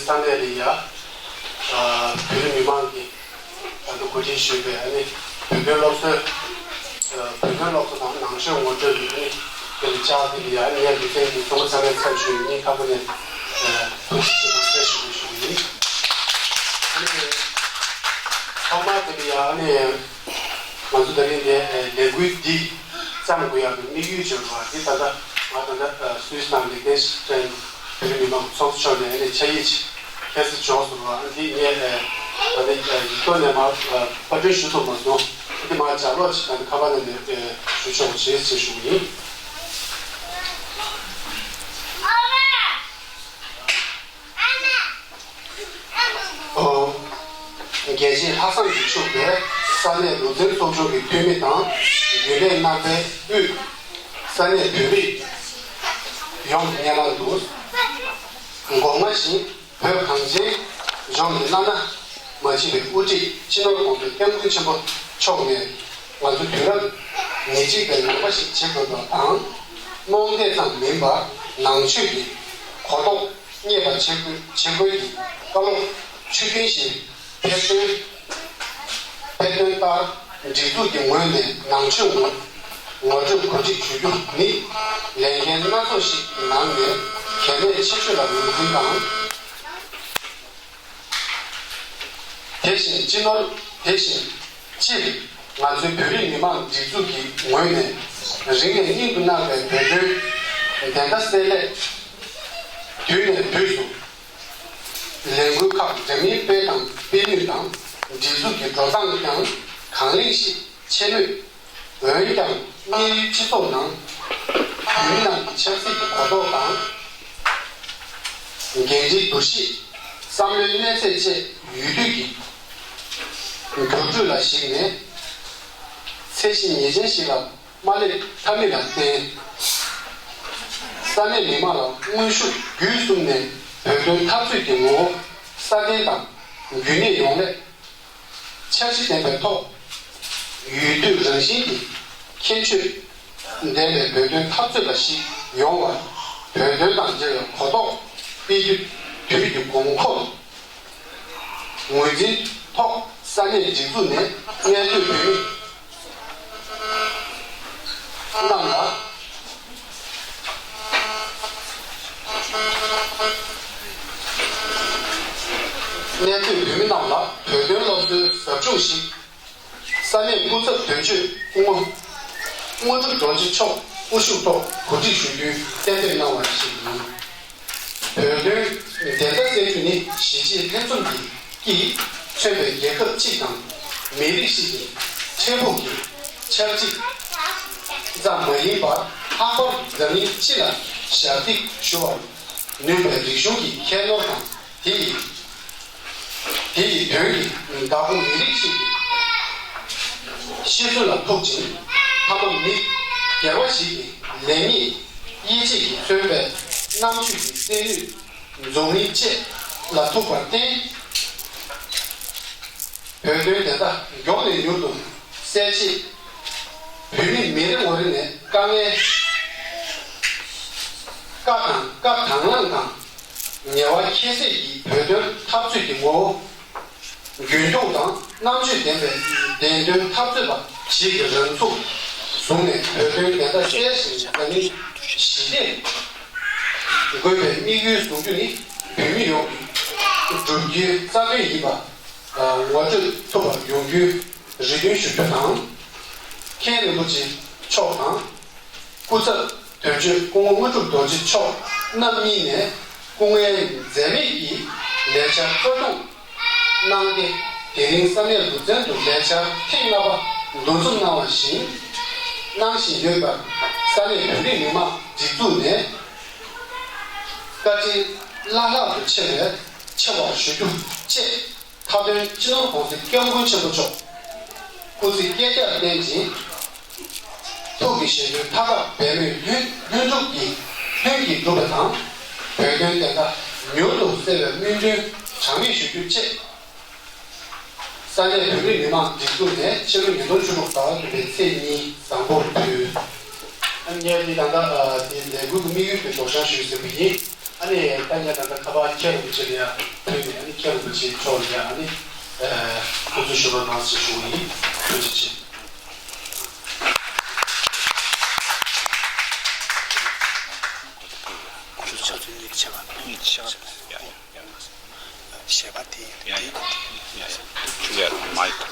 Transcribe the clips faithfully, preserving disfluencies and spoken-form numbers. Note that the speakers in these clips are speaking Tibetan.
ས་གནས་ལ་ཡ། ཨ། བོད་རིགས་མི་མང་གིས་ད་དུང་གོ་སྒྲིག་ཞུས་པའི་ཨ་ནི་བོད་དོན་སློབ་གསོའི། ཨ། བོད་དོན་སློབ་གསོ་དང་ནང་ཆོས་ངོ་སྤྲོད་ཀྱི་ཨ་ནི་དེ་ལ་བཅར་ཏེ་ལ་ཡ་ཨ་ནི་ངས་ལུས་རྩལ་གྱི་ཚོགས་པ་ཚང་མའི་ཚབ་ཞུས་ནས་ཁ་པ་ནས། ཨ། ཐུགས་རྗེ་ཆེ་དང་བཀྲ་ཤིས་བདེ་ལེགས་ཞུ་གི་ཡིན། ཨ་ནི་ཐོག་མར་དེ་ལ་ཡ་ཨ་ནི་ང་ཚོ་ད་རིང་འདིར་ལས་འགུལ་འདི་བརྩམས་དགོས་ཡག་གི་དམིགས་ཡུལ་བྱས་པ་འདི་ད་ལྟ་ང་ད་ལྟ་སུད་སི་དང་ལིག་ཏེན་ཤི་ཊེན་བོད་རིགས་མི་མང་ཚོགས་གཙོ་མཆོག་ནས་ཨ་ནི་ཕྱག་ཡིག་ཅིག་ཁྱེར་སེ་འབྱོར་སོང་བ། འདི་ངས་ད་ལྟ་ཡིག་ཐོག་ནས་མར་པར་སྐྲུན་ཞུ་ཐུབ་མ་སོང་། འདི་མར་ལྗགས་ཀློག་ཅིག་ད་ལྟ་ཁ་པར་ནང་ནས་ཞུ་ཆོག་པ་བྱེད་ཅེས་ཞུ་གི་ཡིན། ཨོ། རྒྱལ་གཅེས་ལྷག་བསམ་གྱིས་ཕྱུག་པའི་ས་གནས་ལུས་རྩལ་ཚོགས་ཆུང་གི་འཐུས་མི་དང་རྒྱུན་ལས་རྣམ་པས་དབུས་ས་གནས་བོད་རིགས་ཡོངས་སྔོན་མ་དུ་དགོངས་པ་བཞིན་བོད་གངས་ཅན་ལྗོངས་ཀྱི་བླ་ན་མ་མཆིས་པའི་དབུ་ཁྲིད་སྤྱི་ནོར་༸གོང་ས་༸སྐྱབས་མགོན་ཆེན་པོ་མཆོག་ནས་ང་ཚོ་དུས་རབས་ཉེར་གཅིག་པའི་ནང་པ་ཞིག་བྱེད་དགོས་པ་དང་། རྨོངས་དད་ཙམ་མིན་པར་ནང་ཆོས་ཀྱི་གོ་རྟོགས་རྙེད་པར་བྱེད་དགོས་བྱེད་དགོས་ཀྱི་བཀའ་སློབ་ཆོས་མཐུན་ཞེས་ཕེབས་དོན་ཕེབས་དོན་ལྟར་སྒྲིག་འཛུགས་ཀྱི་ངོས་ནས་ནང་ཆོས་ངོ་ངོ་སྤྲོད་གོ་སྒྲིག་ཞུ་རྒྱུ་ནི་ལས་འགན་སྣ་ཚོགས་ཤིག་གི་ནང་ནས་གལ་གནད་ཆེ་ཤོས་ལ་ངོས་འཛིན་དང་། དེ་བཞིན་སྤྱི་ནོར་དེ་བཞིན་སྤྱིར་ང་ཚོའི་བོད་རིགས་མི་མང་སྒྲིག་འཛུགས་ཀྱི་ངོས་ནས་རིང་ནས་སྙིང་དུ་བརྣག་པའི་བོད་དོན་བདེན་མཐའ་གསལ་སླད་དུས་ནས་དུས་སུ་ལས་འགུལ་ཁག་འདྲ་མིན་སྤེལ་དང་སྤེལ་མུས་དང་སྒྲིག་འཛུགས་ཀྱི་འགྲོ་སྟངས་ཀྱང་གང་ལེགས་ཤིག་ཆེ་མོད། འོན་ཀྱང་དམིགས་ཡུལ་སྤྱི་ཚོགས་ནང་བོད་མི་རྣམས་ཀྱི་ཆབ་སྲིད་ཀྱི་གོ་རྟོགས་དང་། འགན་འཁྲིའི་འདུ་ཤེས། བསམ་བློའི་གནས་ཚད་བཅས་ཡུལ་དུས་ཀྱི་འགྱུར་འགྲོས་ལ་གཞིགས་ནས། ཚད་གཞི་ངེས་ཅན་ཞིག་ལ་མ་སླེབས་ཐབས་མེད་ལ་བརྟེན། ས་གནས་མི་མང་ལ་དངོས་ཤུགས་བརྒྱུད་གསུམ་ནས་བོད་དོན་འཐབ་རྩོད་ཀྱི་ངོ་བོ་སྲ་བརྟན་དང་རྒྱུན་གནས་ཡོང་སླད། འཆར་གཞི་ལྡན་པའི་ཐོག་ཡུལ་དུས་རང་བཞིན་གྱི་ཁྱད་ཆོས་ལྡན་པའི་བོད་དོན་འཐབ་རྩོད་པ་ཞིག་ཡོང་བར་བོད་དོན་དང་འབྲེལ་བའི་གོ་རྟོགས་སྤེལ་རྒྱུ་དུས་ཀྱི་དགོས་མཁོར་ངོས་འཛིན་ཐོག་ས་གནས་སྒྲིག་འཛུགས་ནས་གནས་སྡོད་བོད་མི་རྣམས་ལ། གནས་སྡོད་བོད་མི་རྣམས་ལ་བོད་དོན་སློབ་གསོའི་ཟབ་སྦྱོང་ཞིག་ས་གནས་སྐུ་ཚབ་དོན་གཅོད་སྐུ་ངོ་དངོས་གྲུབ་རྡོ་རྗེ་མཆོག་སྐུ་བཞུགས་ཐོག་གོ་སྒྲིག་ཞུ་རྒྱུའི་གཏན་འབེབས་གནང་བ་ཞིག་ཡིན། བོད་དོན་བདེན་མཐའ་གསལ་རྒྱུ་ནི་གཞིས་བྱེས་ལྷན་འཛོམས་ཀྱིས་ཀྱིས་མཚོན་པའི་རྒྱལ་ཁབ་གཅིག་དང་མི་རིགས་ཤིག་གི་འཕྲལ་ཕུགས་ཀྱི་ཆབ་སྲིད་ཙམ་མ་ཡིན་པར་ལྷག་པར་འཛམ་གླིང་སྤྱི་ལ་ཞབས་འདེགས་ཞུ་བར་ནུས་པའི་རིག་གཞུང་གི་ཁྱད་ནོར་དང་དེ་ཡི་དེ་ཡི་དོན་གྱི་བདག་པོ་མི་རིགས་ཤིག་གི་ཤི་གསོན་ལ་ཐུག་ཅིང་ཐ་མ་མི་སྒེར་བ་ཞིག་གི་ལེགས་ཉེས་དབྱེ་འབྱེད་ཀྱིས་མཚོན་པའི་རྣམ་དཔྱོད་ཀྱི་རྩལ་ནུས། འཛུགས་སྐྲུན་བཅས་ལ་ཐུག་པར་བརྟེན། བོད་དོན་བདེན་མཐའ་མགྱོགས་ནས་མྱུར་དུ་གསལ་ཆེད། བོད་མི་མི་རེ་ངོ་རེ་ནས་དཀའ་ངལ་བཀའ་དང་བཀའ་དང་བླངས་དང་ཉེ་བ་ཁྱད་བསད་ཀྱིས་བོད་དོན་འཐབ་རྩོད་ཀྱི་ངོ་བོ་རྒྱུན་འཁྱོངས་དང་རྣམ་དཔྱོད་ལྡན་པའི་བདེན་དོན་འཐབ་རྩོད་པ་ཞིག་གི་རང་ཚུགས་བཟུང་ནས་བོད་དོན་བདེན་མཐའ་གསལ་ཞིང་འཛམ་གླིང་ཞི་བདེ། དགོས་པའི་དམིགས་ཡུལ་བཟུང་རྒྱུ་ནི་བོད་མི་ཡོངས་ཀྱི་བསྒྲུབ་རྒྱུའི་རྩ་དོན་ཡིན་པ་ངོ་སྤྲོད་ཐུབ་པ་ཡོང་རྒྱུའི་རེ་འདུན་ཞུ་རྒྱུ་དང་། མཁན་རིན་པོ་ཆེ་མཆོག་དང་། སྐུ་ཚབ་དོན་གཅོད་སྐུ་ངོ་དངོས་གྲུབ་རྡོ་རྗེ་མཆོག་རྣམ་གཉིས་ནས་སྐུ་ངལ་འཛེམས་མེད་ཀྱིས་ལས་འཆར་གཙོ་སྐྱོང་གནང་སྟེ། དེ་རིང་ས་གནས་ལུ་ཙན་དུ་ལས་འཆར་ཐེངས་ལྔ་པ་འདུ་འཛོམས་གནང་བ་བཞིན་གནང་བཞིན་ཡོད་པར་ས་གནས་བོད་རིགས་མི་མང་སྒྲིག་འཛུགས་ནས་བཀའ་དྲིན་བླ་ལྷག་ཏུ་ཆེ་བའི་ཆེ་བ་ཞུ་རྒྱུ་བཅས། མཐའ་དོན་སྤྱི་ནོར་༸གོང་ས་༸སྐྱབས་མགོན་ཆེན་པོ་མཆོག་སྐུ་ཚེ་བསྐལ་བརྒྱར་བརྟན་ཅིང་། ཐུགས་ཀྱི་བཞེད་དོན་མཐའ་དག་འབད་མེད་ལྷུན་ལྷུན་གྲུབ་ཀྱིས་ལྷུན་གྱིས་གྲུབ་པ་དང་། བོད་དོན་བདེན་མཐའ་མྱུར་དུ་གསལ་བའི་སྨོན་འདུན་གྲངས་མེད་ཞུ་རྒྱུ་བཅས། ས་གནས་བོད་རིགས་མི་མང་སྒྲིག་འཛུགས་ནས་ཕྱི་ལོ་ཉིས་སྟོང་བཅུ་དྲུག་ཟླ་བ་བདུན་པའི་ཚེས་གཉིས་བཟང་པོར་ཕུལ། ངས་འདི་ད་ལྟ་དེའི་ལས་འགུལ་གྱི་དམིགས་ཡུལ་དེ་སྒྲོག་སྦྱང་ཞུས་ཟིན་པ་ཡིན། ཨ་ནི་ད་ངས་ད་ལྟ་ཁ་པར་མཁན་རིན་པོ་ཆེ་ལ་ཡང་ཕུལ་ནས། ཨ་ནི་མཁན་རིན་པོ་ཆེའི་ཕྱོགས་ལ་ཡང་ཨ་ནི་སྐུ་གཟུགས་ཞུ་རོགས་གནང་ཟེར་ཞུ་གི་ཡིན། ཐུགས་རྗེ་ཆེ། ཆེ་བ་ཆེ་བ། ཡ་ཡ། ཞེས་པ་དེ། ཡ་ཡ། ཡ་ཡ། ཆུ་ཡ་མ་ཡི།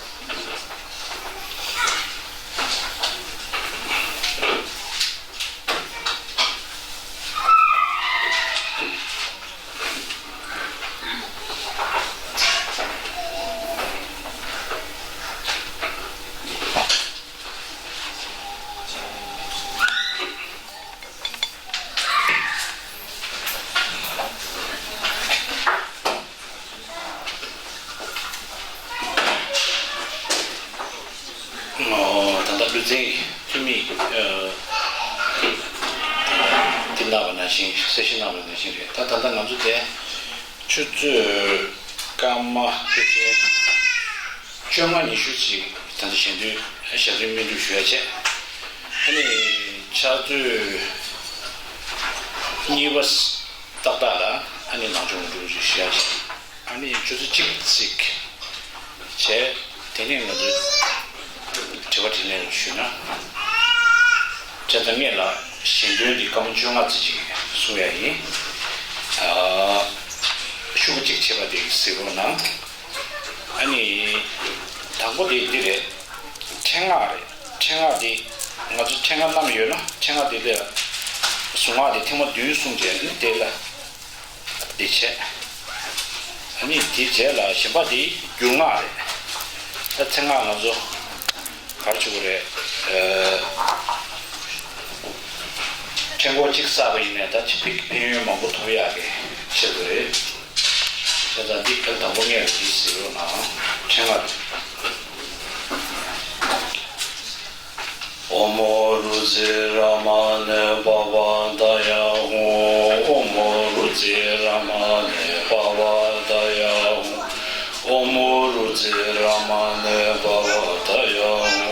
ད་ལྟ་བློ་འཛིན་འཐུས་མི་འདི་གནང་བ་ནང་བཞིན། གསལ་བཤད་གནང་བ་ནང་བཞིན་རེད། ད་ད་ལྟ་ང་ཚོ་དེ་ཆུ་ཚོད་སྐར་མ་ཕལ་ཆེར་བཅོ་ལྔ་ཉི་ཤུ་ཅིག་ད་ལྟ་ཞལ་འདོན་ཞལ་འདོན་སྨིན་སྒྲུབ་ཞུ་ཡ་བྱས། ཨ་ནི་ཕྱག་ཚོད་གཉིས་པ་ཏག་ཏག་ལ་ཨ་ནི་ནང་ཆོས་ངོ་སྤྲོད་ཞུ་ཡ་བྱས། ཨ་ནི་ཆུ་ཚོད་གཅིག་ཙམ་བྱས། དེ་ནས་ང་ཚོས་དྲི་བ་དྲིས་ལན་ཞུས་ན། བྱས་ཙང་ངས་ལ་ཞལ་འདོན་འདི་སྐར་མ་བཅོ་ལྔ་ཙམ་ཅིག་གསུང་ཡ་ཡིན། ཨ། ཤོག་གུ་གཅིག་བྱས་པ་དེ་གཟིགས་རོགས་གནང་། ཨ་ནི་དང་པོ་དེ་འདི་རེད། ཕྲེང་སྔགས་རེད། ཕྲེང་སྔགས་འདི་ང་ཚོ་ཕྲེང་སྔགས་བསྣམས་ཡོད་ན། ཕྲེང་སྔགས་འདི་ལ་གཟུངས་སྔགས་འདི་ཐེངས་མ་བདུན་གསུངས་རྗེས་ནི་དེ་ལ་འདི་བྱས། ཨ་ནི་དེ་རྗེས་ལ་གཞན་པ་དེ་འགྱུར་སྔགས་རེད། ད་མཚན་སྔགས་ང་ཚོ་ག་རེ་བྱེད་དགོས་རེད། ཨ། ཕྲེང་སྐོར་གཅིག་བསགས་པ་ཡིན་ནའི་ད་ཅི་ཕིག་ཕན་ཡོན་མང་པོ་ཐོབ་ཡག་གི་ཆེད་དུ་རེད། བྱས་ཙང་འདི་གལ་དང་པོ་ངས་འདི་གཟིགས་རོགས་གནང་། ཕྲེང་སྔགས། ཨོ་མོ་རུ་ཙི་ར་མ་ཎི་བྷ་ག་ཝ་ཏ་ཡ་ཧུ། ཨོ་མོ་རུ་ཙི་ར་མ་ཎི་བྷ་ག་ཝ་ཏ་ཡ་ཧུ། ཨོ་མོ་རུ་ཙི་ར་མ་ཎི་བྷ་ག་ཝ་ཏ་ཡ་ཧུ།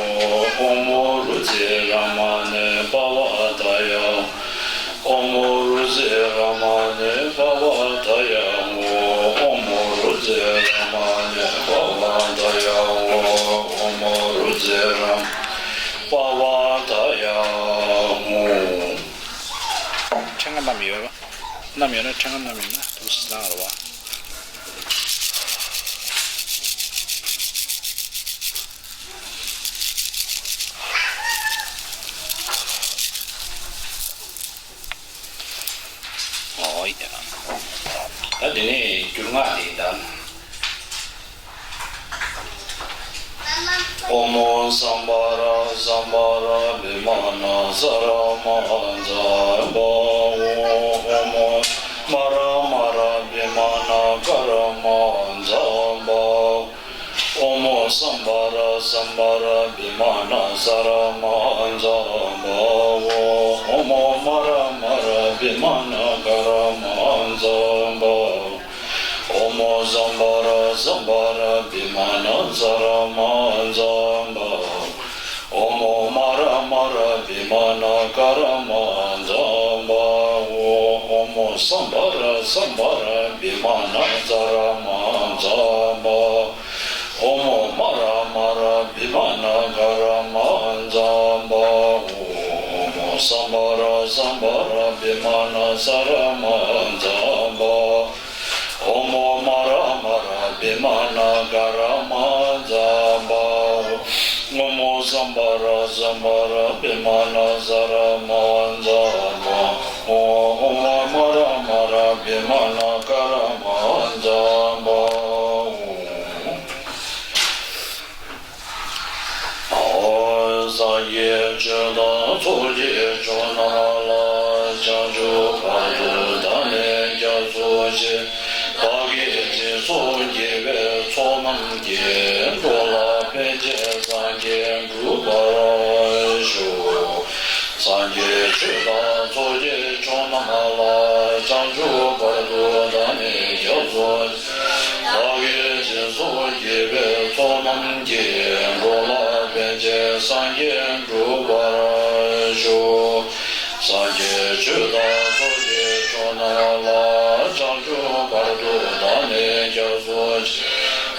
ཨོ་མོ་རུ་ཙི་ར་མ་ཎི་བྷ་ག་ཝ་ཏ་ཡ་ཧུ། ཨོ་མོ་རུ་ཙི་ར་མ་ཎི་བྷ་ག་ཝ་ཏ་ཡ་ཧུ། ཨོ་མོ་རུ་ཙི་ར་མ་ཎི་བྷ་ག་ཝ་ཏ་ཡ་ཧུ། ཨོ་མོ་རུ་ཙི་ར་མ་ཎི་བྷ་ག་ཝ་ཏ་ཡ་ཧུ། ཕྲེང་སྔགས་བསྣམས་ཡོད། བསྣམས་ཡོད་ན། ཕྲེང་སྔགས་བསྣམས་ཡོད་ན་ཐུགས་སྣང་ར་བ། ཨོ་ཡ། ད་དེ་ནས་འགྱུར་སྔགས་དེ་ཡིན་ད། ཨོ་མོ་སམྦྷ་ར་སམྦྷ་ར་བི་མ་ན་ས་ར་མ་ཛ་བྷ་ཝ། ཨོ་མོ་མ་ར་མ་ར་བི་མ་ན་ཀ་ར་མ་ཛ་བྷ་ཝ། ཨོ་མོ་སམྦྷ་ར་སམྦྷ་ར་བི་མ་ན་ས་ར་མ་ཛ་བྷ་ཝ། ཨོ་མོ་མ་ར་མ་ར་བི་མ་ན་ཀ་ར་མ་ཛ་བྷ་ཝ། ཨོ་མོ་སམྦྷ་ར་སམྦྷ་ར་བི་མ་ན་ས་ར་མ་ཛ་བྷ་ཝ། ཨོ་མོ་མ་ར་མ་ར་བི་མ་ན་ཀ་ར་མ་ཛ་བྷ་ཝ། ཨོ་མོ་སམྦྷ་ར་སམྦྷ་ར་བི་མ་ན་ས་ར་མ་ཛ་བྷ་ཝ། ཨོ་མོ་མ་ར་མ་ར་བི་མ་ན་ཀ་ར་མ་ཛ་བྷ་ཝ། ཨོ་མོ་སམྦྷ་ར་སམྦྷ་ར་བི་མ་ན་ས་ར་མ་ཛ་བྷ་ཝ། ཨོ་མོ་མ་ར་མ་ར་བི་མ་ན་ཀ་ར་མ་ཛ་བྷ་ཝ། ཨོ་མོ་སམྦྷ་ར་སམྦྷ་ར་བི་མ་ན་ས་ར་མ་ཛ་བྷ་ཝ། ཨོ་མོ་མ་ར་མ་ར་བི་མ་ན་ཀ་ར་མ་ཛ་བྷ་ཝ། ཨོ། སངས་རྒྱས་ཆོས་དང་ཚོགས་ཀྱི་མཆོག་རྣམས་ལ། བྱང་ཆུབ་བར་དུ་བདག་ནི་སྐྱབས་སུ་མཆི། བདག་གིས་སྦྱིན་སོགས་བགྱིས་པའི་ཚོགས་རྣམས་ཀྱིས། འགྲོ་ལ་ཕན་ཕྱིར་སངས་རྒྱས་འགྲུབ་པར་ཤོག། སངས་རྒྱས་ཆོས་དང་ཚོགས་ཀྱི་མཆོག་རྣམས་ལ། བྱང་ཆུབ་བར་དུ་བདག་ནི་སྐྱབས་སུ་མཆི། བདག་གིས་སྦྱིན་སོགས་བགྱིས་པའི་ཚོགས་རྣམས་ཀྱིས། འགྲོ་ལ་ཕན་ཕྱིར་སངས་རྒྱས་འགྲུབ་པར་ཤོག། སངས་རྒྱས་ཆོས་དང་ཚོགས་ཀྱི་མཆོག་ ལ། བྱང་ཆུབ་བར་དུ་བདག་ནི་སྐྱབས་སུ་མཆི།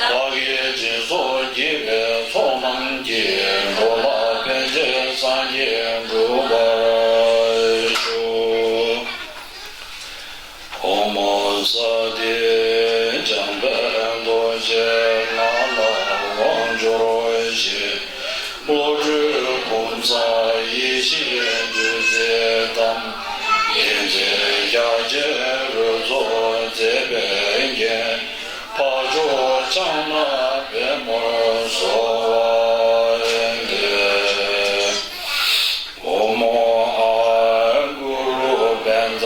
བདག་གིས་སྦྱིན་སོགས་བགྱིས་པའི་ཚོགས་རྣམས་ཀྱིས། འགྲོ་ལ་ཕན་ཕྱིར་སངས་རྒྱས་འགྲུབ་པར་ཤོག། ཨོཾ་སྭ་སྟི། འཇམ་དཔལ་རྡོ་རྗེ་ང་ལ་དབང་འབྱོར་ཞིང་། བློ་གྲོས་ཕུན་ཚོགས་ཡེ་ཤེས་བདུད་རྩིས་གཏམས། ཡོན་ཏན་རྒྱ་ཆེར་རོལ་མཚོ་མཛད་པའི་མཁན། འཕགས་མཆོག་ཕྱག་ན་པདྨོར་གསོལ་བ་འདེབས། ཨོཾ་ཨཱཿཧཱུྃ་གུ་རུ་པཉྩ་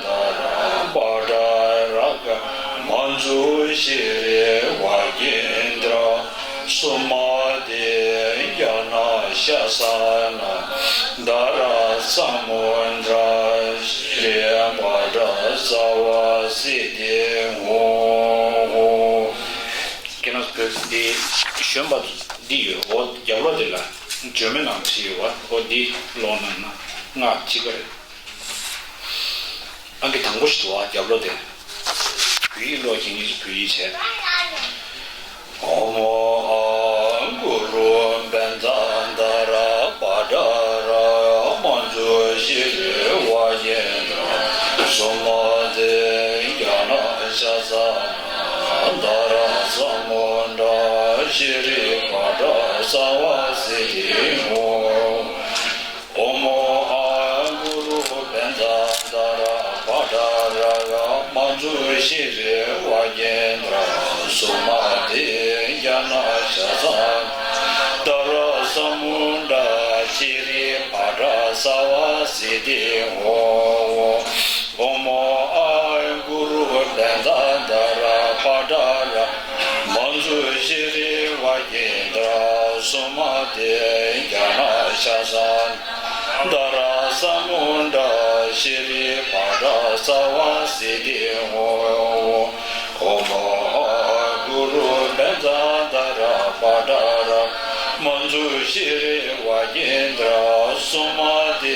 དྷ་ར་པྲ་རཀྵ་མཉྫུ་ཤྲཱི་ཝ་གེ་ནྡྲ་སུ་མ་ཏི་ཛྙཱ་ན་ཤཱ་ས་ན་དྷ་ར་ས་མུ་དྲ་ཤྲཱི་པྲ་ཙ་བ་སིདྡྷི་ཧཱུྃ། ཁྱེད་རང་ཚོ་བོད་འདི་གཞོན་པ་འདི་ཡོད། འོ་རྒྱབ་ལོགས་དེ་ལ་འཇོལ་མོ་ནང་བྲིས་ཡོད་པ། འོ་འདི་ཀློག་གནང་ན་སྔགས་གཅིག་པ་རེད། ཨང་ཀི་དང་པོ་ཞིག་འདུག་བ། རྒྱབ་ལོགས་དེ། བོད་ཡིག་ཀློག་མཁན་གྱིས་བོད་ཡིག་བྱས། ཨོཾ་ཨཱཿཧཱུྃ་གུ་རུ་པཉྩ་དྷ་ར་པྲ་རཀྵ་མཉྫུ་ཤྲཱི་ཝ་གེ་ནྡྲ་སུ་མ་ཏི་ཛྙཱ་ན་ཤཱ་ས་ན་དྷ་ར་ས་མུ་དྲ་ཤྲཱི་པྲ་ཙ་བ་སིདྡྷི་ཧཱུྃ། ཨོཾ་ཨཱཿཧཱུྃ་གུ་རུ་པཉྩ་དྷ་ར་པྲ་རཀྵ་མཉྫུ་ཤྲཱི་ཝ་གེ་ནྡྲ་སུ་མ་ཏི་ཛྙཱ་ན་ཤཱ་ས་ན་དྷ་ར་ས་མུ་དྲ་ཤྲཱི་པྲ་ཙ་བ་སིདྡྷི་ཧཱུྃ། ཨོཾ་ཨཱཿཧཱུྃ་གུ་རུ་པཉྩ་དྷ་ར་པྲ་རཀྵ་མཉྫུ་ཤྲཱི་ཝ་གེ་ནྡྲ་སུ་མ་ཏི་ཛྙཱ་ན་ཤཱ་ས་ན་དྷ་ར་ས་མུ་དྲ་ཤྲཱི་པྲ་ཙ་བ་སིདྡྷི་ཧཱུྃ། ཨོཾ་ཨཱཿཧཱུྃ་གུ་རུ་པཉྩ་དྷ་ར་པྲ་རཀྵ་མཉྫུ་ཤྲཱི་ཝ་གེ་ནྡྲ་སུ་མ་ཏི་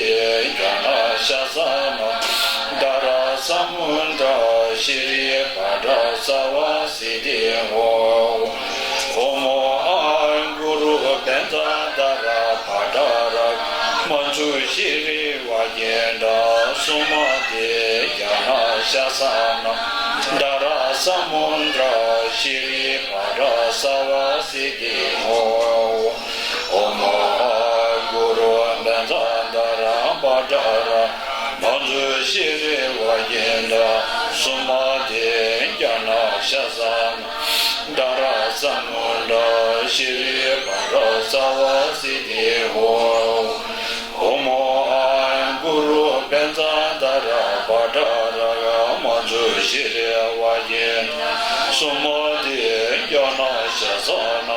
ཛྙཱ་ན་ཤཱ་ས་ན་དྷ་ར་ས་མུ་དྲ་ཤྲཱི་པྲ་ཙ་བ་སིདྡྷི་ཧཱུྃ། ཨོཾ་ཨཱཿཧཱུྃ་གུ་རུ་པཉྩ་དྷ་ར་པྲ་རཀྵ་མཉྫུ་ཤྲཱི་ཝ་གེ་ནྡྲ་སུ་མ་ཏི་ཛྙཱ་ན་ཤཱ་ས་ན་དྷ་ར་ས་མུ་དྲ་ཤྲཱི་པྲ་ཙ་བ་སིདྡྷི་ཧཱུྃ། ཨོཾ་ཨཱཿཧཱུྃ་གུ་རུ་པཉྩ་དྷ་ར་པྲ་རཀྵ་མཉྫུ་ཤྲཱི་ཝ་གེ་ནྡྲ་སུ་མ་ཏི་ཛྙཱ་ན་ཤཱ་ས་ན་དྷ་ར་ས་མུ་དྲ་ཤྲཱི་པྲ་ཙ་བ་སིདྡྷི་ཧཱུྃ། ཨོཾ་ཨཱཿཧཱུྃ་གུ་རུ་པཉྩ་དྷ་ར་པྲ་རཀྵ་མཉྫུ་ཤྲཱི་ཝ་གེ་ནྡྲ་སུ་མ་ཏི་ཛྙཱ་ན་ཤཱ་ས་ན་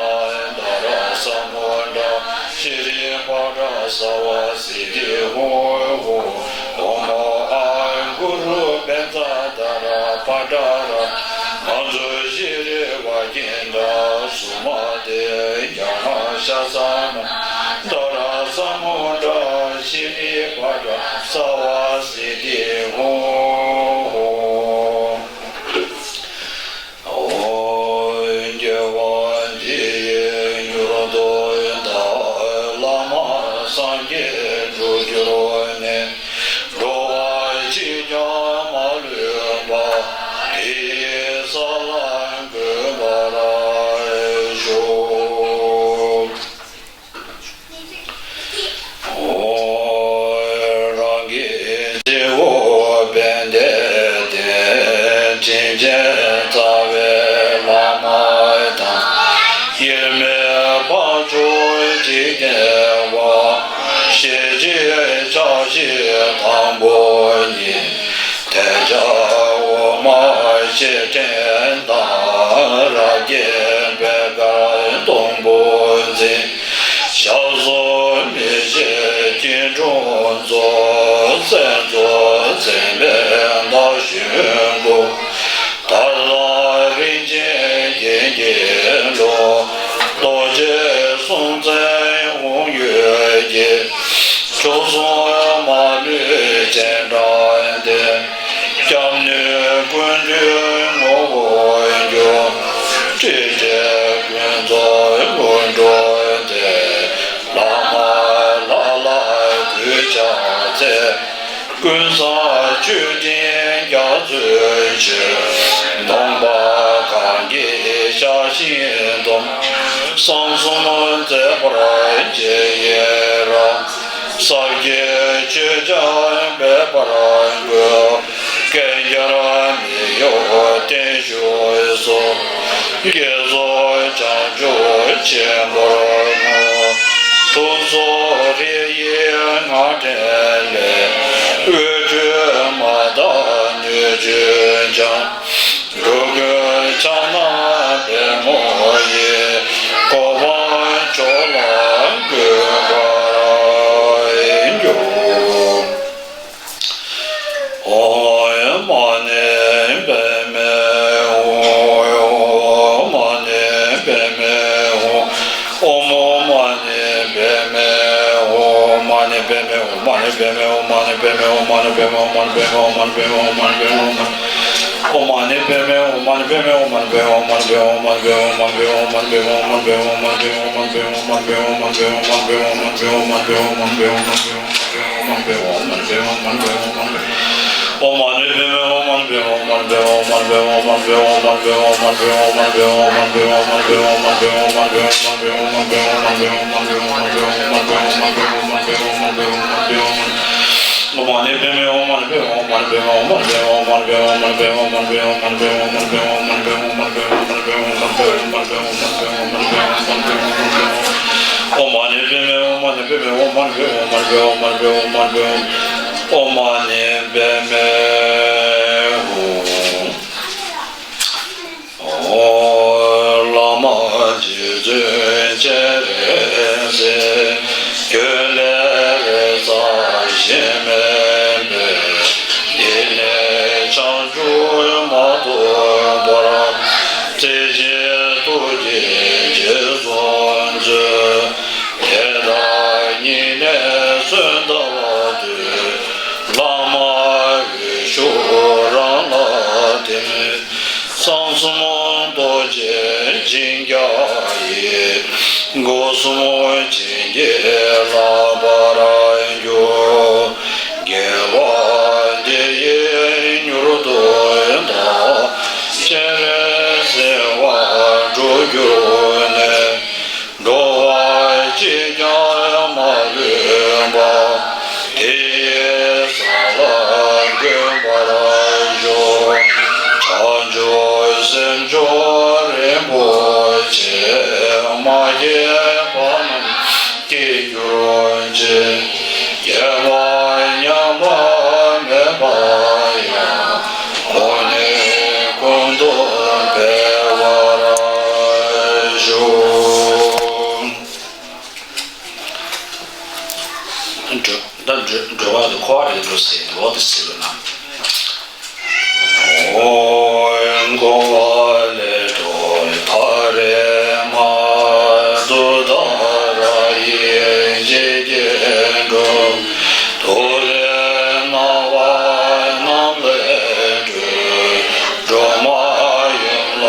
དྷ་ར་ས་མུ་དྲ་ཤྲཱི་པྲ་ཙ་བ་སིདྡྷི་ཧཱུྃ། ཨོཾ་ཨཱཿཧཱུྃ་གུ་རུ་པཉྩ་དྷ་ར་པྲ་རཀྵ་མཉྫུ་ཤྲཱི་ཝ་གེ་ནྡྲ་སུ་མ་ཏི་ཛྙཱ་ན་ཤཱ་ས་ན་དྷ་ར་ས་མུ་དྲ་ཤྲཱི་པྲ་ཙ་བ་སིདྡྷི་ཧཱུྃ། ཨོ། དགེ་བ་འདི་ཡིས་མྱུར་དུ་བདག་བླ་མ་སངས་རྒྱས་འགྲུབ་གྱུར་ནས། འགྲོ་བ་གཅིག་ཀྱང་མ་ལུས་པ། དེ་ཡི་ས་ལ་འགོད་པར་ཤོག། ཨོ། རང་གི་སྤྱི་བོར་པད་ཟླའི་གདན། དྲིན་ཅན་རྩ་བའི་བླ་མ་དང་། དབྱེར་མེད་འཕགས་མཆོག་འཇིག་རྟེན་དབང་། ཞལ་གཅིག་ཕྱག་བཞི་དང་པོ་ཉིད། དལ་བྱེད་འོག་མ་བཞི་ཕྲེང་དང་། རབ་བརྒྱན་པད་དཀར་སྡོང་པོ་འཛིན། ཞབས་སོར་མི་ཕྱེད་སྐྱིལ་ཀྲུང་རྫོགས། སྲིད་མཚོ་འཛིན་པའི་མདའ་གཞུ་དགུ། དར་ལ་རིན་ཆེན་རྒྱན་གྱིས་ཀློག། རྡོ་རྗེ་གསུང་བཙན་དབང་ཡོད་ཀྱི། ཕྱོགས་མཚུངས་མ་ལུས་སྤྱན་དྲངས་ཏེ། སྐྱབས་ ཀུན་བཟང་མཆོད་སྤྲིན་རྒྱ་མཚོའི་ཆུ། སྟོང་པ་གང་གིས་ཞག་བཞིན་འདོམས། གསང་གསུམ་མཛད་པར་རྗེས་ཡི་རང་། ཟབ་རྒྱས་ཆོས་ཀྱང་འབད་པར་བསྐུལ། བསྐལ་བརྒྱར་མི་གཡོ་བརྟན་བཞུགས་སོ། བསྐྱེད་རྫོགས་བྱང་ཆུབ་ཆེན་པོར་བསྔོ། ཐུགས་སྲོག་ལྷ་ཡི་སྔགས་ཕྲེང་ལས། འོད་འཕྲོས་མ་དག་སྣོད་བཅུད་འཆང་། འགྲོ་ཀུན་ཕྱག་ན་པདྨོ་ཡི། གོ་འཕང་མཆོག་ལ་འགོད་པར་འགྱུར། ཨོཾ་མ་ཎི་པདྨེ་ཧཱུྃ། ཨོཾ་མ་ཎི་པདྨེ་ཧཱུྃ། ཨོཾ་མ་ཎི་པདྨེ་ཧཱུྃ། མ་ཎི་པདྨེ་ཧཱུྃ། མ་ཎི་པདྨེ་ཧཱུྃ། མ་ཎི་པདྨེ་ཧཱུྃ། མ་ཎི་པདྨེ་ཧཱུྃ། ཨོཾ་མ་ཎི་པདྨེ་ཧཱུྃ། མ་ཎི་པདྨེ་ཧཱུྃ། མ་ཎི་པདྨེ་ཧཱུྃ། ཨོཾ་མ་ཎི་པདྨེ་ཧཱུྃ། ཨོཾ་བླ་མ་རྗེ་བཙུན་སྤྱན་རས་གཟིགས། ཁྱོད་ལས་རེག་བྱ་གཞན་མེད་པས། འདི་ནས་བྱང་ཆུབ་མ་ཐོབ་བར། བརྩེ་ཆེན་ཐུགས་ཀྱིས་རྗེས་བཟུང་མཛོད། དེ་ལྟར་སྙིང་ནས་གསོལ་བཏབ་དུས། བླ་མ་འོད་ཞུ་རང་ལ་བསྟིམ། གསང་གསུམ་རྡོ་རྗེ་འཆིང་རྒྱ་ཡིས། སྒོ་གསུམ་བྱིན་གྱིས་བརླབ་པར་འགྱུར། དགེ་བ་འདི་ཡིས་མྱུར་དུ་བདག། སྤྱན་རས་གཟིགས་དབང་འགྲུབ་གྱུར་ནས། འགྲོ་བ་གཅིག་ཀྱང་མ་ལུས་པ། དེ་ཡི་ས་ལ་འགོད་པར་ཤོག། བྱང་ཆུབ་སེམས་མཆོག་རིན་པོ་ཆེ། མ་སྐྱེས་པ་རྣམས་སྐྱེ་གྱུར་ཅིག། སྐྱེས་པ་ཉམས་པ་མེད་པ་ཡང་། ཀུན་ནས་ཀུན་ཏུ་འཕེལ་བར་ཤོག། འགྲོ་ད་འགྲོ་འགྲོ་བ་དང་འཁོར་བ་རིག་འགྲོ་ཟེར་འོ་དེ་ཟེར་བ་ན། ཨོཾ་འཁོར་བ་ལས་སྒྲོལ་ཐ་རེ་མ། ཏུཏྟཱ་ར་ཡེ་ཇི་སྐྱེས་འགྲོ། ཏུ་རེ་སྣང་བ་རྣམས་ལས་གྲོལ། སྒྲོལ་མ་ཡུམ་ལ་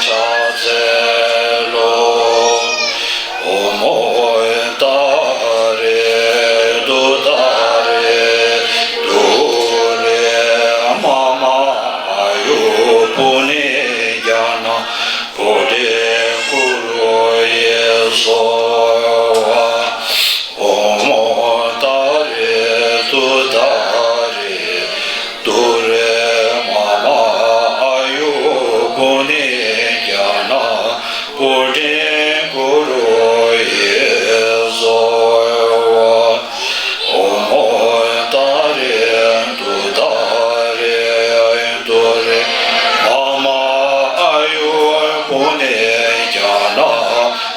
ཕྱག་འཚལ་ལོ། ཨོཾ་ཏཱ་རེ་ཏུཏྟཱ་རེ་ཏུ་རེ་མ་མ་ཨཱ་ཡུ་པུ་ཎི་ཛྙཱ་ན་བོ་དྷི་གུ་རུ་ཡེ་སྭཱ་ཧཱ། ཨོཾ་ཏཱ་རེ་ཏུཏྟཱ་རེ་ཏུ་རེ་མ་མ་ཨཱ་ཡུ་པུ་ཎི་ཛྙཱ་ན་བོ་དྷི་གུ་རུ་ཡེ་སྭཱ་ཧཱ། ཨོཾ་ཏཱ་རེ་ཏུཏྟཱ་རེ་ཏུ་རེ་མ་མ་ཨཱ་ཡུ་པུ་ཎི་ཛྙཱ་ན་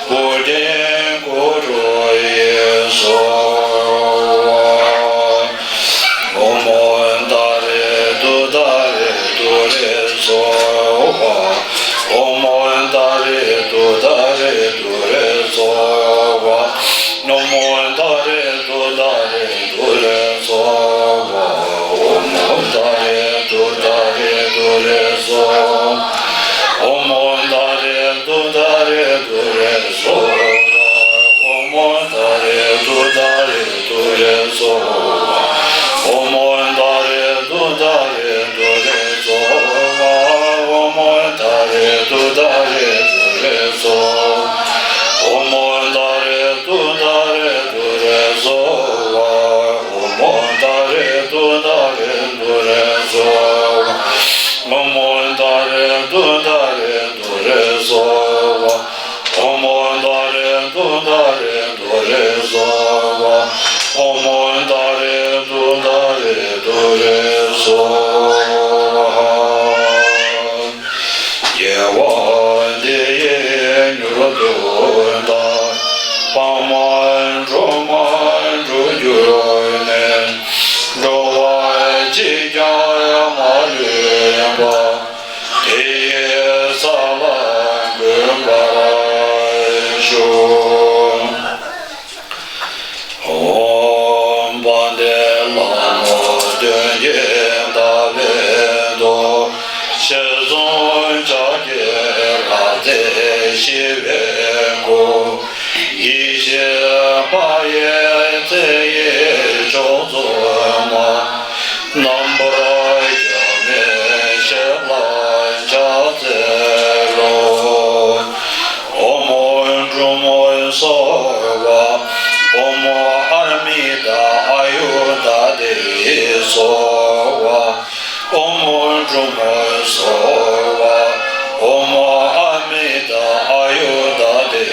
བོ་དྷི་གུ་རུ་ཡེ་སྭཱ་ཧཱ། ཨོཾ་ཏཱ་རེ་ཏུཏྟཱ་རེ་ཏུ་རེ་སྭཱ་ཧཱ། ཨོཾ་ཏཱ་རེ་ཏུཏྟཱ་རེ་ཏུ་རེ་སྭཱ་ཧཱ། ཨོཾ་ཏཱ་རེ་ཏུཏྟཱ་རེ་ཏུ་རེ་སྭཱ་ཧཱ། ཨོཾ་ཏཱ་རེ་ཏུཏྟཱ་རེ་ཏུ་རེ་སྭཱ་ཧཱ། ཨོཾ་ཏཱ་རེ་ཏུཏྟཱ་རེ་ཏུ་རེ་སྭཱ་ཧཱ། ཨོཾ་ཏཱ་རེ་ཏུཏྟཱ་རེ་ཏུ་རེ་སྭཱ་ཧཱ། ཨོཾ་ ཞུ། ཨོཾ་དཔལ་ལྡན་ལྷ་མོ་སྟོན་ཀའི་ཟླ་བའི་མདོག། ཞལ་གསུམ་ཕྱག་བརྒྱད་རལ་གྲི་ཞི་བའི་སྐུ། ཡེ་ཤེས་མ་ཡི་མཚན་ཡི་མཆོག་ཚོགས་མ། རྣམ་པར་འགྱུར་མེད་ཞབས་ལ་ཕྱག་འཚལ་ལོ། ཨོཾ་འབྲུག་མོ་སྭཱ་ཧཱ། ཨོཾ་ཨ་མི་ཏ་ཨ་ཡུ་ད་དེ་སྭཱ་ཧཱ། ཨོཾ་འབྲུག་མོ་སྭཱ་ཧཱ། ཨོཾ་ཨ་མི་ཏ་ཨ་ཡུ་ད་དེ་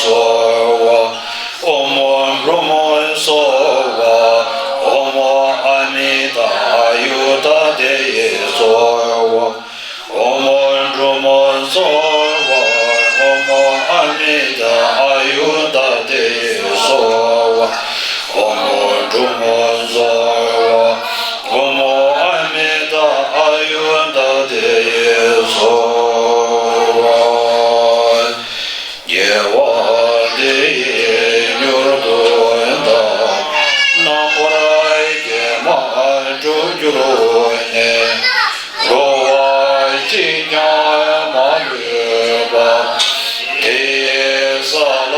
སྭཱ་ཧཱ། ཨོཾ་འབྲུག་མོ་སྭཱ་ཧཱ། ཨོཾ་ཨ་མི་ཏ་ཨ་ཡུ་ད་དེ་སྭཱ་ཧཱ། ཨོཾ་འབྲུག་མོ་སྭཱ་ཧཱ། ཨོཾ་ཨ་མི་ཏ་ཨ་ཡུ་ད་དེ་སྭཱ་ཧཱ། ཨོཾ་འབྲུག་མོ་སྭཱ་ཧཱ། ཨོཾ་ཨ་མི་ཏ་ཨ་ཡུ་ད་དེ་སྭཱ་ཧཱ། དགེ་བ་འདི་ཡིས་མྱུར་དུ་བདག། རྣམ་པར་རྒྱལ་མ་འགྲུབ་གྱུར་ནས། འགྲོ་བ་གཅིག་ཀྱང་མ་ལུས་པ། དེ་ཡི་ས་ལ་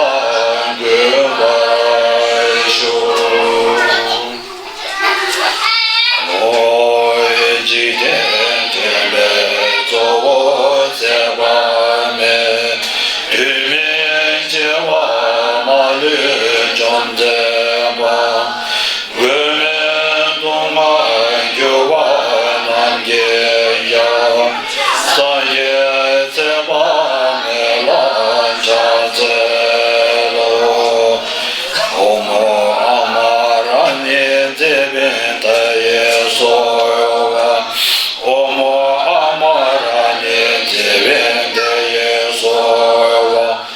འགོད་པར་ཞུ། འཇིག་རྟེན་འདྲེན་པའི་གཙོ་བོ་ཚེ་དཔག་མེད། དུས་མིན་འཆི་བ་མ་ལུས་འཇོམས་མཛད་པ། མགོན་མེད་སྡུག་བསྔལ་གྱུར་པ་རྣམས་ཀྱི་ཡང་། སངས་རྒྱས་ཚེ་དཔག་མེད་ལ་ཕྱག་འཚལ་ལོ། ཨོཾ་ཨ་མ་ར་ཎི་ཙི་བི་ཏ་ཡེ་སྭཱ་ཧཱ། ཨོཾ་ཨ་མ་ར་ཎི་ཙི་བི་ཏ་ཡེ་སྭཱ་ཧཱ།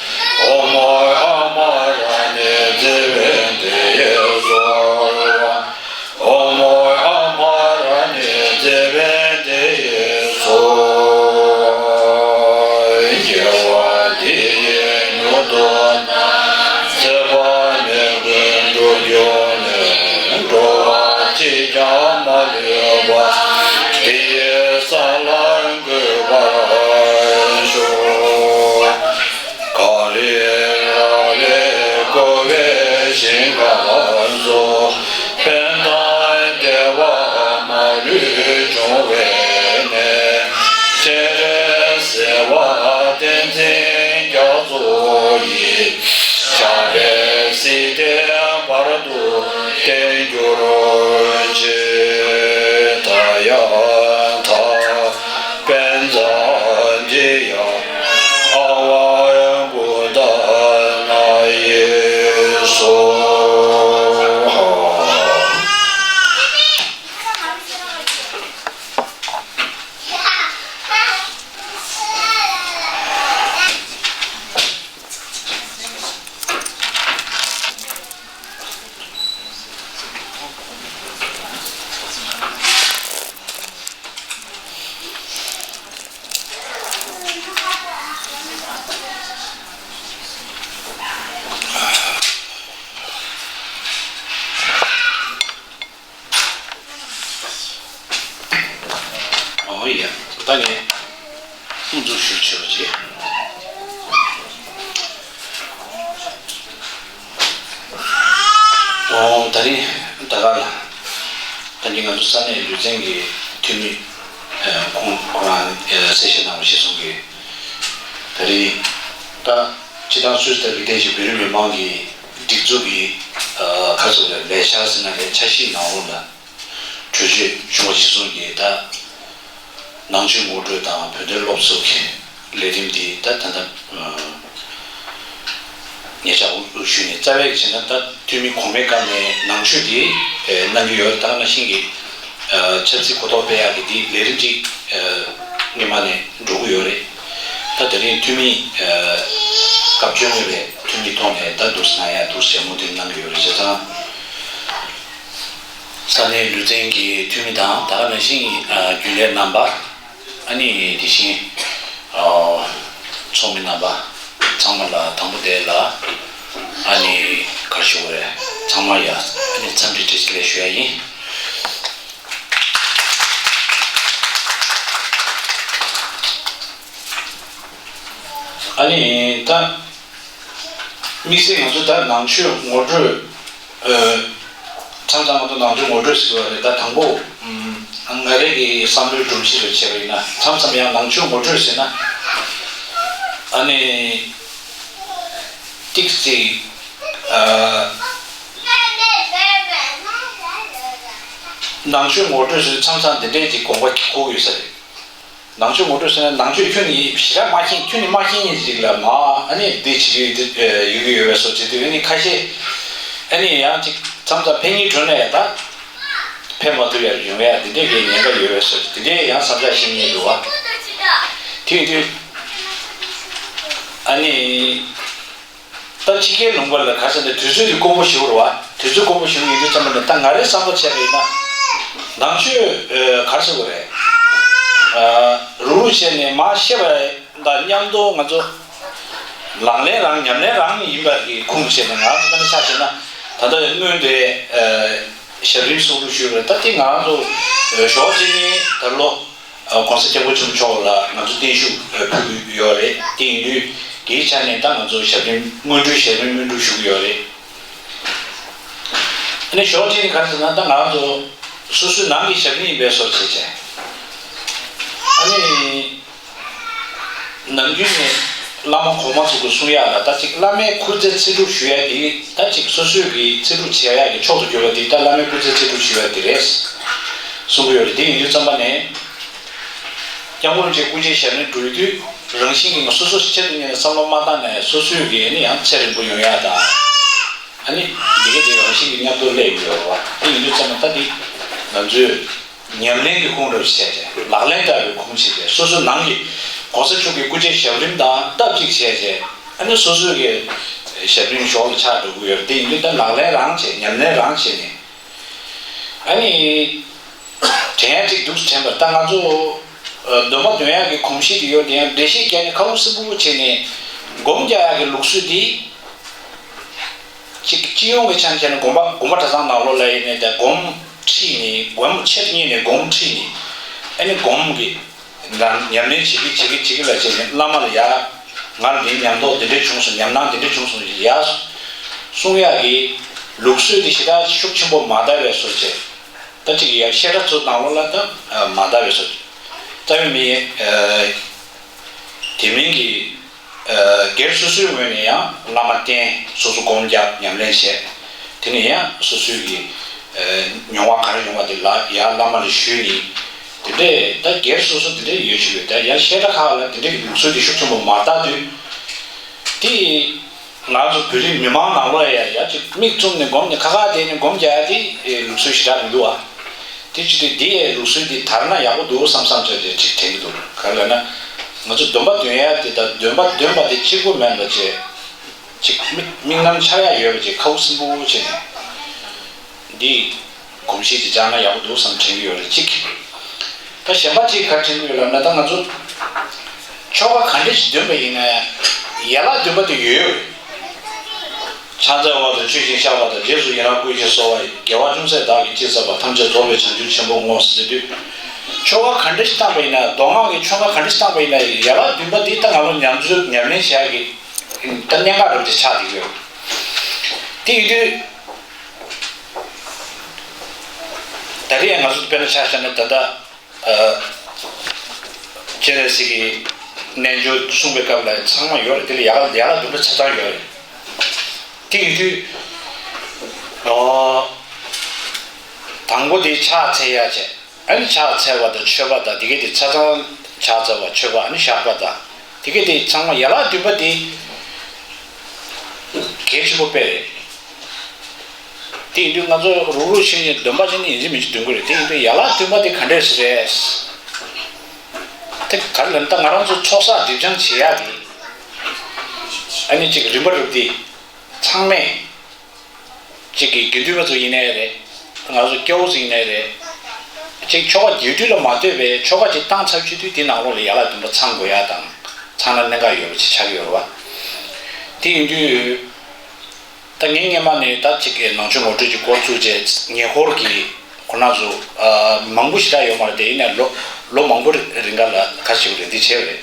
ཨོཾ་ཨ་མ་ར་ཎི་ཙི་བི་ཏ་ཡེ་སྭཱ་ཧཱ། ཨོཾ་ཨ་མ་ར་ཎི་ཙི་བི་ཏ་ཡེ་སྭཱ་ཧཱ། དགེ་བ་འདི་ཡིས་མྱུར་དུ་བདག། ཚེ་དཔག་མེད་ཀུན་འགྲུབ་གྱུར་ནས། འགྲོ་བ་གཅིག་ཀྱང་མ་ལུས་པ། དེ་ཡི་ས་ལ་འགོད་པར་ཤོག། གངས་རི་ར་བས་བསྐོར་བའི་ཞིང་ཁམས་སུ། ཕན་དང་བདེ་བ་མ་ལུས་འབྱུང་བའི་གནས། སྤྱན་རས་གཟིགས་དབང་བསྟན་འཛིན་རྒྱ་མཚོ་ཡི། ཞབས་པད་སྲིད་མཐའི་བར་དུ་བརྟན་གྱུར་ཅིག། ད་ཡ་ཐཱ། པཉྩ་དྷྱ་ཨ་ཝ་བུདྡྷ་ན་ཡེ་སྭཱ་ཧཱ། ཨོ་ཡ། ད་ངས་དབུ་འཛུགས་ཞུ་ཆེ་བ་བྱེད། ཨོ་ད་རིང་ད་ག་ལ་ད་གིན་ང་ཚོ་ས་གནས་ལུས་རྩལ་གྱི་འཐུས་མི་ཁོང་ཁོ་རང་གསལ་བཤད་གནང་བ་གཞིར་བཟུང་གིས། ད་རིང་ད་སྤྱི་བཏང་སུད་སི་དང་ལིག་ཏེན་གྱི་བོད་རིགས་མི་མང་གི་སྒྲིག་འཛུགས་ཀྱི་ཁ་ཚུགས་ལ་ལས་འཆར་ཟེར་ན་ལས་འཆར་གཞིའི་ནང་ལོགས་ལ་གྲོས་ཆོད་བྱུང་བ་གཞིར་བཟུང་གིས། ད་ནང་ཆོས་ངོ་སྤྲོད་དང་བོད་དོན་སློབ་གསོ་གི་ལས་རིམ་འདི་ད་ད་ལྟ་ཉེ་ཆར་དབུ་བཞུགས་ནས་རྩ་བའི་བྱས་ན་ད་འཐུས་མི་གོང་མའི་སྐབས་ནས་ནང་ཆོས་འདི་གནང་གི་ཡོད། ད་ག་ནང་བཞིན་གྱི་ཆབ་སྲིད་གོ་རྟོགས་སྤེལ་ཡག་གི་འདི་ལས་རིམ་ཅིག་སྔོན་མ་ནས་འགྲོ་གི་ཡོད་རེད། ད་དེ་རིང་འཐུས་མི་སྐབས་བཅོ་ལྔ་པའི་འཐུས་མི་ཐོག་ནས་ད་འདུག་སེ་གནང་ཡག་འདུག་སེ་ཞལ་ངོ་དེ་གནང་གི་ཡོད་རེད། བྱས་ཙང་ས་གནས་ལུས་རྩལ་གྱི་འཐུས་མི་དང་ད་ག་ནང་བཞིན་རྒྱུན་ལས་རྣམ་པ། ཨ་ནི་དེ་བཞིན་ཚོགས་མི་རྣམ་པ། ཚང་མ་ལ་དང་པོ་དེ་ལ་ཨ་ནི་ག་རེ་ཞུ་དགོས་རེད། ཚང་མ་ཡ་ཨ་ནི་འཚམས་འདྲི་བཀྲ་ཤིས་བདེ་ལེགས་ཞུ་ཡ་ཡིན། ཨ་ནི་ད་དམིགས་བསལ་ང་ཚོ་ད་ནང་ཆོས་ངོ་སྤྲོད། མཚམས་མཚམས་ང་ཚོ་ནང་ཆོས་ངོ་སྤྲོད་ཟེར་བ་རེད། ད་དང་པོ་ང་རང་གི་བསམ་བློའི་སྒྲོམ་གཞི་ལ་བྱས་པ་ཡིན་ན། མཚམས་མཚམས་ཡང་ནང་ཆོས་ངོ་སྤྲོད་ཟེར་ན་ཨ་ནི། ཏིག་ཙི། ཨ། ནང་ཆོས་ངོ་སྤྲོད་ཟེར་མཚམས་མཚམས་འདི་འདྲའི་ཅིག་དགོངས་པ་འཁོར་ཡོད་ས་རེད། ནང་ཆོས་ངོ་སྤྲོད་ཟེར་ན་ནང་ཆོས་ཁྱོན་ནས་ཞེ་དྲག་མ་ཤེས། ཁྱོན་ནས་མ་ཤེས་མཁན་ཅིག་ལ་མ་ཨ་ནི་འདི་བྱེད་ཀྱི་ཡོད་ཀྱི་ཡོད་པའི་བཟོ་བྱེད་དུས། ཨ་ནི་ཁ་ཤས་ཨ་ནི་ཡང་ཅིག་མཚམས་མཚམས་ཕན་གཉིས་གྲོལ་ན་ཡང་ད། ཕན་མ་ཐོགས་ཡ་ཡོང་ཡ་དེ་འདྲས་ཀྱི་ཉེན་ཁ་ཡོད་པའི་བཟོ་དེ་འདྲས་ཡང་བསམ་འཆར་བཤད་མཁན་འདུག་བ། དེ་ཡིན་དུས་ཨ་ནི་ད་ཕྱི་རྒྱལ་ལུང་པ་ལ་ག་ཟེར་ན་དུས་ཚོད་དེ་དཀོན་པོ་ཞིག་རེད་བ། དུས་ཚོད་དཀོན་པོ་ཞིག་ཡིན་དུས་ཙམ་པ་ནས་ད་ང་རའི་བསམ་པ་བྱས་པ་ཡིན་ན་ནང་ཆོས་ག་རེ་ཟེར་དགོས་རེད། རུག་རུག་བྱས་ནས་མར་བཤད་པ་དང་མཉམ་དུ་ང་ཚོ་ལག་ལེན་རང་ཉམས་ལེན་རང་ཡིན་པ་གི་ཁུངས་བྱས་ནས་ང་ཚོ་དཔེར་ན་ཆ་བཞག་ན་ད་ལྟ་སྔོན་དེ། ཞབས་རིམ་གསུང་སྒྲུབ་ཞུས་པ་རེད། ད་དེ་ང་རང་ཚོ་ཞོགས་ཕྱི་ཉིན་ད་ལོ་༸གོང་ས་༸སྐྱབས་མགོན་ཆེན་པོ་མཆོག་ལ་ང་ཚོ་བརྟན་བཞུགས་ཕུལ་གྱི་ཡོད་རེད། དེ་ཡིན་དུས་དེའི་ཆ་ནས་ད་ང་ཚོ་ཞབས་རིམ་སྔོན་འགྲོའི་ཞབས་རིམ་སྔོན་འགྲོ་ཞུ་གི་ཡོད་རེད། ཨ་ནི་ཞོགས་ཕྱི་ཉིན་ག་རེ་ཟེར་ན་ད་ང་རང་ཚོ་སོ་སོའི་ནང་གི་ཞབས་རིམ་ཡིན་པའི་བཟོ་བྱས་བྱས། ཨ་ནི། ནམ་རྒྱུན་ནས་བླ་མ་གོང་མ་ཚོ་གི་གསུང་ཡག་ལ་ད་ཅིག་བླ་མའི་སྐུ་ཚེ་ཚེ་སྒྲུབ་ཞུ་ཡག་དེ་ད་ཅིག་སོ་སོའི་གི་ཚེ་སྒྲུབ་བྱེད་ཡག་གི་མཆོག་ཏུ་གྱུར་པ་དེ་ད་བླ་མའི་སྐུ་ཚེ་ཚེ་སྒྲུབ་ཞུ་ཡག་དེ་རེད་གསུང་གི་ཡོད་རེད། དེ་ཡིན་དུས་ཙམ་པ་ནས་སྐྱབས་མགོན་རིན་པོ་ཆེའི་སྐུ་ཕྱྭའི་ཞབས་རིམ་སྒྲུབ་དུས་རང་བཞིན་གྱིས་ང་སོ་སོ་ཆེད་དུ་གཉེར་ནས་བསམ་བློ་མ་བཏང་ནས་སོ་སོའི་གི་ནི་ཡང་ཚེ་རིང་པོ་ཡོང་ཡག་དང་། ཨ་ནི་འདི་ག་དེ་རང་བཞིན་གྱིས་མཉམ་དུ་སླེབས་ཡོད་རེད་བ། དེ་ཡིན་དུས་ཙམ་པ་ད་འདི་ང་ཚོས། ཉམས་ལེན་གྱི་ཁོངས་སུ་བྱས་ཏེ་ལག་ལེན་བསྟར་བའི་ཁུངས་བྱས་ཏེ་སོ་སོ་ནང་གི་གོང་ས་མཆོག་གི་སྐུ་ཕྱྭའི་ཞབས་རིམ་དང་སྟབས་གཅིག་བྱས་ཏེ་ཨ་ནི་སོ་སོའི་གི་ཞབས་རིམ་ཞོར་ལ་ཆགས་འགྲོ་གི་ཡོད་རེད། དེ་ཡིན་དུས་ད་ལག་ལེན་རང་བྱས་ཉམས་ལེན་རང་བྱས་ནས་ཨ་ནི་དྲན་ཡ་གཅིག་འདུག་དྲན་པ་ད་ང་ཚོ་སྡོམ་པ་འདོན་ཡ་གི་གོམས་གཤིས་དེ་ཡོད་དེ་ཡང་འགྲེལ་བཤད་བརྒྱབ་ནས་ཁ་ཁུ་སིམ་པོ་བྱས་ནས་སྒོམ་རྒྱག་ཡ་གི་ལུགས་སྲོལ་དེ། གཅིག་སྤྱི་ཡོངས་ཀྱི་ཆ་ནས་བྱས་ན་དགོན་པ་དགོན་པ་གྲྭ་ཚང་ནང་ལོགས་ལ་ཡིན་ནའི་དེ་སྒོམ་ཁྲིད་ནས་སྒོམ་ཆེད་གཉེར་ནས་སྒོམ་ཁྲིད་ནས་ཨ་ནི་སྒོམ་གྱི་ཉམས་ལེན་བྱེད་ཀྱི་བྱེད་ཀྱི་བྱེད་ཀྱི་ལ་བྱས་ནས་བླ་མ་ལ་ཡ་ང་ལ་འདི་ཉམས་རྟོགས་འདི་འདྲ་བྱུང་སོང་ཉམས་སྣང་འདི་འདྲ་བྱུང་སོང་ཡ་གསུང་ཡག་གི་ལུགས་སྲོལ་དེ་ཞེ་དྲག་ཤུགས་ཆེན་པོ་མ་དར་བའི་བཟོ་བྱས། ད་ཅིག་ཡ་བཤད་གྲྭ་ཚོ་ནང་ལོགས་ལ་ད་མ་དར་བའི་བཟོ་བྱས། རྩ་བའི་མི་དེ་མིན་གྱི། སྒེར་སོ་སོའི་ངོས་ནས་ཡང་བླ་མ་བསྟེན་སོ་སོ་སྒོམ་རྒྱབ་ཉམས་ལེན་བྱས། དེ་ནས་ཡང་སོ་སོའི་གི་མྱོང་བ་ག་རེ་མྱོང་བ་དེ་ལ་ཡང་བླ་མ་ལ་ཞུས་ནས་དེ་འདྲས་ད་སྒེར་སོ་སོ་དེ་འདྲས་ཡོད་ཅིག་ཡོད། ད་ཡང་བཤད་གྲྭ་ཁག་ལ་དེ་འདྲས་ཀྱི་ལུགས་སྲོལ་དེ་ཤུགས་ཆེན་པོ་མ་དར་དུས་དེ་ང་ཚོ་བོད་རིགས་མི་མང་ནང་ལོགས་ཡ་ཡ་ཅིག་མིག་བཙུམ་ནས་སྒོམ་ནས་ཁ་ཁ་བསྡད་ནས་སྒོམ་རྒྱག་ཡ་དེ་ལུགས་སྲོལ་ཞེ་དྲག་མི་འདུག་ཨ། དེ་ཅི་སྟེ་འདི་ཡའི་ལུགས་སྲོལ་འདི་དར་ན་ཡག་པོ་འདུག་བསམ་བསམ་ཚོད་དེ་ཅིག་དྲན་གྱི་འདུག་ག་རེ་ལབ་ན། ང་ཚོ་སྡོམ་པ་འདོན་ཡ་དེ་དང་སྡོམ་པ་འདོན་པ་དེ་གཅིག་པུ་མིན་པ་བྱས། ཅིག་མིག་མིག་ནང་འཆར་ཡ་ཡོད་པ་ཅིག་ཁ་ཁུ་སིམ་པོ་བྱས་ནས། འདི་གོམས་གཤིས་ཅིག་བཅངས་ན་ཡག་པོ་འདུག་བསམ་དྲན་གྱི་ཡོད་རེད་གཅིག་ད་གཞན་པ་ཅིག་ག་རེ་དྲན་གྱི་ཡོད་ལབ་ན་ད་ང་ཚོ་ཆོ་ག་ག་འདྲ་ཞིག་འདོན་པ་ཡིན་ན་ཡང་ཡན་ལག་བདུན་པ་དེ་ཡོད་རེད། ཕྱག་འཚལ་བ་དང་མཆོད་ཅིང་བཤགས་པ་དང་། རྗེས་སུ་ཡི་རང་བསྐུལ་ཞིང་གསོལ་བ་ཡི། དགེ་བ་ཅུང་ཟད་བདག་གིས་ཅི་བསགས་པ། ཐམས་ཅད་རྫོགས་པའི་བྱང་ཆུབ་ཆེན་པོར་བསྔོ་ཟེར་དུས། ཆོ་ག་ག་འདྲ་ཞིག་བཏང་པ་ཡིན་ན་མདོ་སྔགས་ཀྱི་ཆོ་ག་ག་འདྲ་ཞིག་བཏང་པ་ཡིན་ན་ཡན་ལག་བདུན་པ་འདི་ད་ང་ཚོ་ཉམས་ཚོད་ཉམས་ལེན་བྱེད་ཡག་གི་ད་གནད་འགག་རབ་ཅིག་ཆགས་བསྡད་ཡོད། དེ་ཡིན་དུས་ད་རེས་ང་ཚོ་དཔེར་ན་ཆ་བཞག་ན་ད་ལྟ། སྤྱན་རས་གཟིགས་ཀྱི་རྣལ་འབྱོར་གསུངས་པའི་སྐབས་ལ་ཚང་མ་ཡོད་རེད། དེ་ལ་ཡག་ཡག་ལ་འདུན་པ་ཆ་ཚང་ཡོད་རེད། དེ་ཡིན་དུས་ཨོ། དང་པོ་དེ་ཕྱག་འཚལ་ཡ་བྱས། ཨ་ནི་ཕྱག་འཚལ་བ་དང་མཆོད་པ་དང་དེ་གས་དེ་ཆ་ཚང་། ཕྱག་འཚལ་བ་མཆོད་པ་ཨ་ནི་བཤགས་པ་དང་དེ་གས་དེ་ཚང་མ་ཡན་ལག་བདུན་པ་དེ་གལ་ཆེན་པོ་དཔེ་རེད། དེ་ཡིན་དུས་ང་ཚོ་རུག་རུག་བྱས་ནས་སྡོམ་པ་བྱས་ནས་ཡིན་གཅིག་མིན་གཅིག་འདོན་གྱི་རེད། དེ་ཡིན་དུས་ཡན་ལག་བདུན་པ་དེ་ག་འདྲས་རེད། དེ་ག་རེ་ལབ་ན་ད་ང་རང་ཚོ་ཚོགས་བསགས་སྒྲིབ་སྦྱང་བྱེད་ཡག་གི་ཨ་ནི་གཅིག་རིམ་པ་རུབ་དེ་ཚང་མས་གཅིག་གི་དགེ་འདུན་པ་ཚོ་ཡིན་ནའི་རེད། ང་ཚོ་སྐྱ་བོ་ཚོ་ཡིན་ནའི་རེད། གཅིག་ཆོ་ག་རྒྱས་བསྡུས་ལ་མ་ལྟོས་པའི་ཆོ་ག་ཅིག་བཏང་ཚར་ཆེད་དུས་དེ་ནང་ལོགས་ལ་ཡན་ལག་བདུན་པ་ཚང་དགོས་ཡག་དང་ཚང་ན་གནད་འགག་ཡོད་པ་ཅིག་ཆགས་ཀྱི་ཡོད་རེད་བ། དེ་ཡིན་དུས། ད་ངས་སྔོན་མ་ནས་ད་ཅིག་གི་ནང་ཆོས་ངོ་སྤྲོད་ཅིག་འགོ་བཙུགས་རྗེས་ཉེ་འཁོར་གྱི་ཁོ་རང་ཚོ་ཨ་མང་པོ་ཞེ་དྲག་ཡོད་མ་རེད་དེ། ཡིན་ནའི་ལོ་ལོ་མང་པོ་རིང་ག་ལ་ཁ་ཞིག་རེད་འདི་བྱས་རེད།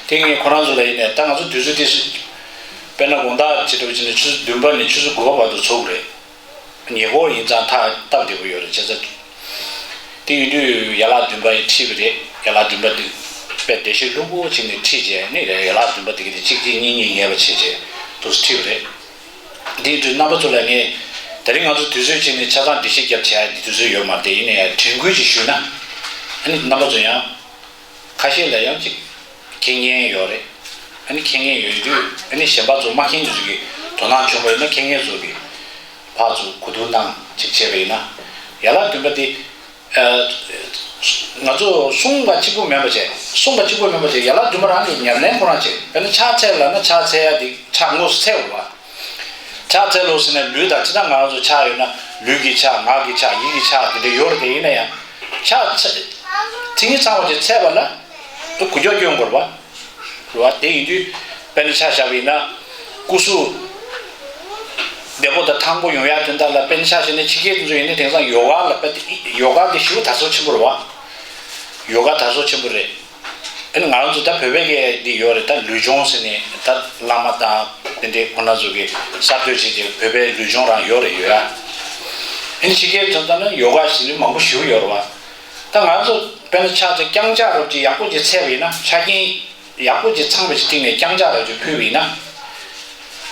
དེ་ངས་ཁོ་རང་ཚོ་ལ་ཡིན་ནའི་ད་ང་ཚོ་དུས་ཚོད་དེ་དཔེར་ན་དགོང་དག་ཅིག་འགྲོ་བྱས་ནས་ཆུ་ཚོད་བདུན་པ་ནས་ཆུ་ཚོད་དགུ་པ་བར་དུ་ཚོགས་རེད། ཉེ་འཁོར་ཡིན་ཙང་ཐག་སྟབས་བདེ་པོ་ཡོད་རེད་བྱས་ཙང་། དེ་ཡིན་དུས་ཡན་ལག་བདུན་པ་ཡི་ཁྲིད་པ་རེད། ཡན་ལག་བདུན་པ་དེ་དཔེ་བདེ་བཤེས་ལྷུན་པོ་ཅིག་ནས་ཁྲིད་བྱས་ནས་ཡན་ལག་བདུན་པ་དེ་གི་དེ་གཅིག་གཅིག་གཉིས་གཉིས་ངེས་པ་བྱས་བྱས་དུ་ཁྲིད་པ་རེད། དེ་ཡིན་དུས་རྣམ་པ་ཚོ་ལ་ངས་དེ་རིང་ང་ཚོ་དུས་ཚོད་ཅིག་ནས་ཆ་ཚང་འགྲེལ་བཤད་རྒྱབ་བྱས་ཡ་དེ་དུས་ཚོད་ཡོད་མ་རེད་དེ། ཡིན་ནའི་ཡང་དྲན་སྐུལ་ཅིག་ཞུས་ན། ཨ་ནི་རྣམ་པ་ཚོ་ཡང་ཁ་ཤས་ལ་ཡང་ཅིག་མཁྱེན་མཁན་ཡོད་རེད། ཨ་ནི་མཁྱེན་མཁན་ཡོད་དུས་ཨ་ནི་གཞན་པ་ཚོ་མ་མཁྱེན་དུས་ཚོད་ཀྱི་དོ་སྣང་བྱུང་བ་ཡིན་ན་མཁྱེན་མཁན་ཚོ་གི་ཕར་ཚུར་གོ་བསྡུར་གནང་ཅིག་བྱས་པ་ཡིན་ན། ཡན་ལག་བདུན་པ་འདི་ཨ་ང་ཚོ་གསུངས་པ་གཅིག་པུ་མིན་པ་བྱས། གསུངས་པ་གཅིག་པུ་མིན་པ་བྱས་ཡན་ལག་བདུན་པ་རང་གི་ཉམས་ལེན་ཁོ་རང་བྱས། དཔེར་ན་ཕྱག་འཚལ་ལབ་ན་ཕྱག་འཚལ་ཡ་འདི་ཕྱག་དངོས་སུ་འཚལ་དགོས་པ། ཕྱག་འཚལ་ལོ་ཟེར་ནས་ལུས་དང་ཅི་ལྟར་ང་རང་ཚོ་ཕྱག་ཡོད་ན་ལུས་ཀྱི་ཕྱག་ངག་གི་ཕྱག་ཡིད་ཀྱི་ཕྱག་དེ་འདྲ་ཡོད་རེད་དེ། ཡིན་ན་ཡང་ཕྱག་འཚལ་མཚན་ཉིད་ཚང་བ་ཅིག་འཚལ་བ་ལ་གུ་ཅོག་སྐྱོན་དགོས་པ། རེད་བ། དེ་ཡིན་དུས་དཔེར་ན་ཆ་བཞག་པ་ཡིན་ན་སྐུ་གཟུགས་བདེ་པོ་དང་ཐང་པོ་ཡོང་ཡ་དོན་དག་ལ་དཔེར་ན་ཆ་བཞག་ན་ཕྱི་རྒྱལ་དེ་ཚོ་ཡིན་ན་དེང་སང་ཡོ་ག་ལ་དཔེ་ཡོ་ག་དེ་ཞེ་པོ་དར་སོ་ཆེན་པོ་རེད་བ། ཡོ་ག་དར་སོ་ཆེན་པོ་རེད། ཨ་ནི་ང་རང་ཚོ་ད་བོད་པའི་གི་འདི་ཡོད་རེད། ད་ལུས་སྦྱོང་ཟེར་ནས་ད་བླ་མ་དང་དེ་འདྲའི་ཁོ་ན་ཚོ་གི་གསར་གཏོད་བྱེད་ཀྱི་བོད་པའི་ལུས་སྦྱོང་རང་ཡོད་རེད་ཡོད་ཡ། ཨ་ནི་ཕྱི་རྒྱལ་དོན་དག་ན་ཡོ་ག་ཟེར་ནས་མང་པོ་ཞེ་པོ་ཡོད་རེད་བ། ད་ང་ཚོ་དཔེར་ན་ཕྱག་འཚལ་རྐྱང་ཕྱག་རོབ་ཀྱི་ཡག་པོ་ཅིག་འཚལ་བ་ཡིན་ན། ཆ་རྐྱེན་ཡག་པོ་ཅིག་ཚང་བ་ཞིག་བཏིང་ནས་རྐྱང་ཕྱག་རོབ་ཀྱི་ཕུལ་བ་ཡིན་ན།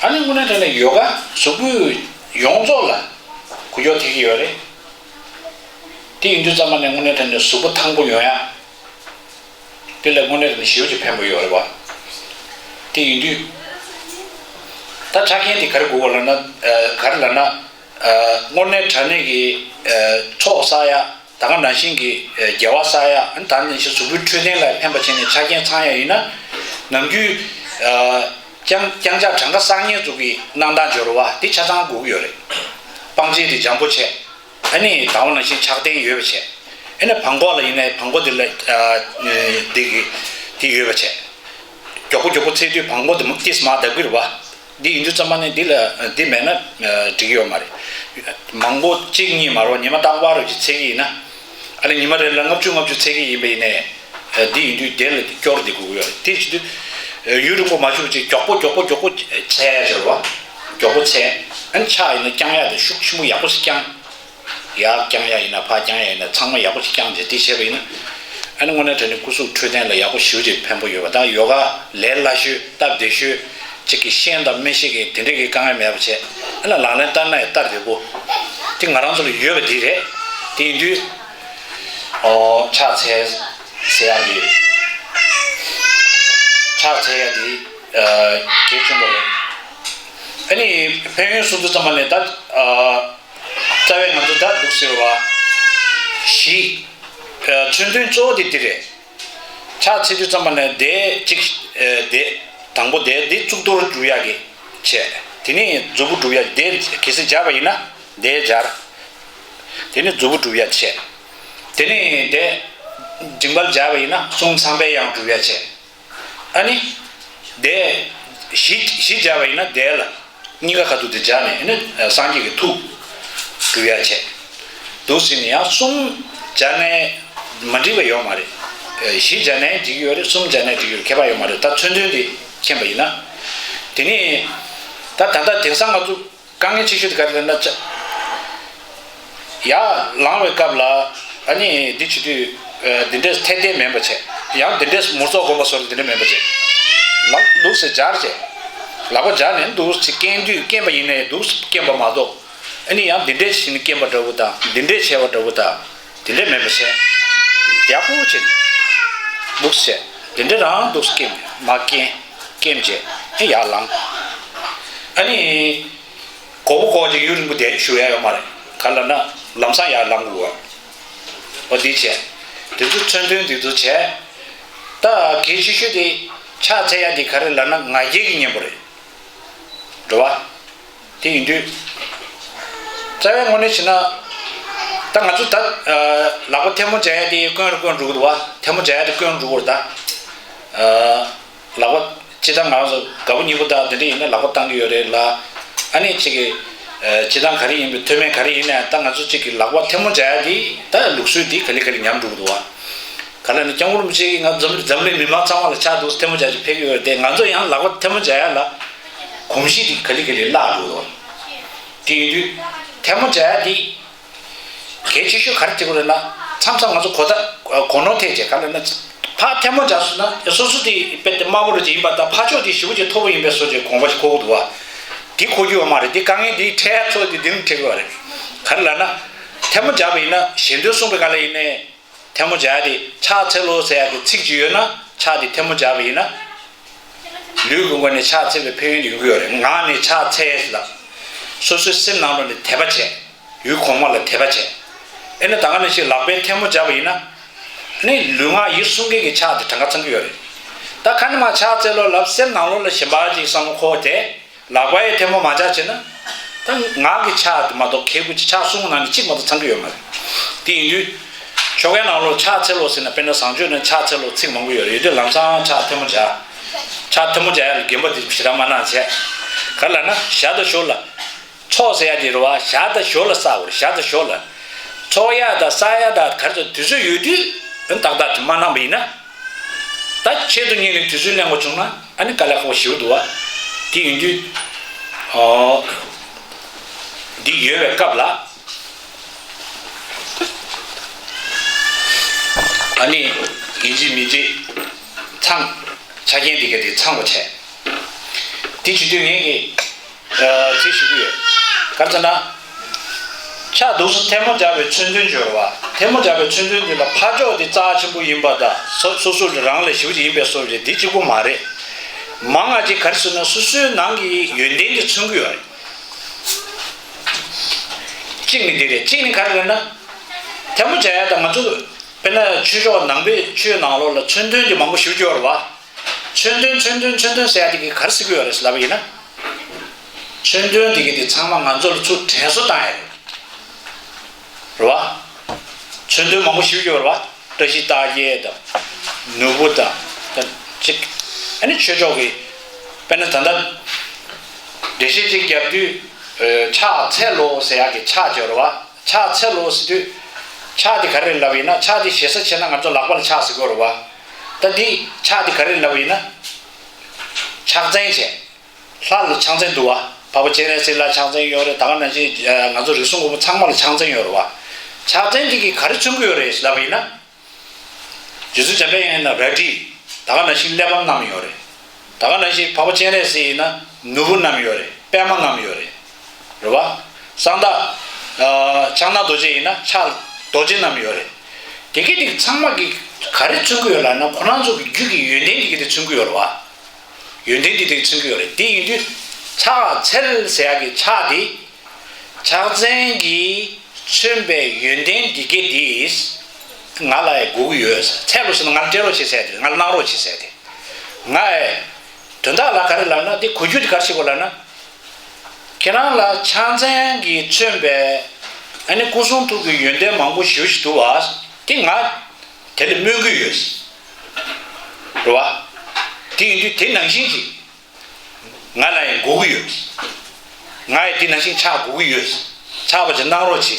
ཨ་ནི་དངོས་གནས་དྲང་གནས་ཡོ་ག་གཟུགས་པོའི་ཡོངས་རྫོགས་ལ་གུ་ཡོག་ཐེབས་ཀྱི་ཡོད་རེད། དེ་ཡིན་དུས་ཙམ་པ་ནས་དངོས་གནས་དྲང་གནས་གཟུགས་པོ་ཐང་པོ་ཡོང་ཡ། དེ་ལ་དངོས་གནས་དྲང་གནས་ཞེ་པོ་ཅིག་ཕན་པོ་ཡོད་རེད་བ། དེ་ཡིན་དུས། ད་ཆ་རྐྱེན་དེ་ག་རེ་དགོས་པ་ལབ་ན། ཨ་ག་རེ་ལབ་ན། ཨ་དངོས་གནས་དྲང་གནས་ཀྱི་ཨ་ཚོགས་བསགས་ཡ། ད་ག་ནང་བཞིན་གྱི་ཨ་དགེ་བ་བསགས་ཡ། ཨ་ནི་ད་ནང་བཞིན་གཟུགས་པོའི་འཕྲོད་བསྟེན་ལ་ཕན་པ་བྱས་ནས་ཆ་རྐྱེན་ཚང་ཡ་ཡིན་ན། ནམ་རྒྱུན་ཨ་རྐྱང་རྐྱང་ཕྱག་གྲངས་ཀ་བསགས་མཁན་ཚོ་གི་གནང་སྟངས་སྦྱོར་བ་དེ་ཆ་ཚང་དགོས་ཀྱི་ཡོད་རེད། བང་མཛོད་དེ་འཇམ་པོ་བྱས། ཨ་ནི་ད་ག་ནང་བཞིན་ཕྱག་རྟེན་ཡོད་པ་བྱས། ཨ་ནི་བང་གོག་ལ་ཡིན་ནའི་བང་གོག་དེ་ལ་ཨ་དེ་གི་དེ་ཡོད་པ་བྱས། མགྱོགས་པོ་མགྱོགས་པོ་འཚལ་དུས་བང་གོག་དེ་མུ་ཏིས་མ་བརྡབ་ཀྱི་རེད་བ། འདི་ཡིན་དུས་ཙམ་པ་ནས་འདི་ལ་འདི་མེད་ན་འགྲིག་གི་ཡོད་མ་རེད། མང་པོ་གཅིག་གཉིས་མ་རེད་བ། ཉི་མ་རྟག་པར་རེ་ཅིག་འཚལ་གྱི་ཡིན་ན། ཨ་ནི་ཉི་མ་རེ་ལ་ལྔ་བཅུ་ལྔ་བཅུ་འཚལ་གྱི་ཡིན་པ་ཡིན་ནའི། འདི་ཡིན་དུས་དེ་ལ་སྐྱོར་འདི་དགོས་ཀྱི་ཡོད་རེད། དེ་བྱེད་དུས་ཡུན་རིང་པོ་མ་བཞུགས་ཅིག་མགྱོགས་པོ་མགྱོགས་པོ་མགྱོགས་པོ་འཚལ་ཟེར་བ། མགྱོགས་པོ་འཚལ། ཨ་ནི་ཕྱག་ཡིན་ན་བརྐྱང་ཡག་དེ་ཤུགས་ཆེན་པོ་ཡག་པོ་ཞིག་བརྐྱང་། ཡར་བརྐྱང་ཡག་ཡིན་ན་ཕར་བརྐྱང་ཡག་ཡིན་ན་ཚང་མ་ཡག་པོ་ཞིག་བརྐྱངས་རྗེས་དེ་བྱས་པ་ཡིན་ན། ཨ་ནི་དངོས་གནས་དྲང་གནས་སྐུ་གཟུགས་འཕྲོད་བསྟེན་ལ་ཡག་པོ་ཞེ་པོ་ཅིག་ཕན་པོ་ཡོད་པ་དང་། ཡོ་ག་ལས་སླ་ཤོས་སྟབས་བདེ་ཤོས་གཅིག་གི་ཤེས་དང་མི་ཤེས་ཀྱི་དེ་འདྲས་ཀྱི་དཀའ་ངལ་མེད་པ་བྱས། ཨ་ནི་ལག་ལེན་བསྟར་ན་ཡང་སྟབས་བདེ་པོ་དེ་ང་རང་ཚོ་ལ་ཡོད་པ་དེ་རེད། དེ་ཡིན་དུས་ཨོ་ཕྱག་འཚལ་ཟེར་ཡག་གི་ཕྱག་འཚལ་ཡག་དེ་ཨ་གལ་ཆེན་པོ་རེད། ཨ་ནི་ཕན་ཡོན་གསུང་དུས་ཙམ་པ་ནས་ད་ཨ། རྩ་བའི་ང་ཚོ་ད་འདུག་ཟེར་བ། བཞི། ཨ་མཚོན་དོན་གཙོ་བོ་དེ་འདི་རེད། ཕྱག་འཚལ་དུས་ཙམ་པ་ནས་དེ་གཅིག་ཨ་དེ་དང་པོ་དེ་འདི་གཙུག་ཏོར་སྒྲུབ་ཡག་གི་བྱས། དེ་ནས་མཛུབ་མོ་སྒྲུབ་ཡག་དེ་གལ་སྲིད་སྦྱར་བ་ཡིན་ན་དེ་སྦྱར། དེ་ནས་མཛུབ་མོ་སྒྲུབ་ཡག་བྱས། དེ་ནས་དེ་མཇིང་པར་སྦྱར་བ་ཡིན་ན་གསུམ་ཚངས་པའི་དབྱངས་སྒྲུབ་ཡག་བྱས། ཨ་ནི། དེ། བཞི་བཞི་སྦྱར་བ་ཡིན་ན་དེ་ལ། གཉིས་ཀ་ཁ་ཐུག་དེ་སྦྱར་ནས་ཨ་ནི་སངས་རྒྱས་ཀྱི་ཐུགས། སྒྲུབ་ཡག་བྱས། འདུག་ཟེར་ནས་ཡང་གསུམ་སྦྱར་ནས་མ་འགྲིག་པ་ཡོད་མ་རེད། བཞི་སྦྱར་ནས་འགྲིག་གི་ཡོད་རེད། གསུམ་སྦྱར་ནས་འགྲིག་གི་ཡོད་རེད། ཁྱད་པར་ཡོད་མ་རེད། ད་མཚོན་དོན་དེ་མཁྱེན་པ་ཡིན་ན། དེ་ནས། ད་ད་ལྟ་དེང་སང་ང་ཚོ། དཀའ་ངལ་ཆེ་ཤོས་དེ་ག་རེ་རེད་ན། ཡར་ལངས་པའི་སྐབས་ལ་ཨ་ནི་འདི་བྱེད་དུས་འདི་འདྲས་འཐད་འཐད་མིན་པ་བྱས། ཡང་འདི་འདྲས་མུར་ཙོག་སྒོམ་པ་སོགས་འདི་འདྲས་མིན་པ་བྱས། ལག་འདུག་སེ་སྦྱར་བྱས། ལག་པ་སྦྱར་ནས་འདུག་སེ་བཀན་དུས་བཀན་པ་ཡིན་ནའི་འདུག་སེ་བཀན་པ་མ་གཏོགས། ཨ་ནི་ཡང་འདི་འདྲས་བྱས་ནས་བཀན་པ་འདྲ་བོ་དང་འདི་འདྲས་བྱས་པ་འདྲ་བོ་དང་འདི་འདྲས་མིན་པ་བྱས། ཡག་པོ་བྱས། འདུག་སེ་བྱས། འདི་འདྲས་རང་འདུག་སེ་བཀན། མ་བཀན། བཀན་བྱས། ཨ་ཡར་ལངས། ཨ་ནི། གོག་པོ་གོག་ཅིག་ཡུན་རིང་པོ་བསྡད་བཞུགས་ཡ་ཡོད་མ་རེད། ག་ལབ་ན་ལམ་སང་ཡར་ལངས་དགོས་པ། འོ་འདི་བྱས། དེ་ཚོ་མཚོན་དོན་འདི་ཚོ་བྱས། ད་གལ་ཆེ་ཤོས་དེ་ཕྱག་འཚལ་ཡ་དེ་ག་རེ་ལབ་ན་ང་རྒྱལ་གྱི་གཉེན་པོ་རེད། འགྲོ་བ། དེ་ཡིན་དུས། རྩ་བའི་ངོས་ནས་བྱས་ན། ད་ང་ཚོ་ད་ལག་པ་ཐལ་མོ་སྦྱར་ཡ་དེ་དཀོན་རུ་དཀོན་འགྲོ་གི་འདུག་བ། ཐལ་མོ་སྦྱར་ཡ་དེ་དཀོན་རུ་འགྲོ་གི་རེད་ད། ལག་པ། སྤྱིར་བཏང་ང་ཚོ་དགའ་པོ་ཉེ་པོ་དང་དེ་འདྲ་ཡིན་ན་ལག་པ་བཏང་གི་ཡོད་རེད་ལ། ཨ་ནི་གཅིག་གི་ཨ་སྤྱིར་བཏང་ག་རེ་ཡིན་པའི་མཐོ་དམན་ག་རེ་ཡིན་ན་ད་ང་ཚོ་གཅིག་གི་ལག་པ་ཐལ་མོ་སྦྱར་ཡ་དེ་ད་ལུགས་སྲོལ་དེ་ག་ལེ་ག་ལེ་ཉམས་འགྲོ་གི་འདུག་བ། ག་ལ་ནི་སྐྱབས་མགོན་རིན་པོ་ཆེ་གིས་ང་འཛམ་འཛམ་གླིང་མི་མང་ཚང་མ་ལ་ཕྱག་འདུག་ཐལ་མོ་སྦྱར་ཅིག་ཕེབས་ཀྱི་ཡོད་རེད་དེ། ང་ཚོ་ཡང་ལག་པ་ཐལ་མོ་སྦྱར་ཡ་ལ་གོམས་གཤིས་དེ་ག་ལེ་ག་ལེ་བརླག་འགྲོ་གི་འདུག་བ། དེ་ཡིན་དུས་ཐལ་མོ་སྦྱར་ཡ་དེ། གལ་ཆེ་ཤོས་ག་རེ་བྱེད་དགོས་རེད་ན། མཚམས་མཚམས་ང་ཚོ་གོ་ད་གོ་ནོར་ཐེབས་བྱས་ག་ལ་ན། ཕར་ཐལ་མོ་སྦྱར་སོང་ན་སོ་སོ་དེ་དཔེ་དེ་དམར་པོ་རེ་ཅིག་ཡིན་པ་དང་ཕར་ཕྱོགས་དེ་ཞེ་པོ་ཅིག་མཐོ་པོ་ཡིན་པའི་བཟོ་བྱས་དགོངས་པ་ཞིག་འཁོར་གྱི་འདུག་བ། དེ་འཁོར་རྒྱུ་ཡོད་མ་རེད། དེ་དཀའ་ངལ་དེ་འཕྲད་ཡ་ཚོ་དེ་དེ་རུ་འཕྲད་ཀྱི་ཡོད་རེད། ག་རེ་ལབ་ན། ཐལ་མོ་སྦྱར་བ་ཡིན་ན་ཞལ་འདོན་གསུངས་པའི་སྐབས་ལ་ཡིན་ནའི། ཐལ་མོ་སྦྱར་ཡ་དེ་ཕྱག་འཚལ་ལོ་ཟེར་ཡ་གི་ཚིག་ཅིག་ཡོད་ན་ཕྱག་དེ་ཐལ་མོ་སྦྱར་བ་ཡིན་ན། ལུས་ཀྱི་སྒོ་ནས་ཕྱག་འཚལ་བའི་ཕན་ཡོན་ཡོང་གི་ཡོད་རེད། ངག་ནས་ཕྱག་འཚལ་ལ། སོ་སོའི་སེམས་ནང་ལོགས་ནས་དད་པ་བྱས། ཡུལ་གོང་མ་ལ་དད་པ་བྱས། ཨེ་ནི་ད་ག་ནང་བཞིན་ལག་པས་ཐལ་མོ་སྦྱར་བ་ཡིན་ན། ཨ་ནི་ལུས་ངག་ཡིད་གསུམ་ཀའི་གི་ཕྱག་དེ་གྲངས་ཀ་ཚང་གི་ཡོད་རེད། ད་ཁ་ནས་མར་ཕྱག་འཚལ་ལོ་ལབ་སེམས་ནང་ལོགས་ལ་གཞན་པ་ཅིག་བསམ་བློ་འཁོར་བ་དེ། ལག་པ་ཡིས་ཐལ་མོ་མ་སྦྱར་བྱས་ན། ད་ངག་གི་ཕྱག་དེ་མ་གཏོགས་གལ་དགོས་ཀྱི་ཕྱག་གསུམ་ནང་ནས་གཅིག་མ་གཏོགས་ཚང་གི་ཡོད་མ་རེད། དེ་ཡིན་དུས། ཆོ་གའི་ནང་ལོགས་ཕྱག་འཚལ་ལོ་ཟེར་ན་དཔེར་ན་བཟང་སྤྱོད་ནང་ཕྱག་འཚལ་ལོ་ཚིག་མང་པོ་ཡོད་རེད། ཡོད་དུས་ལམ་སང་ཕྱག་ཐལ་མོ་སྦྱར། ཕྱག་ཐལ་མོ་སྦྱར་ཡ་ལ་རྒན་པ་དེ་ཞེ་དྲག་མ་གནང་བྱས། ག་ལ་ན་ཞར་དང་ཞོར་ལ། ཚོགས་ཟེར་ཡ་དེ་རེད་བ། ཞར་དང་ཞོར་ལ་བསགས་དགོས་རེད། ཞར་དང་ཞོར་ལ། ཚོགས་ཡ་དང་བསགས་ཡ་དང་ག་རེ་ཟེར་དུས་ཚོད་ཡོད་དུས་ཏག་ཏག་དེ་མ་གནང་པ་ཡིན་ན། ད་ཆེད་དུ་གཉེར་ནས་དུས་ཚོད་ལེན་དགོས་བྱུང་ན་ཨ་ནི་དཀའ་ལས་ཁག་པོ་ཞེ་པོ་འདུག་བ། དེ་ཡིན་དུས། ཨོ། འདི་ཡོད་པའི་སྐབས་ལ། ཨ་ནི་ཡིན་གཅིག་མིན་གཅིག་ཚང་། ཆ་རྐྱེན་འདི་ག་དེ་ཚང་བ་བྱས། དེ་བྱེད་དུས་ངས་ཀྱི། ཨ། ཅིག་ཞུ་གི་ཡོད། ག་རེ་ཟེར་ན། ཕྱག་འདུག་སེ་ཐལ་མོ་སྦྱར་བའི་མཚོན་དོན་སྦྱོར་བ། ཐལ་མོ་སྦྱར་བའི་མཚོན་དོན་འདི་ལ་ཕར་ཕྱོགས་འདི་རྩ་ཆེན་པོ་ཡིན་པ་དང་སོ་སོ་སོ་རང་ལས་ཞེ་པོ་ཅིག་ཡིན་པའི་བཟོ་རེད། འདི་གཅིག་པོ་མ་རེད། མང་ང་ཅིག་ག་རེ་ཟེར་ན་སོ་སོའི་ནང་གི་ཡོན་ཏན་འདི་མཚོན་གི་ཡོད་རེད། གཅིག་ནི་འདི་རེད། གཅིག་ནི་ག་རེ་རེད་ན། ཐལ་མོ་སྦྱར་ཡ་དང་ང་ཚོ་དཔེར་ན་ཆོས་ཕྱོགས་ནང་པའི་ཆོས་ནང་ལོགས་ལ་མཚོན་དོན་འདི་མང་པོ་ཞེ་པོ་ཅིག་ཡོད་རེད་བ། མཚོན་དོན་མཚོན་དོན་མཚོན་དོན་ཟེར་ཡ་དེ་གི་ག་རེ་ཟེར་གི་ཡོད་རེད་ལབ་པ་ཡིན་ན། མཚོན་དོན་དེ་གི་དེ་ཚང་མ་ང་ཚོ་ལ་ཚུར་དྲན་གསོ་བཏང་ཡ་རེད། རེད་བ། མཚོན་དོན་མང་པོ་ཞིག་ཡོད་རེད་བ། བཀྲ་ཤིས་རྟགས་བརྒྱད་དང་། ནོར་བུ་དང་། ད་ཅིག་ཨ་ནི་ཆོས་ཕྱོགས་ཀྱི། དཔེར་ན་ད་ལྟ་འགྲེལ་བཤད་ཅིག་རྒྱབ་དུས། ཨ། ཕྱག་འཚལ་ལོ་ཟེར་ཡ་གི་ཕྱག་ཅིག་ཡོད་རེད་བ། ཕྱག་འཚལ་ལོ་ཟེར་དུས། ཕྱག་དེ་ག་རེ་ལབ་ཡིན་ན་ཕྱག་དེ་ཞེ་ས་བྱས་ན་ང་ཚོ་ལག་པ་ལ་ཕྱག་ཟེར་གི་ཡོད་རེད་བ། ད་འདི་ཕྱག་དེ་ག་རེ་ལབ་ཡིན་ན། ཕྱག་མཚན་བྱས། ལྷ་ལ་ཕྱག་མཚན་འདུག་བ། འཕགས་པ་སྤྱན་རས་གཟིགས་ལ་ཕྱག་མཚན་ཡོད་རེད། ད་ག་ནང་བཞིན་ང་ཚོ་རིགས་གསུམ་མགོན་པོ་ཚང་མ་ལ་ཕྱག་མཚན་ཡོད་རེད་བ། ཕྱག་མཚན་དེ་གིས་ག་རེ་མཚོན་གྱི་ཡོད་རེད་ལབ་པ་ཡིན་ན། རྗེ་བཙུན་འཇམ་དཔལ་དབྱངས་ཡིན་ན་རལ་གྲི། ད་ག་ནང་བཞིན་གླེགས་བམ་བསྣམས་ཡོད་རེད། ད་ག་ནང་བཞིན་འཕགས་པ་སྤྱན་རས་གཟིགས་ཡིན་ན་ནོར་བུ་བསྣམས་ཡོད་རེད། པདྨ་བསྣམས་ཡོད་རེད། རེད་བ། གསང་བདག་ཨ། ཕྱག་ན་རྡོ་རྗེ་ཡིན་ན་ཕྱག་རྡོ་རྗེ་བསྣམས་ཡོད་རེད། དེ་གི་དེ་ཚང་མ་གི་ག་རེ་མཚོན་གྱི་ཡོད་ལབ་ན་ཁོ་རང་ཚོ་གི་རྒྱུད་ཀྱི་ཡོན་ཏན་དེ་གི་དེ་མཚོན་གྱི་ཡོད་རེད་བ། ཡོན་ཏན་འདི་དེ་མཚོན་གྱི་ཡོད་རེད། དེ་ཡིན་དུས་ཕྱག་འཚལ་ཟེར་ཡག་གི་ཕྱག་དེ་ཕྱག་མཚན་གྱིས་མཚོན་པའི་ཡོན་ཏན་འདི་གས་འདི་ང་ལ་ཡང་དགོས་ཀྱི་ཡོད། འཚལ་ལོ་ཟེར་ན་ང་ལ་སྤྲད་རོགས་བྱེད་ཟེར་དེ། ང་ལ་གནང་རོགས་བྱེད་ཟེར་དེ། ང་ཡང་དོན་དག་ལ་ག་རེ་ལབ་ན་དེ་གོ་རྒྱུ་དེ་ག་རེ་བྱེད་དགོས་ལབ་ན། ཁྱེད་རང་ལ་ཕྱག་མཚན་གྱིས་མཚོན་པའི་ཨ་ནི་སྐུ་གསུང་ཐུགས་ཀྱི་ཡོན་ཏན་མང་པོ་ཞེ་པོ་ཞིག་འདུག་བ། དེ་ང་དེ་ལ་སྨོན་གྱི་ཡོད། རེད་བ། དེ་ཡིན་དུས་དེ་ནང་བཞིན་ཅིག་ང་ལ་ཡང་དགོས་ཀྱི་ཡོད། ང་ཡང་དེ་ནང་བཞིན་ཆགས་དགོས་ཀྱི་ཡོད། ཆགས་པ་ཅིག་གནང་རོགས་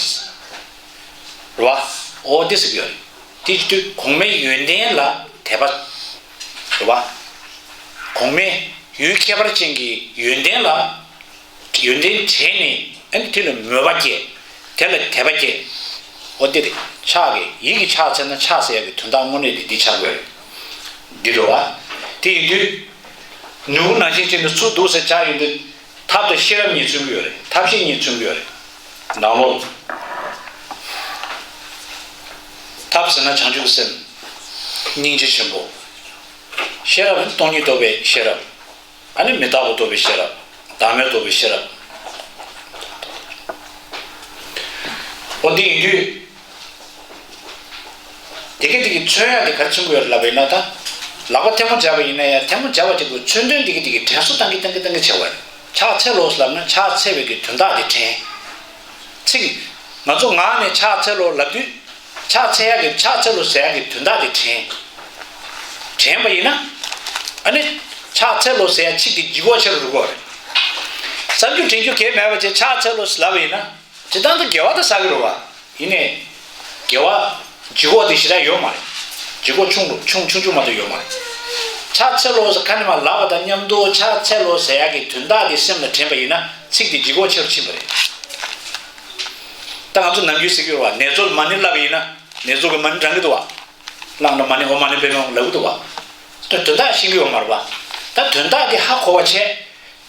བྱེད། རེད་བ། འོ་དེ་ཟེར་གྱི་ཡོད་རེད། དེ་ཡིན་དུས་གོང་མའི་ཡོན་ཏན་ལ་དད་པ། རེད་བ། གོང་མའི་ཡུལ་ཁྱད་པར་ཅན་གྱི་ཡོན་ཏན་ལ། ཡོན་ཏན་དྲན་ནས་ཨ་ནི་དེ་ལ་མོས་པ་སྐྱེ། དེ་ལ་དད་པ་སྐྱེ། འོ་དེ་རེད། ཕྱག་གི་ཡིད་ཀྱི་ཕྱག་འཚལ་ན་ཕྱག་འཚལ་ཡག་གི་དོན་དག་དངོས་གནས་དེ་འདི་ཆགས་དགོས་རེད། འདི་རེད་བ། དེ་ཡིན་དུས། ནོར་བུ་ནང་བཞིན་བྱས་ནས་ཚུར་འདུག་སེ་ཕྱག་ཡོད་དུས། ཐབས་དང་ཤེས་རབ་གཉིས་མཚོན་གྱི་ཡོད་རེད། ཐབས་ཤེས་གཉིས་མཚོན་གྱི་ཡོད་རེད། ནང་ལོགས། ཐབས་ཟེར་ན་བྱང་ཆུབ་སེམས། སྙིང་རྗེ་ཆེན་པོ། ཤེས་རབ་ནི་སྟོང་ཉིད་རྟོགས་པའི་ཤེས་རབ། ཨ་ནི་མི་རྟག་པ་རྟོགས་པའི་ཤེས་རབ། བདག་མེད་རྟོགས་པའི་ཤེས་རབ། འོ་འདི་ཡིན་དུས། དེ་གི་དེ་གི་མཚོན་ཡག་དེ་ག་རེ་མཚོན་གྱི་ཡོད་རེད་ལབ་པ་ཡིན་ན་ད། ལག་པ་ཐལ་མོ་སྦྱར་བ་ཡིན་ན་ཡང་ཐལ་མོ་སྦྱར་བ་དེ་གི་མཚོན་དོན་དེ་གི་དེ་གི་དྲན་གསོ་བཏང་གི་བཏང་གི་བཏང་གི་བྱས་པ་རེད། ཕྱག་འཚལ་ལོ་ལབ་ན་ཕྱག་འཚལ་བའི་གི་དོན་དག་དེ་དྲན། ཚིག་ང་ཚོ་ངག་ནས་ཕྱག་འཚལ་ལོ་ལབ་དུས། ཕྱག་འཚལ་ཡག་གི་ཕྱག་འཚལ་ལོ་ཟེར་ཡག་གི་དོན་དག་དེ་དྲན། དྲན་པ་ཡིན་ན། ཨ་ནི། ཕྱག་འཚལ་ལོ་ཟེར་ཡ་ཚིག་དེ་ལྗིད་ཁོག་ཆེ་རུ་འགྲོ་གི་རེད། བསམ་རྒྱུ་དྲན་རྒྱུ་གང་ཡང་མེད་པ་བྱས་ཕྱག་འཚལ་ལོ་ལབ་པ་ཡིན་ན། སྤྱིར་བཏང་དུ་དགེ་བ་དེ་བསགས་ཀྱི་རེད་བ། ཡིན་ནའི། དགེ་བ་ལྗིད་ཁོག་དེ་ཞེ་དྲག་ཡོད་མ་རེད། ལྗིད་ཁོག་ཆུང་རུ་ཆུང་ཆུང་ཆུང་མ་གཏོགས་ཡོད་མ་རེད། ཕྱག་འཚལ་ལོ་ཟེར་ཁ་ནས་མར་ལབ་པ་དང་མཉམ་དུ་ཕྱག་འཚལ་ལོ་ཟེར་ཡག་གི་དོན་དག་དེ་སེམས་ལ་དྲན་པ་ཡིན་ན་ཚིག་དེ་ལྗིད་ཁོག་ཆེ་རུ་ཕྱིན་པ་རེད། ད་ང་ཚོ་ནམ་རྒྱུན་ཟེར་གྱི་ཡོད་བ། ནེ་ཙོ་ལ་མ་ཎི་ལབ་པ་ཡིན་ན་ནེ་ཙོ་གི་མ་ཎི་བགྲང་གི་འདུག་བ། བླངས་ན་མ་ཎི་ཨོཾ་མ་ཎི་པདྨེ་ཧཱུྃ་ལབ་ཀྱི་འདུག་བ། དོན་དོན་དག་ཤེས་ཀྱི་ཡོད་མ་རེད་བ། ད་དོན་དག་དེ་ཧ་གོ་བ་བྱས།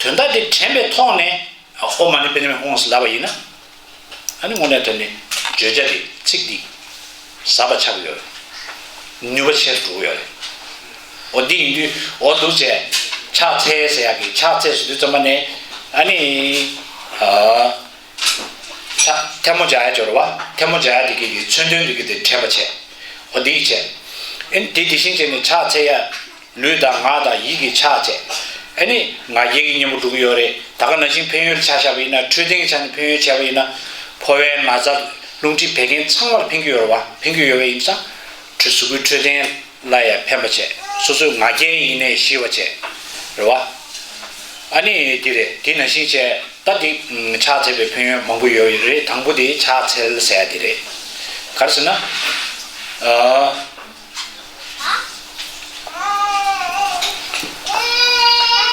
དོན་དག་དེ་དྲན་པའི་ཐོག་ནས་ཨོཾ་མ་ཎི་པདྨེ་ཧཱུྃ་ལབ་པ་ཡིན་ན། ཨ་ནི་དངོས་གནས་དོན་ནི་བརྗོད་བྱ་དེ་ཚིག་འདི་ཟབ་པ་ཆགས་ཀྱི་ཡོད་རེད། ནུས་པ་ཆེར་འགྲོ་གི་ཡོད་རེད། འོ་འདི་ཡིན་དུས་འོ་འདུག་བྱས། ཕྱག་འཚལ་ཟེར་ཡག་གི་ཕྱག་འཚལ་ཟེར་དུས་ཙམ་པ་ནས་ཨ་ནི། ཨ། ཐལ་མོ་སྦྱར་ཡ་སྦྱོར་བ། ཐལ་མོ་སྦྱར་ཡ་དེ་གི་གི་མཚོན་དོན་དེ་གི་དེ་དྲན་པ་བྱས། འོ་འདི་བྱས། ཨེ་འདི་དེ་བཞིན་བྱས་ནས་ཕྱག་འཚལ་ཡ། ལུས་དང་ངག་དང་ཡིད་ཀྱི་ཕྱག་བྱས། ཨ་ནི་ང་རྒྱལ་གྱི་གཉེན་པོ་འགྲོ་གི་ཡོད་རེད། ད་ག་ནང་བཞིན་ཕན་ཡོན་ལ་ཆ་བཞག་པ་ཡིན་ན་འཕྲོད་བསྟེན་གྱི་ཆ་ནས་ཕན་ཡོན་བྱས་པ་ཡིན་ན། ཕོ་བའི་ན་ཚ་རླུང་མཁྲིས་བད་ཀན་ཚང་མར་ཕན་གྱི་ཡོད་རེད་བ། ཕན་གྱི་ཡོད་པ་ཡིན་ཙང་། འཕྲོད་གཟུགས་པོའི་འཕྲོད་བསྟེན། ལ་ཡང་ཕན་པ་བྱས། སོ་སོའི་ང་རྒྱལ་ཡིན་ནའི་ཞི་བ་བྱས། རེད་བ། ཨ་ནི་འདི་རེད། དེ་ནང་བཞིན་བྱས། ད་འདི་ཕྱག་འཚལ་བའི་ཕན་ཡོན་མང་པོ་ཡོད་རེད། དང་པོ་དེ་ཕྱག་འཚལ་ཟེར་ཡ་དེ་རེད། ག་རེ་ཟེར་ན། ཨ།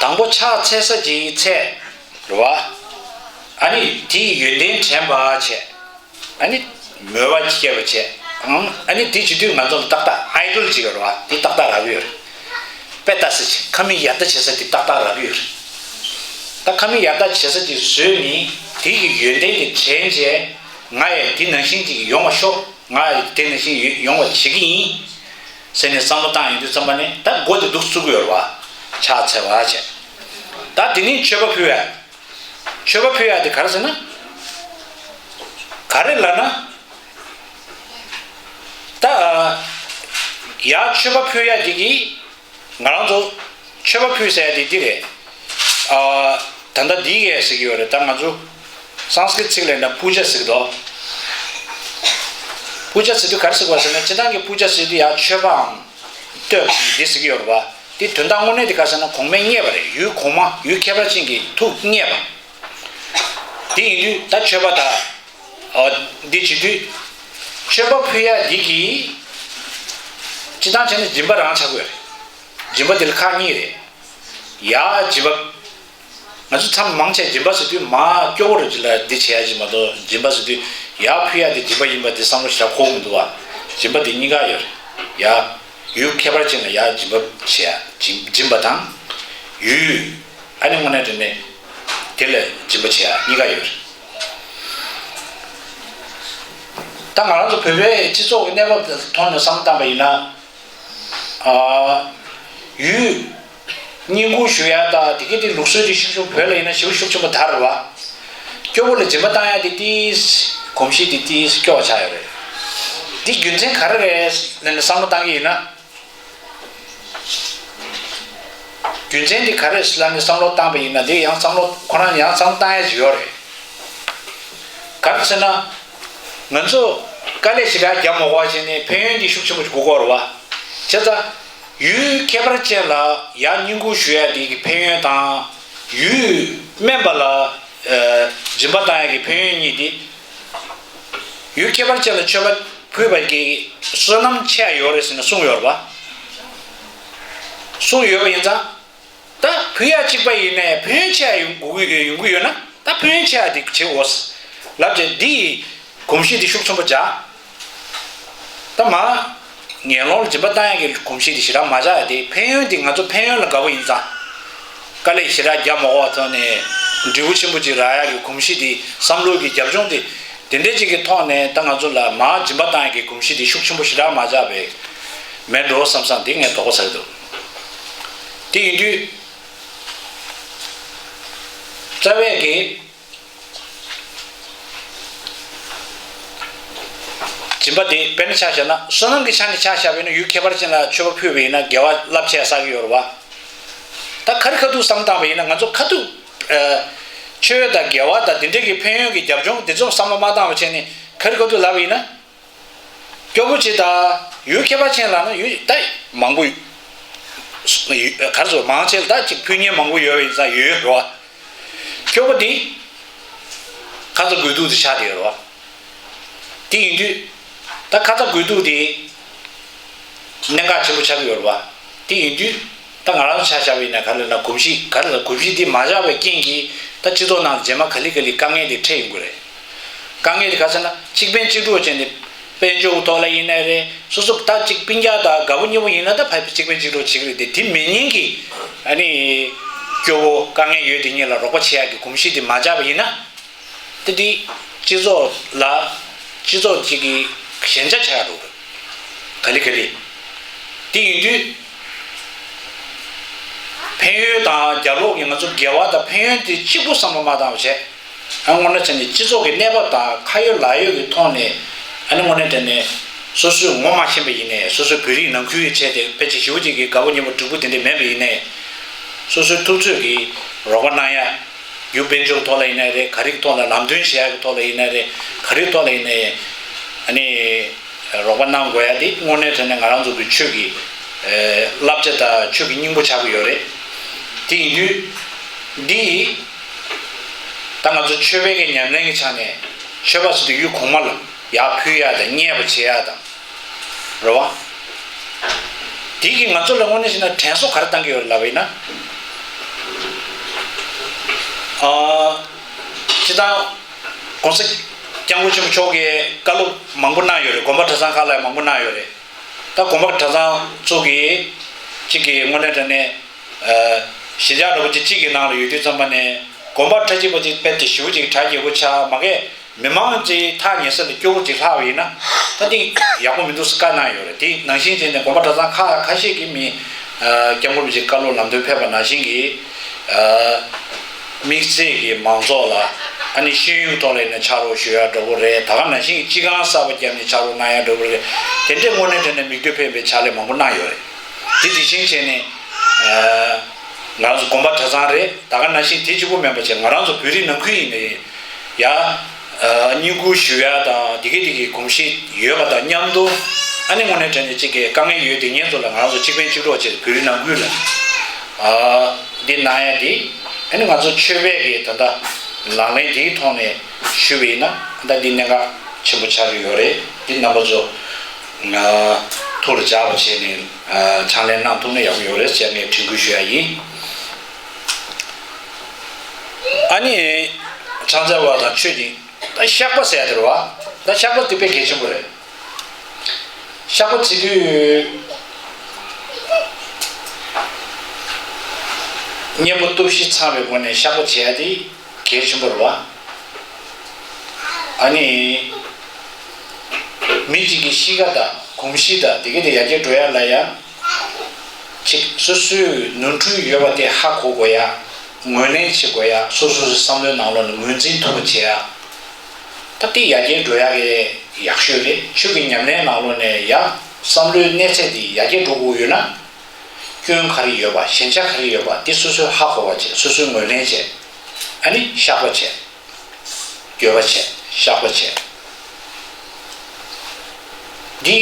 དང་པོ་ཕྱག་འཚལ་ས་ཀྱི་ཚེ། རེད་བ། ཨ་ནི་དེའི་ཡོན་ཏན་དྲན་པ་བྱས། ཨ་ནི་མོས་པ་སྐྱེས་པ་བྱས། ཨང་། ཨ་ནི་དེ་བྱེད་དུས་ང་ཚོ་ལ་ཏག་ཏག་ཨའི་ཌོལ་ཅིག་ཡོད་རེད་བ། དེ་ཏག་ཏག་རག་གི་ཡོད་རེད། དཔེ་ལྟ་ས་ཅིག་ཁ་མིག་ཡར་ལྟ་བྱེད་ས་དེ་ཏག་ཏག་རག་གི་ཡོད་རེད། ད་ཁ་མིག་ཡར་ལྟ་བྱེད་ས་དེ་བཟོས་ནས་དེ་གི་ཡོན་ཏན་དེ་དྲན་བྱས། ང་ཡང་དེ་ནང་བཞིན་ཅིག་ཡོང་བ་ཤོག་ང་ཡང་དེ་ནང་བཞིན་ཡོང་བ་བྱེད་ཀྱི་ཡིན། ཟེར་ནས་བསམ་བློ་བཏང་ཡོང་དུས་ཙམ་པ་ནས་ད་མགོ་དེ་འདུག་བཙུགས་ཀྱི་ཡོད་རེད་བ། ཕྱག་འཚལ་བ་བྱས། ད་དེ་ནས་མཆོད་པ་ཕུལ་བས། མཆོད་པ་ཕུལ་ཡ་དེ་ག་རེ་ཟེར་ན། ག་རེ་ལབ་ན། ད། ཡ་མཆོད་པ་ཕུལ་ཡ་དེ་གི། ང་རང་ཚོ་མཆོད་པ་ཕུལ་ཟེར་ཡ་དེ་འདི་རེད། ཨ། ད་ལྟ་འདི་གས་ཟེར་གྱི་ཡོད་རེད། ད་ང་ཚོ་སཾ་སྐྲྀཏ་ཚིག་ལ་ཡིན་ན་པུ་ཇ་ཟེར་གྱི་འདུག་པུ་ཇ་ཟེར་དུས་ག་རེ་ཟེར་བ་ཟེར་ན། སྤྱིར་བཏང་གི་པུ་ཇ་ཟེར་དུས་ཡ་མཆོད་པའམ་བསྟོད་འདི་ཟེར་གྱི་ཡོད་རེད་བ། དེ་དོན་དག་དངོས་གནས་དེ་ག་ཟེར་ན་གོང་མས་མཉེས་པ་རེད། ཡུལ་གོང་མ་ཡུལ་ཁྱད་པར་ཅན་གྱི་ཐུགས་མཉེས་པ། དེ་ཡིན་དུས་ད་མཆོད་པ་ད། ཨ། འདི་བྱེད་དུས། མཆོད་པ་ཕུལ་ཡ་འདི་གིས། སྤྱིར་བཏང་བྱས་ན་སྦྱིན་པ་རང་ཆགས་ཀྱི་ཡོད་རེད། སྦྱིན་པ་འདི་ལ་ཁག་གཉིས་རེད། ཡ་སྦྱིན་པ། ང་ཚོ་ཚང་མ་མང་ཆེ་སྦྱིན་པ་ཟེར་དུས་མ་སྐྱོ་བོ་རེད་ཅིག་ལ་འདི་བྱེད་ཡ་ཅིག་མ་གཏོགས། སྦྱིན་པ་ཟེར་དུས་ཡ་ཕུལ་ཡ་དེ་སྦྱིན་པ་ཡིན་པ་དེ་བསམ་བློ་ཞིག་འཁོར་གི་མི་འདུག་བ། སྦྱིན་པ་དེ་གཉིས་ཀ་ཡོད་རེད། ཡ། ཡུལ་ཁྱད་པར་ཅན་ལ་ཡ་སྦྱིན་པ་བྱེད་ཡ་སྦྱིན་སྦྱིན་པ་དང་། ཡུལ། ཨ་ནི་དངོས་གནས་དྲང་གནས་དེ་ལ་སྦྱིན་པ་བྱེད་ཡ་གཉིས་ཀ་ཡོད་རེད། ད་ང་རང་ཚོ་བོད་པའི་སྤྱི་ཚོགས་ཀྱི་གནས་བབ་དེ་ཐོག་ནས་བསམ་བློ་བཏང་པ་ཡིན་ན། ཨ། ཡུལ། བསྙེན་བཀུར་ཞུ་ཡ་དང་དེ་གའི་དེ་ལུགས་སྲོལ་དེ་ཤུགས་ཆེན་པོ་བོད་ལ་ཡིན་ན་ཞེ་པོ་ཤུགས་ཆེན་པོ་དར་བ། སྐྱོ་བོ་ལ་སྦྱིན་པ་བཏང་ཡ་དེ་ཏིས་གོམས་གཤིས་དེ་ཏིས་སྐྱོ་བ་ཆགས་ཡོད་རེད། འདི་རྒྱུ་མཚན་ག་རེ་རེད་ལབ་ནས་བསམ་བློ་བཏང་གི་ཡིན་ན། རྒྱུ་མཚན་དེ་ག་རེ་རེད་ལབ་ནས་བསམ་བློ་བཏང་པ་ཡིན་ན། དེ་ཡང་བསམ་བློ་ཁོ་རང་ཡང་བསམ་བློ་བཏང་ཡ་ཅིག་ཡོད་རེད། ག་རེ་ཟེར་ན། ང་ཚོ་དཀའ་ལས་ཞེ་དྲག་རྒྱབ་མ་དགོས་པ་བྱས་ནས་ཕན་ཡོན་འདི་ཤུགས་ཆེན་པོ་ཞིག་དགོས་ཀྱི་ཡོད་རེད་བ། བྱས་ཙང་། ཡུལ་ཁྱད་པར་ཅན་ལ་ཡར་བསྙེན་བཀུར་ཞུ་ཡ་དེ་གི་ཕན་ཡོན་དང་། ཡུལ་དམན་པ་ལ། ཨ། སྦྱིན་པ་བཏང་ཡ་གི་ཕན་ཡོན་གཉིས་དེ། ཡུལ་ཁྱད་པར་ཅན་ལ་མཆོད་པ་ཕུལ་བ་གི་བསོད་ནམས་ཆེ་ཡ་ཡོད་རེད་ཟེར་ནས་གསུངས་ཡོད་རེད་བ། གསུངས་ཡོད་པ་ཡིན་ཙང་། ད་ཕུལ་ཡ་གཅིག་པ་ཡིན་ནའི་ཕན་ཡོན་ཆེ་ཡ་ཡོང་དགོས་ཀྱི་ཡོང་གི་ཡོད་ན། ད་ཕན་ཡོན་ཆེ་ཡ་དེ་བྱེད་འོས། ལབ་བྱས་འདི་ཡི་གོམས་གཤིས་དེ་ཤུགས་ཆེན་པོ་བྱ། ད་མ། ངན་སློང་ལ་སྦྱིན་པ་བཏང་ཡ་གི་གོམས་གཤིས་དེ་ཞེ་དྲག་མ་བྱ་ཡ་དེ། ཕན་ཡོན་དེ་ང་ཚོ་ཕན་ཡོན་ལ་དགའ་པོ་ཡིན་ཙང་། དཀའ་ལས་ཞེ་དྲག་རྒྱག་མ་དགོས་པ་ཐོག་ནས་འབྲས་བུ་ཆེན་པོ་ཅིག་རག་ཡ་གི་གོམས་གཤིས་དེ་བསམ་བློ་གི་རྒྱབ་ལྗོངས་དེ། དེ་འདྲའི་ཅིག་གི་ཐོག་ནས་ད་ང་ཚོ་ལ་མར་སྦྱིན་པ་བཏང་ཡ་གི་གོམས་གཤིས་དེ་ཤུགས་ཆེན་པོ་ཞེ་དྲག་མ་ཆགས་པའི་མེད་འགྲོ་བསམ་བསམ་དེ་ངས་དོགས་པ་ཟ་གི་འདུག་དེ་ཡིན་དུས། རྩ་བའི་གི་སྦྱིན་པ་དེ་དཔེར་ན་ཆ་བཞག་ན། བསོད་ནམས་ཀྱི་ཆ་ནས་ཆ་བཞག་པ་ཡིན་ན་ཡུལ་ཁྱད་པར་ཅན་ལ་མཆོད་པ་ཕུལ་བ་ཡིན་ན་དགེ་བ་རླབས་ཆེ་བསགས་ཀྱི་ཡོད་རེད་བ། ད་ག་རེ་ཁ་ཐུག་བསམ་བཏང་བ་ཡིན་ན། ང་ཚོ་ཁ་ཐུག་ཨ། ཆོས་དང་དགེ་བ་དང་དེ་འདྲའི་གི་ཕན་ཡོན་གྱི་རྒྱབ་ལྗོངས་དེ་ཚོ་བསམ་བློ་མ་བཏང་བ་བྱས་ནས་ག་རེ་ཁ་ཐུག་ལབ་པ་ཡིན་ན། སྐྱོ་པོ་ཅིག་དང་ཡུལ་ཁྱད་པར་ཅན་ལབ་ན་ཡུལ་ད་མང་པོ་ཡོད། ག་རེ་ཟེར། མང་ཆེ་ལ་ད་ཅིག་ཕུལ་མཁན་མང་པོ་ཡོད་པ་ཡིན་ཙང་ཡོད་རེད་བ། སྐྱོ་པོ་འདི་ཁ་ཚ་དགོས་གཏུགས་དེ་ཆགས་བསྡད་ཡོད་རེད་བ། དེ་ཡིན་དུས་ད་ཁ་ཚ་དགོས་གཏུགས་དེ་གནད་འགག་ཆེན་པོ་ཆགས་ཀྱི་ཡོད་རེད་བ། དེ་ཡིན་དུས་ད་ང་རང་ཆ་བཞག་པ་ཡིན་ན་ག་རེ་ལབ་ན། གོམས་གཤིས་ག་རེ་ལབ། གོམས་གཤིས་འདི་མ་བཞག་པའི་རྐྱེན་གྱིས་ད་སྤྱི་ཚོགས་ནང་རྗེས་མ་ག་ལེ་ག་ལེ་དཀའ་ངལ་དེ་འཕྲད་ཡོང་གི་རེད། དཀའ་ངལ་དེ་ག་ཟེར་ན། གཅིག་ཕན་གཅིག་གྲོགས་བྱས་ནས་དཔལ་འབྱོར་གྱི་ཐོག་ལ་ཡིན་ནའི་རེད། སོ་སོ་ད་གཅིག་སྤུན་ཀྱག་དང་དགའ་པོ་ཉེ་པོ་ཡིན་ན་ད་ཕ་གཅིག་ཕན་གཅིག་གྲོགས་བྱེད་ཀྱི་རེད་དེ། དེ་མེད་མཁན་གྱི་ཨ་ནི་སྐྱོ་པོ་དཀའ་ངལ་ཡོད་དེ་གཉིས་ལ་རོགས་པ་བྱེད་ཡག་གི་གོམས་གཤིས་དེ་མ་ཆགས་པ་ཡིན་ན། ད་དེ་སྤྱི་ཚོགས་ལ་སྤྱི་ཚོགས་གཅིག་གི་ཞན་ཆ་ཆགས་ཡག་འགྲོ་གི་རེད། ག་ལེ་ག་ལེ། དེ་ཡིན་དུས་ཕན་ཡོན་དང་རྒྱབ་ལོགས་ཀྱི་ང་ཚོ་དགེ་བ་དང་ཕན་ཡོན་དེ་གཅིག་པུ་བསམ་བློ་མ་བཏང་བ་བྱས། ཨ་དངོས་གནས་བྱས་ནས་སྤྱི་ཚོགས་ཀྱི་གནས་བབ་དང་ཁ་ཡོད་ལག་ཡོད་ཀྱི་ཐོག་ནས། ཨ་ནི་དངོས་གནས་དྲན་ནས་སོ་སོས་ངོ་མ་ཤེས་པ་ཡིན་ནའི། སོ་སོའི་བོད་རིགས་ནང་ཁུལ་གྱི་བྱས་ཏེ་ཕལ་ཆེར་ཞེ་པོ་ཅིག་གིས་དགའ་པོ་ཉེ་པོ་སྤྲོད་པོ་དེ་འདྲ་མེད་པ་ཡིན་ནའི། སོ་སོའི་ཐུབ་ཚོད་ཀྱིས་རོགས་པ་གནང་ཡ། རྒྱུ་དཔལ་འབྱོར་ཐོག་ལ་ཡིན་ནའི་རེད། ག་རེ་གི་ཐོག་ལ་ལམ་སྟོན་བྱེད་ཡ་གི་ཐོག་ལ་ཡིན་ནའི་རེད། ག་རེ་ཐོག་ལ་ཡིན་ནའི། ཨ་ནི་རོགས་པ་གནང་དགོས་ཡ་དེ་དངོས་གནས་དྲན་ནས་ང་རང་ཚོ་གི་ཆོས་ཀྱི་ཨ་བསླབ་བྱ་དང་ཆོས་ཀྱི་སྙིང་པོ་ཆགས་ཀྱི་ཡོད་རེད། དེ་ཡིན་དུས་འདི་ད་ང་ཚོ་ཆོས་པའི་གི་ཉམས་ལེན་གྱི་ཆ་ནས་ཆོས་པ་ཟེར་དུས་ཡུལ་གོང་མ་ལ་ཡར་ཕུལ་ཡ་དང་མཉེས་པ་བྱེད་ཡ་དང་། རེད་བ། དེ་གིས་ང་ཚོ་ལ་དངོས་གནས་བྱས་ན་དྲན་གསོ་ག་རེ་བཏང་གི་ཡོད་རེད་ལབ་པ་ཡིན་ན། ཨ། སྤྱིར་བཏང་༸གོང་ས་༸སྐྱབས་མགོན་ཆེན་པོ་མཆོག་གིས་བཀའ་སློབ་མང་པོ་གནང་ཡོད་རེད། དགོན་པ་གྲྭ་ཚང་ཁག་ལ་ཡང་མང་པོ་གནང་ཡོད་རེད། ད་དགོན་པ་གྲྭ་ཚང་ཚོ་གིས་གཅིག་གིས་དངོས་གནས་དྲང་གནས་ཨ་གཞིས་ཆགས་འདྲ་པོ་ཅིག་གཅིག་གི་ནང་ལ་ཡོད་དུས་ཙམ་པ་ནས་དགོན་པ་ཁྲ་གཅིག་པ་ཅིག་དཔེ་དེ་ཞེ་པོ་ཅིག་གྲ་རྒྱས་པོ་ཆགས་མ་གས། མི་མང་ཅིག་ཐག་ཉེ་ས་ལ་སྐྱོ་པོ་ཅིག་ལྷག་པ་ཡིན་ན། ད་དེ་ཡག་པོ་མི་འདུག་ཟེར་བཀའ་གནང་ཡོད་རེད། དེ་ནང་བཞིན་བྱས་ནས་དགོན་པ་གྲྭ་ཚང་ཁག་ཁ་ཤས་ཀྱིས་མི་ཨ་སྐྱབས་མགོན་རིན་པོ་ཆེའི་བཀའ་སློབ་ལམ་སྟོན་ཕེབས་པ་ནང་བཞིན་གྱི་ཨ་དམིགས་བསལ་གྱི་མང་ཚོགས་ལ་ཨ་ནི་ཤེས་ཡོན་ཐོག་ལ་ཡིན་ན་ཕྱག་རོགས་ཞུ་ཡ་འདྲ་པོ་རེད། ད་ག་ནང་བཞིན་གྱི་སྤྱི་ཁང་གསར་པ་བརྒྱབ་ནས་ཕྱག་རོགས་གནང་ཡ་འདྲ་པོ་རེད། དེ་འདྲའི་དངོས་གནས་དྲང་གནས་མིག་ལྟོས་ཕན་པའི་ཕྱག་ལས་མང་པོ་གནང་ཡོད་རེད། དེ་དེ་བཞིན་བྱས་ནས་ཨ་ང་རང་ཚོ་དགོན་པ་གྲྭ་ཚང་རེད། ད་ག་ནང་བཞིན་དེ་གཅིག་པུ་མིན་པ་བྱས་ང་རང་ཚོ་བོད་རིགས་ནང་ཁུལ་ཡིན་ནའི་ཡ། ཨ་བསྙེན་བཀུར་ཞུ་ཡ་དང་དེ་གའི་དེ་གའི་གོམས་གཤིས་ཡོད་པ་དང་མཉམ་དུ། ཨ་ནི་དངོས་གནས་དྲང་གནས་གཅིག་གི་དཀའ་ངལ་ཡོད་དེ་ངེད་ཚོ་ལ་ང་རང་ཚོ་གཅིག་ཕན་གཅིག་གྲོགས་བྱས་ཏེ་བོད་རིགས་ནང་ཁུལ་ལ་ཨ་འདི་གནང་ཡ་དེ། ཨ་ནི་ང་ཚོ་ཆོས་པའི་གི་ད་ལྟ་ལག་ལེན་དེའི་ཐོག་ནས་ཞུས་པ་ཡིན་ན་ད་འདི་གནད་འགག་ཆེན་པོ་ཆགས་ཀྱི་ཡོད་རེད། འདི་རྣམ་པ་ཚོ་ང་ཐུགས་ལ་འཇགས་པ་བྱས་ནས་ཨ་ཕྱག་ལས་གནང་ཐུབ་ན་ཡག་པོ་ཡོད་རེད་ཟེར་ངས་དྲན་སྐུལ་ཞུ་ཡ་ཡིན། ཨ་ནི་ཕྱག་འཚལ་བ་དང་མཆོད་ཅིང་། ད་བཤགས་པ་ཟེར་ཡ་དེ་རེད་བ། ད་བཤགས་པ་དེ་དཔེ་གལ་ཆེན་པོ་རེད། བཤགས་པ་བྱེད་དུས་གཉེན་པོ་སྟོབས་བཞི་ཚང་བའི་སྒོ་ནས་བཤགས་པ་བྱེད་ཡ་དེ་གལ་ཆེན་པོ་རེད་བ། ཨ་ནི་མི་གཅིག་གི་གཤིས་ཀ་དང་གོམས་གཤིས་དང་དེ་ག་དེ་ཡར་རྒྱས་འགྲོ་ཡ་ལ་ཡ། གཅིག་སོ་སོའི་ནོར་འཁྲུལ་ཡོད་པ་དེ་ཧ་གོ་དགོས་ཡ། ངོས་ལེན་བྱེད་དགོས་ཡ། སོ་སོ་སོའི་བསམ་བློའི་ནང་ལོགས་ནས་ངོས་འཛིན་ཐུབ་པ་བྱེད་ཡ། ད་དེ་ཡར་རྒྱས་འགྲོ་ཡ་གི་ཡག་ཤོས་རེད། ཆོས་ཀྱི་ཉམས་ལེན་ནང་ལོགས་ནས་ཡ་བསམ་བློའི་གནས་ཚད་དེ་ཡར་རྒྱས་འགྲོ་དགོས་ཡོད་ན། སྐྱོན་ག་རེ་ཡོད་པ། ཞན་ཆ་ག་རེ་ཡོད་པ་དེ་སོ་སོས་ཧ་གོ་བ་བྱེད། སོ་སོས་ངོས་ལེན་བྱེད། ཨ་ནི་བཤགས་པ་བྱེད། འགྱོད་པ་བྱེད། བཤགས་པ་བྱེད། འདི་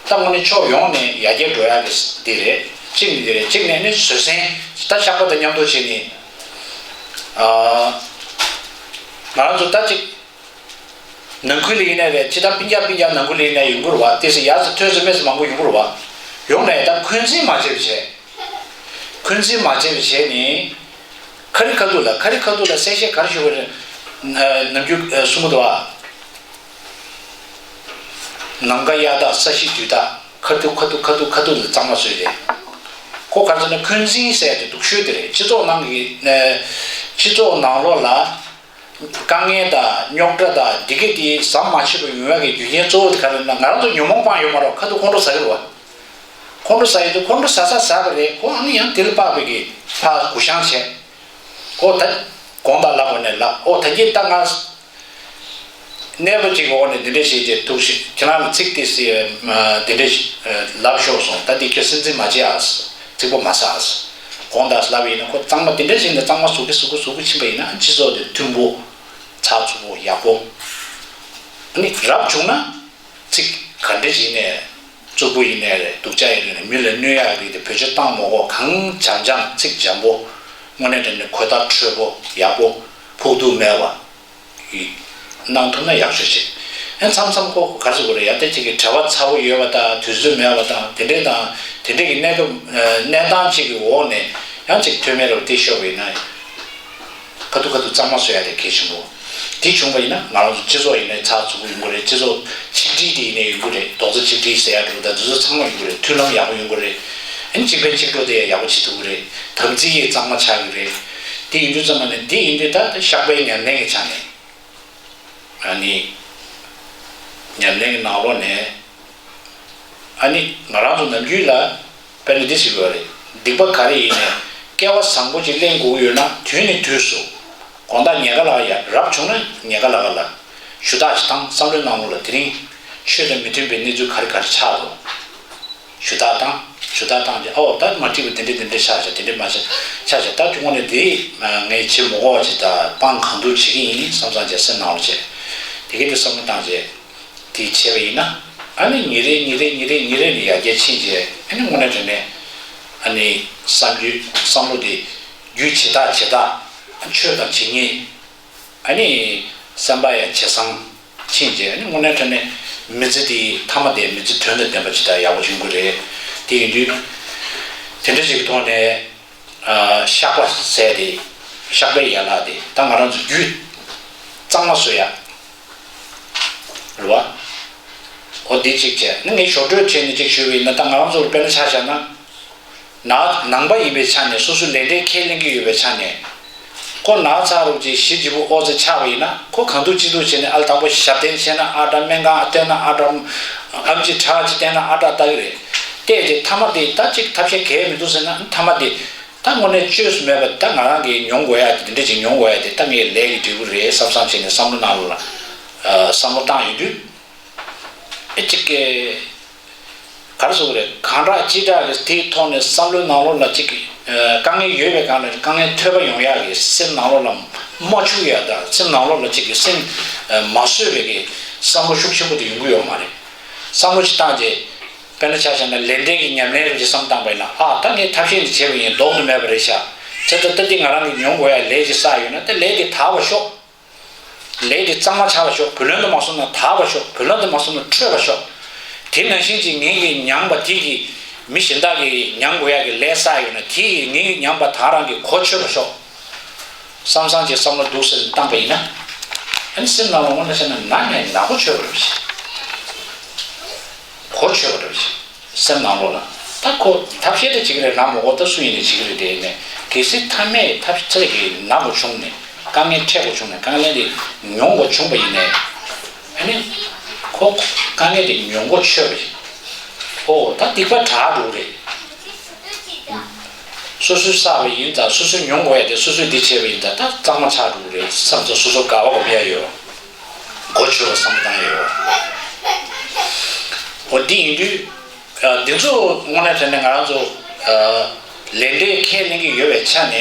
ད་དངོས་གནས་ཕྱོགས་ཡོངས་ནས་ཡར་རྒྱས་འགྲོ་ཡག་གི་འདི་རེད། གཅིག་ནི་འདི་རེད། གཅིག་ནས་ནི་བཟོད་བསྲན། ད་བཤགས་པ་དང་མཉམ་དུ་བྱས་ནས་ཨ་ང་རང་ཚོ་ད་ཅིག་ནང་ཁུལ་ལ་ཡིན་ན་རེད། ཅི་ད་སྤུན་ཀྱག་སྤུན་ཀྱག་ནང་ཁུལ་ལ་ཡིན་ན་ཡོང་གི་རེད་བ། དེ་སྲིད་ཡར་ཚོ་ཐོན་ཚོ་མེད་ཚོ་མང་པོ་ཡོང་གི་རེད་བ། ཡོང་ནས་ད་འཁོན་འཛིན་མ་བྱེད་པ་བྱས། འཁོན་འཛིན་མ་བྱེད་པ་བྱས་ནས། ཁ་རི་ཁ་ཐུག་ལ། ཁ་རི་ཁ་ཐུག་ལ་གསལ་བཤད་ག་རེ་ཞུ་དགོས་རེད། ནམ་རྒྱུན་གསུང་གི་འདུག་ཨ། ནམ་མཁའ་གཡའ་དག་ས་གཞི་རྡུལ་དག་ཁ་ཐུག་ཁ་ཐུག་ཁ་ཐུག་ཁ་ཐུག་ལ་གཙང་མ་བཟོས་རེད། ཁོ་ག་རེ་ཟེར་ན་འཁོན་འཛིན་ཟེར་ཡ་དེ་སྡུག་ཤོས་དེ་རེད། སྤྱི་ཚོགས་ནང་གི་སྤྱི་ཚོགས་ནང་ལོགས་ལ་དཀའ་ངལ་དང་རྙོག་དྲ་དང་འདི་ག་དེ་ཟམ་མ་ཆད་པར་ཡོང་ཡ་གི་རྒྱུ་རྐྱེན་གཙོ་བོ་དེ་ག་རེ་ན། ང་རང་ཚོ་ཉོན་མོངས་སྤང་ཡོད་མ་རེད། ཁ་ཐུག་ཁོང་ཁྲོ་ཟ་གི་རེད་བ། ཁོང་ཁྲོ་ཟ་ཡི་འདུག་ཁོང་ཁྲོ་ཟ་ས་ཟ་བ་རེད། ཁོ་ཨ་ནི་ཡང་དེ་ལ་དཔག་པའི་གི་ཕར་གུ་བཤངས་བྱས། ཨོ་ད་དགོངས་དག་ལབ་དགོས་ནས་ལབ། ཨོ་ད་གིན་ད་ང་གནས་པ་ཅིག་གི་འོག་ནས་འདི་འདྲ་བྱས་རྗེས་ཐུགས་ཤིག་ཁྱེད་རང་ལ་ཚིག་དེ་སི་འདི་འདྲ་ལབ་ཤོར་སོང་། ད་འདི་ཁྱོད་སེམས་འཛིན་མ་བྱེད་ཨ། ཚིག་པོ་མ་ཟ་ཨ། དགོངས་དག་ལབ་ཡིན་ན་ཁོ་གཙང་མ་འདི་འདྲ་བྱས་ནས་གཙང་མ་ཟུག་གི་ཟུག་གི་ཟུག་གི་ཕྱིན་པ་ཡིན་ན་སྤྱི་ཚོགས་དེ་མཐུན་པོ་ཚགས་ཚུད་པོ་ཡག་པོ་ཨ་ནི་རབ་བྱུང་ན། ཚིག་ག་འདྲ་ཞིག་ནས་ གཙུག་པོ་ཡིན་ནའི་རེད། སྡུག་ཅག་ཡིན་ནའི་རེད། མི་ལ་གནོད་ཡག་རིགས་དེ་བེད་སྤྱོད་བཏང་མ་དགོས། གང་འཇམ་འཇམ་ཚིག་འཇམ་པོ། དངོས་གནས་དྲང་གནས་གོས་བརྡ་འཕྲོད་པོ་ཡག་པོ། ཕོག་ཐུག་མེད་པ། གནང་ཐུབ་ན་ཡག་ཤོས་ཤིག་ཨེ་མཚམས་མཚམས་ཁོ་ག་རེ་ཟེར་དགོས་རེད། ཡ་དེ་གཅིག་གི་བྲེལ་བ་ཚ་པོ་ཡོད་པ་དང་དུས་ཚོད་མེད་པ་དང་དེ་འདྲས་དང་དེ་འདྲས་ཀྱི་གནས་སྐབས་གནས་སྟངས་གཅིག་གི་འོག་ནས་ཡང་གཅིག་མཐུ་མེད་རབ་བལྟས་ཤོར་བ་ཡིན་ན། ཁ་ཐུག་ཁ་ཐུག་གཙང་མ་བཟོ་ཡ་དེ་གལ་ཆེན་པོ། དེ་བྱུང་བ་ཡིན་ན་ང་རང་ཚོ་སྤྱི་ཚོགས་ཡིན་ནའི་ཚགས་ཚུད་པོ་ཡོང་གི་རེད། སྤྱི་ཚོགས་ཆིག་སྒྲིལ་དེ་ཡིན་ནའི་ཡོང་གི་རེད། རྡོག་རྩ་གཅིག་སྒྲིལ་ཟེར་ཡ་འདྲ་བོ་ད་དེ་ཚོ་ཚང་མ་ཡོང་གི་རེད། མཐུན་ལམ་ཡག་པོ་ཡོང་གི་རེད། ཨ་ནི་གཅིག་ཕན་གཅིག་གྲོགས་དེ་ཡང་ཡག་པོ་བྱེད་ཐུབ་ཀྱི་རེད། དམ་ཚིག་ཡང་གཙང་མ་ཆགས་ཀྱི་རེད། དེ་ཡིན་དུས་ཙམ་པ་ནས་འདི་ཡིན་དུས་ད་ད་བཤགས་པའི་ཉམས་ལེན་གྱི་ཆ་ནས། ཨ་ནི། ཉམས་ལེན་གྱི་ནང་ལོགས་ནས། ཨ་ནི་ང་རང་ཚོ་ནམ་རྒྱུན་ལ་དཔེར་ན་འདི་ཞིག་ཡོད་རེད། སྡིག་པ་ག་རེ་ཡིན་ནའི་སྐལ་བ་བཟང་པོ་ཅིག་ལེན་དགོས་ཀྱི་ཡོད་ན་དུས་ནས་དུས་སུ། དགོང་དག་ཉལ་ཁ་ལ་ཡ་རབ་བྱུང་ན་ཉལ་ཁ་ལ་ག་ལ་ཞུ་དག་ཅིག་བཏང་། བསམ་བློའི་ནང་ལོགས་ལ་དེ་རིང་ཆོས་དང་མི་མཐུན་པའི་གནས་ཚུལ་ག་རེ་ག་རེ་ཆགས་འདུག་ཞུ་དག་བཏང་། ཞུ་དག་བཏང་རྗེས་ཨོ་ད་མ་འགྲིག་པ་དེ་འདྲས་དེ་འདྲས་ཆགས་བྱས། དེ་འདྲས་མ་ཆགས་ཆགས་བྱས། ད་དུས་དངོས་གནས་འདི་ངས་བྱེད་མི་དགོས་པ་ཅིག་དང་སྤང་གང་ཐུབ་བྱེད་ཀྱི་ཡིན་བསམ་བསམ་བྱས་སེམས་ནང་ལ་བྱས། དེ་གས་དེ་བསམ་བློ་བཏང་རྗེས་དེ་བྱས་པ་ཡིན་ན། ཨ་ནི་ཉིན་རེ་ཉིན་རེ་ཉིན་རེ་ཉིན་རེ་ནས་ཡར་རྒྱས་ཕྱིན་རྗེས་ཨ་ནི་དངོས་གནས་དྲང་གནས་ཨ་ནི་བསམ་རྒྱུ་བསམ་བློ་དེ་རྒྱུ་བྱེད་དག་བྱེད་དག་ཆོས་དང་བྱེད་ཉེས། ཨ་ནི་བསམ་པ་ཡང་ཇེ་བཟང་ཕྱིན་རྗེས་ཨ་ནི་དངོས་གནས་དྲང་གནས་མི་ཚེ་འདི་ཐ་མ་དེ་མི་ཚེ་དོན་དང་ལྡན་པ་ཅིག་དང་ཡག་པོ་བྱུང་གི་རེད། དེ་ཡིན་དུས་དེ་འདྲ་ཅིག་གི་ཐོག་ནས་ཨ་བཤགས་པ་ཟེར་དེ་བཤགས་པའི་ཡན་ལག་དེ་ད་ང་རང་ཚོ་རྒྱུད་གཙང་མ་བཟོ་ཡ་རེད་བ། འོ་འདི་གཅིག་བྱས་ནི་ངས་ཞོར་འཕྲོས་བྱས་ནས་གཅིག་ཞུས་པ་ཡིན་ན། ད་ང་རང་ཚོར་དཔེར་ན་ཆ་བཞག་ན། ན་ནང་པ་ཡིན་པའི་ཆ་ནས་སོ་སོའི་ལས་འབྲས་ཁས་ལེན་གྱི་ཡོད་པའི་ཆ་ནས། ཁོ་ན་ཚ་རུ་ཅིག་ཞི་བརྗིད་པོ་ཨོ་ཙི་ཆགས་པ་ཡིན་ན་ཁོ་གང་ཐུབ་ཅི་ཐུབ་བྱས་ནས་ཨ་ལ་དང་པོ་ཞབས་བརྟན་བྱས་ན་ཨ་འདྲ། སྨན་ཁང་བསྟན་ན་ཨ་འདྲ། ཨམ་ཆི་ཁྲག་ཅིག་བསྟན་ན་ཨ་འདྲ་ལྟ་གི་རེད། བལྟས་ཏེ་ཐ་མ་དེ་ད་ཅིག་ཐབས་ཤེས་གལ་མི་འདུག་ཟེར་ན་ཐ་མ་དེ་ད་དངོས་གནས་བཅོས་སུ་མེད་པ་ད་ང་རང་གིས་མྱོང་དགོས་ཡ་དེ་འདྲ་ཅིག་མྱོང་དགོས་ཡ་དེ་ད་ངའི་ལས་ཀྱི་འབྲས་བུ་རེད་བསམ་བསམ་བྱས་ནས་བསམ་བློ་ནང་ལ་བསམ་བློ་བཏང་ཡོང་དུས། ཨེ་ཅིག་གི་ག་རེ་ཟེར་དགོས་རེད། གང་དྲག་ཅི་དྲག་གི་དེའི་ཐོག་ནས་བསམ་བློའི་ནང་ལོགས་ལ་ཅིག་གི་དཀའ་ངལ་ཡོད་པའི་སྒང་ལ་དཀའ་ངལ་ཐོལ་པ་ཡོང་ཡག་གི་སེམས་ནང་ལོགས་ལ་མ་འཆུག་ཡག་དང་སེམས་ནང་ལོགས་ལ་ཅིག་གི་སེམས་མ་བཟོད་པའི་གི་བསམ་བློ་ཤུགས་ཆེན་པོ་དེ་ཡོང་གི་ཡོད་མ་རེད། བསམ་བློ་ཞིག་བཏང་རྗེས་དཔེར་ན་ཆ་བཞག་ན་ལས་འབྲས་ཀྱི་ཉམས་ལེན་རེ་ཅིག་བསམ་བཏང་པ་ཡིན་ན། ཨ་ད་ངས་ཐབས་ཤེས་འདི་བྱས་པ་ཡིན། ལྡོག་ཏུ་མེད་པ་རེད་ཤག་བྱས་ཙང་ད་འདི་ང་རང་གིས་མྱོང་དགོས་ཡག་ལས་ཅིག་བསགས་ཡོད་ན་ད་ལས་དེ་དག་པ་ཤོག་ལས་དེ་གཙང་མ་ཆགས་པ་ཤོག་བུ་ལོན་དུ་མ་སོང་ན་དག་པ་ཤོག་བུ་ལོན་དུ་མ་སོང་ན་འཕྲོད་པ་ཤོག་དེ་ནང་བཞིན་གྱི་ངེད་ཀྱིས་མྱངས་པ་དེ་གིས་མི་གཞན་དག་གིས་མྱང་དགོས་ཡག་གི་ལས་བསགས་ཡོད་ན་དེ་ཡིས་ངེད་ཀྱིས་མྱངས་པ་དག་རང་གིས་གོ་ཆོད་པ་ཤོག་བསམ་བསམ་གྱི་བསམ་བློ་འདུག་སེ་བཏང་པ་ཡིན་ན། ཨ་ནི་སེམས་ནང་ལ་དངོས་གནས་བྱས་ན་ན་ནས་ནག་པོ་ཆོད་པ་རེད་ཤག་གོ་ཆོད་པ་རེད་ཤག་སེམས་ནང་ལོགས་ལ། ད་ཁོ་ཐབས་ཤེས་དེ་བྱེད་ཀྱི་རེད་ན་མ་གོ་ད་སུ་ཡིན་ནས་བྱེད་ཀྱི་རེད་དེ་ནས་གལ་སྲིད་མཐའ་མའི་ཐབས་ཤེས་ཀྱི་ན་མ་བྱུང་ནས། དཀའ་ངལ་འཕྲད་དགོས་བྱུང་ནས་དཀའ་ངལ་དེ་མྱོང་དགོས་བྱུང་བ་ཡིན་ནའི། ཨ་ནི། ཁོ་དཀའ་ངལ་དེ་མྱོང་གོ་ཆོད་པ་ཡིན། ཨོ་ད་སྡིག་པ་དྲག་འགྲོ་གི་རེད། སོ་སོས་བསགས་པ་ཡིན་ཙང་སོ་སོས་མྱོང་དགོས་ཡ་དེ་སོ་སོས་འདི་བྱས་པ་ཡིན་ཙང་ད་གཙང་མ་ཆགས་འགྲོ་གི་རེད་བསམ་ཙང་སོ་སོ་དགའ་བ་སྒོམ་ཡ་ཡོད། གོ་ཆོད་པ་བསམ་བཏང་ཡ་ཡོད། ཨོ་འདི་ཡིན་དུས། ཨ། འདི་ཚོ་དངོས་གནས་དྲང་གནས་ང་རང་ཚོ། ཨ། ལས་འབྲས་ཁས་ལེན་གྱི་ཡོད་པའི་ཆ་ནས་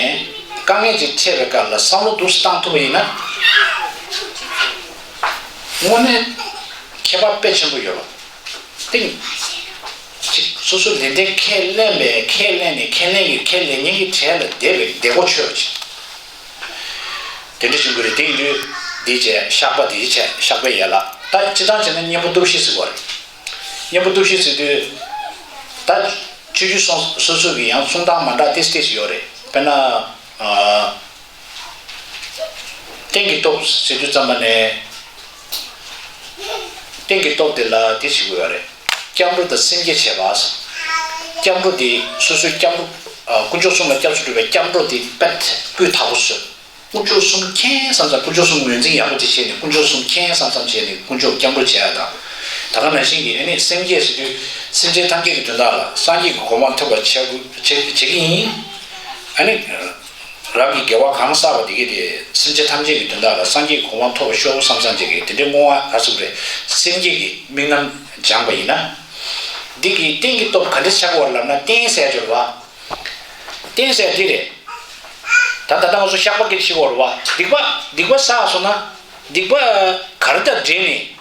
དཀའ་ངལ་ཅིག་འཕྲད་པའི་སྐབས་ལ་བསམ་བློ་འདུག་སེ་བཏང་ཐུབ་པ་ཡིན་ན། དངོས་གནས་ཁྱད་པར་དཔེ་ཆེན་པོ་ཡོད་པ། ཏིང་། ཅིག་སོ་སོ་ལས་འབྲས་ཁས་ལེན་པའི་ཁས་ལེན་ནས་ཁས་ལེན་གྱི་ཁས་ལེན་མཁན་གྱི་གྲས་ལ་བསྡད་པའི་བསྡད་སྒོ་ཆོད་པ་ཅིག་དེ་འདྲ་བྱུང་གི་རེད། དེ་ཡིན་དུས་འདི་བྱས་བཤགས་པ་དེ་བྱས་བཤགས་པའི་ཡན་ལག་ད་སྤྱིར་བཏང་བྱས་ན་གཉེན་པོ་སྟོབས་བཞི་ཟེར་བ་རེད། གཉེན་པོ་སྟོབས་བཞི་ཟེར་དུས། ད་ཆོས་བརྒྱུད་སོ་སོ་སོ་གི་ཡང་གསུང་སྟངས་མ་འདྲ་ཏིས་ཏིས་ཡོད་རེད། དཔེར་ན། ཨ། རྟེན་གྱི་སྟོབས་ཟེར་དུས་ཙམ་པ་ནས། རྟེན་གྱི་སྟོབས་དེ་ལ་དེ་ཞིག་དགོས་ཡོད་རེད། སྐྱབས་འགྲོ་དང་སེམས་བསྐྱེད་བྱས་པ། སྐྱབས་འགྲོ་དེ་སོ་སོའི་སྐྱབས་འགྲོ། ཨ། དཀོན་མཆོག་གསུམ་ལ་སྐྱབས་སུ་འགྲོ་བའི་སྐྱབས་འགྲོ་དེ་དཔེ་སྤུས་དག་པོ་བཟོས། དཀོན་མཆོག་གསུམ་མཁྱེན་བསམ་ཙམ་དཀོན་མཆོག་གསུམ་ངོས་འཛིན་ཡག་པོ་ཅིག་བྱས་ནས་དཀོན་མཆོག་གསུམ་མཁྱེན་བསམ་ཙམ་བྱས་ནས་དཀོན་མཆོག་སྐྱབས་འགྲོ་བྱེད་ཡ་དང་། ད་ག་ནང་བཞིན་གྱི་ཨ་ནི་སེམས་བསྐྱེད་ཟེར་དུས་སེམས་ཅན་ཐམས་ཅད་ཀྱི་དོན་དག་ལ་སངས་རྒྱས་ཀྱི་གོ་འཕང་ཐོབ་པར་བྱེད་དགོས་བྱེད་བྱེད་ཀྱི་ཡིན། ཨ་ནི། རང་གི་དགེ་བ་གང་བསགས་པ་དེ་གས་དེ་སེམས་ཅན་ཐམས་ཅད་ཀྱི་དོན་དག་ལ་སངས་རྒྱས་ཀྱི་གོ་འཕང་ཐོབ་པར་ཤོག་བསམ་བསམ་བྱེད་ཀྱི་དེ་འདྲའི་བསྔོ་བ་ག་ཚུགས་རེད། སེམས་བསྐྱེད་ཀྱི་དམིགས་རྣམ་སྦྱངས་པ་ཡིན་ན། འདི་གི་རྟེན་གྱི་སྟོབས་ག་འདྲ་ཆགས་པར་ལབ་ན་རྟེན་ཟེར་དགོས་པ། རྟེན་ཟེར་འདི་རེད། ད་ད་ལྟ་ང་ཚོ་བཤགས་པ་སྐད་ཆ་བཤད་དགོས་རེད་བ། སྡིག་པ་སྡིག་པ་བསགས་སོང་ན། སྡིག་པ་ག་རེ་དང་འབྲེལ་ནས།